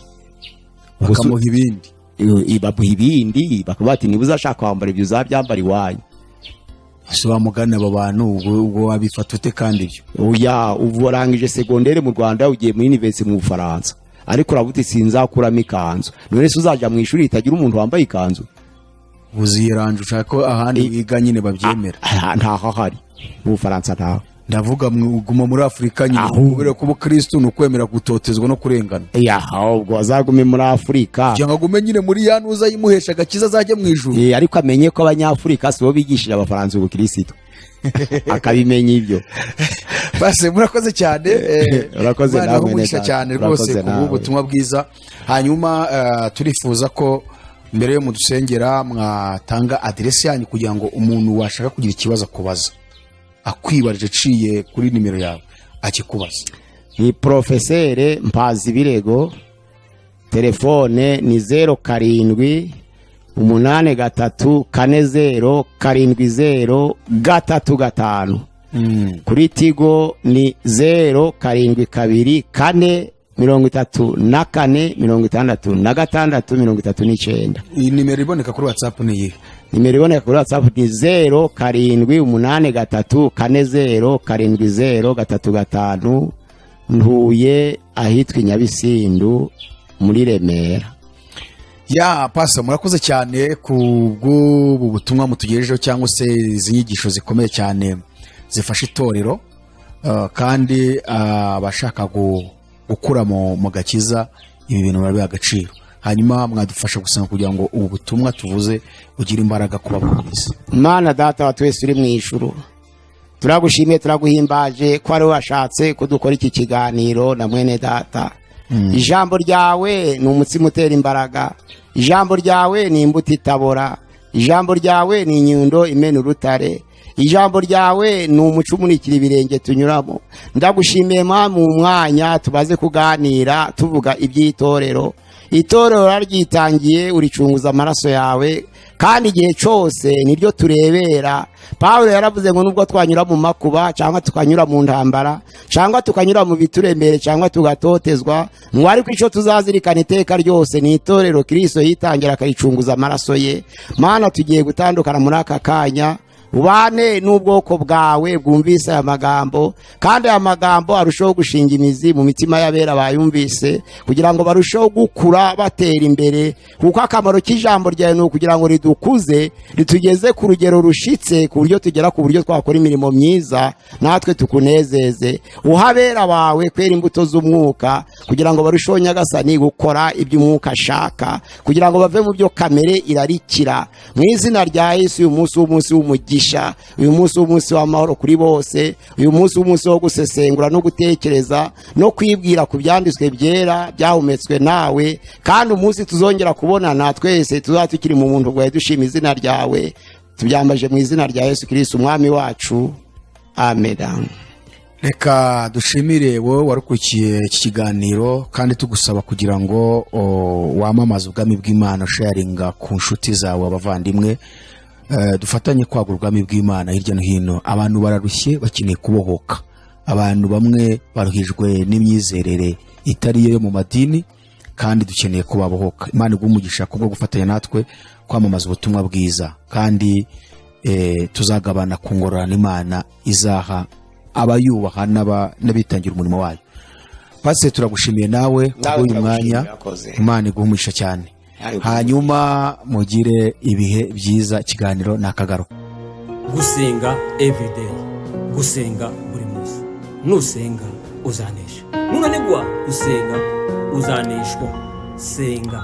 Bakamuha ibindi. Bamuha ibindi, bakavuga ati niba uzashaka kwambara ibyo, uzabyambara iwanyu. Ese wamugana abo bantu, ubwo wabifata ute kandi ibyo? Oya, ubu warangije segondere mu Rwanda, ugiye muri université mu Bufaransa, ariko uravuga uti sinzakuramo ikanzu. None se uzajya mu ishuri ritagira umuntu wambaye ikanzu? Uziyeranje ushaka ko ahandi wiga nyine babyemera. Ah, ntaho ahari mu Bufaransa, ntaho. Ndavuga guma muri Afurika nyine. Ahubwo. Kubera ko ubukristo ni ukwemera gutotezwa no kurengana. Ya, ahubwo azagume muri Afurika. Kugira ngo agume nyine muri ya ntuza yimuhesha agakiza, azajye mu ijuru. Ariko amenye ko Abanyafurika si bo bigishije Abafaransa ubukristo, akabimenya ibyo. Base, murakoze cyane. Urakoze Imana nawe, ibahe umugisha Neta. cyane Urakoze rwose nawe. kubw'ubutumwa bwiza. Hanyuma turifuza ko mbere yo mudusengera mwatanga aderesi yanyu, kugira ngo umuntu washaka kugira ikibazo akubaza, akwibarije aciye kuri nimero yawe, akikubaza. Ni Porofesere Mpazibirego, telefone ni 0783407035. Kuri Tigo ni 0724346639. Iyi nimero iboneka kuri WhatsApp ni iyihe? Nimero iboneka kuri WhatsApp ni 0783407035. Ntuye ahitwa i Nyabisindu muri Remera. Ya pasa, murakoze cyane ku bw'ubu butumwa mutugejejeho, cyangwa se izi nyigisho zikomeye cyane zifasha itorero. Kandi abashaka gukura mu gakiza, ibi bintu birabiha agaciro. Hanyuma mwadufasha gusenga kugira ngo ubu butumwa tuvuze bugire imbaraga kuba bwumvise. Mana Data wa twese uri mu ijuru, turagushimiye, turaguhimbaje ko ari washatse kudukora iki kiganiro na mwene data. Ijambo ryawe ni umutsima utera imbaraga, ijambo ryawe ni imbuto itabora, ijambo ryawe ni inyundo imena urutare, ijambo ryawe ni umuco umurikira ibirenge tunyuramo. Ndagushimiye Mwami, mu mwanya tumaze kuganira tuvuga iby'itorero. Itorero wararyitangiye, uricunguza amaraso yawe, kandi igihe cyose niryo turebera. Pawulo yaravuze ngo nubwo twanyura mu makuba, cyangwa tukanyura mu ntambara, cyangwa tukanyura mu bituremere, cyangwa tugatotezwa, ngo ariko icyo tuzazirikana iteka ryose ni itorero Kirisito yitangira akayicunguza amaraso ye. Mana, tugiye gutandukana muri aka kanya, ubane n'ubwoko bwawe bwumvise aya magambo, kandi aya magambo arushaho gushinga imizi mu mitima y'abera bayumvise, kugira ngo barusheho gukura batera imbere, kuko akamaro k'ijambo ryawe ni ukugira ngo ridukuze, ritugeze ku rugero rushitse, ku buryo tugera ku buryo twakora imirimo myiza natwe tukunezeze. Uha abera bawe kwera imbuto z'umwuka, kugira ngo barusheho, Nyagasani, gukora ibyo umwuka ashaka, kugira ngo bave mu byo kamere irarikira. Mu izina rya Yesu, uyu munsi w'umunsi w'umugisha, uyu munsi w'umunsi w'amahoro kuri bose, uyu munsi w'umunsi wo gusesengura no gutekereza no kwibwira ku byanditswe byera byahumetswe nawe, kandi umunsi tuzongera kubonana twese tuzaba tukiri mu muntu bwawe, dushima izina ryawe. Tubyambaje mu izina rya Yesu Kirisiti Umwami wacu, amen. Reka dushimire wowe warukurikiye iki kiganiro, kandi tugusaba kugira ngo wamamaze ubwami bw'Imana, sharinga ku nshuti zawe, abavandimwe. Dufatanye kwagura ubwami bw'Imana hirya no hino. Abantu bararushye, bakeneye kubohoka. Abantu bamwe baruhijwe n'imyizerere itari yo yo mu madini, kandi dukeneye ko babohoka. Imana iguhe umugisha kubwo gufatanya natwe kwamamaza ubutumwa bwiza, kandi tuzagabana ku ngororano Imana izaha abayubaha n'abitangira umurimo wayo. Pasiteri, turagushimiye nawe Nawe kubw'uyu turagushimiye, mwanya. urakoze. Imana iguhe umugisha cyane. Nawe iguhe. Hanyuma mugire ibihe byiza, ikiganiro ni akagaruka. Gusenga everyday, gusenga buri munsi. Nusenga uzanesha, nunanigwa gusenga uzaneshwa. Senga.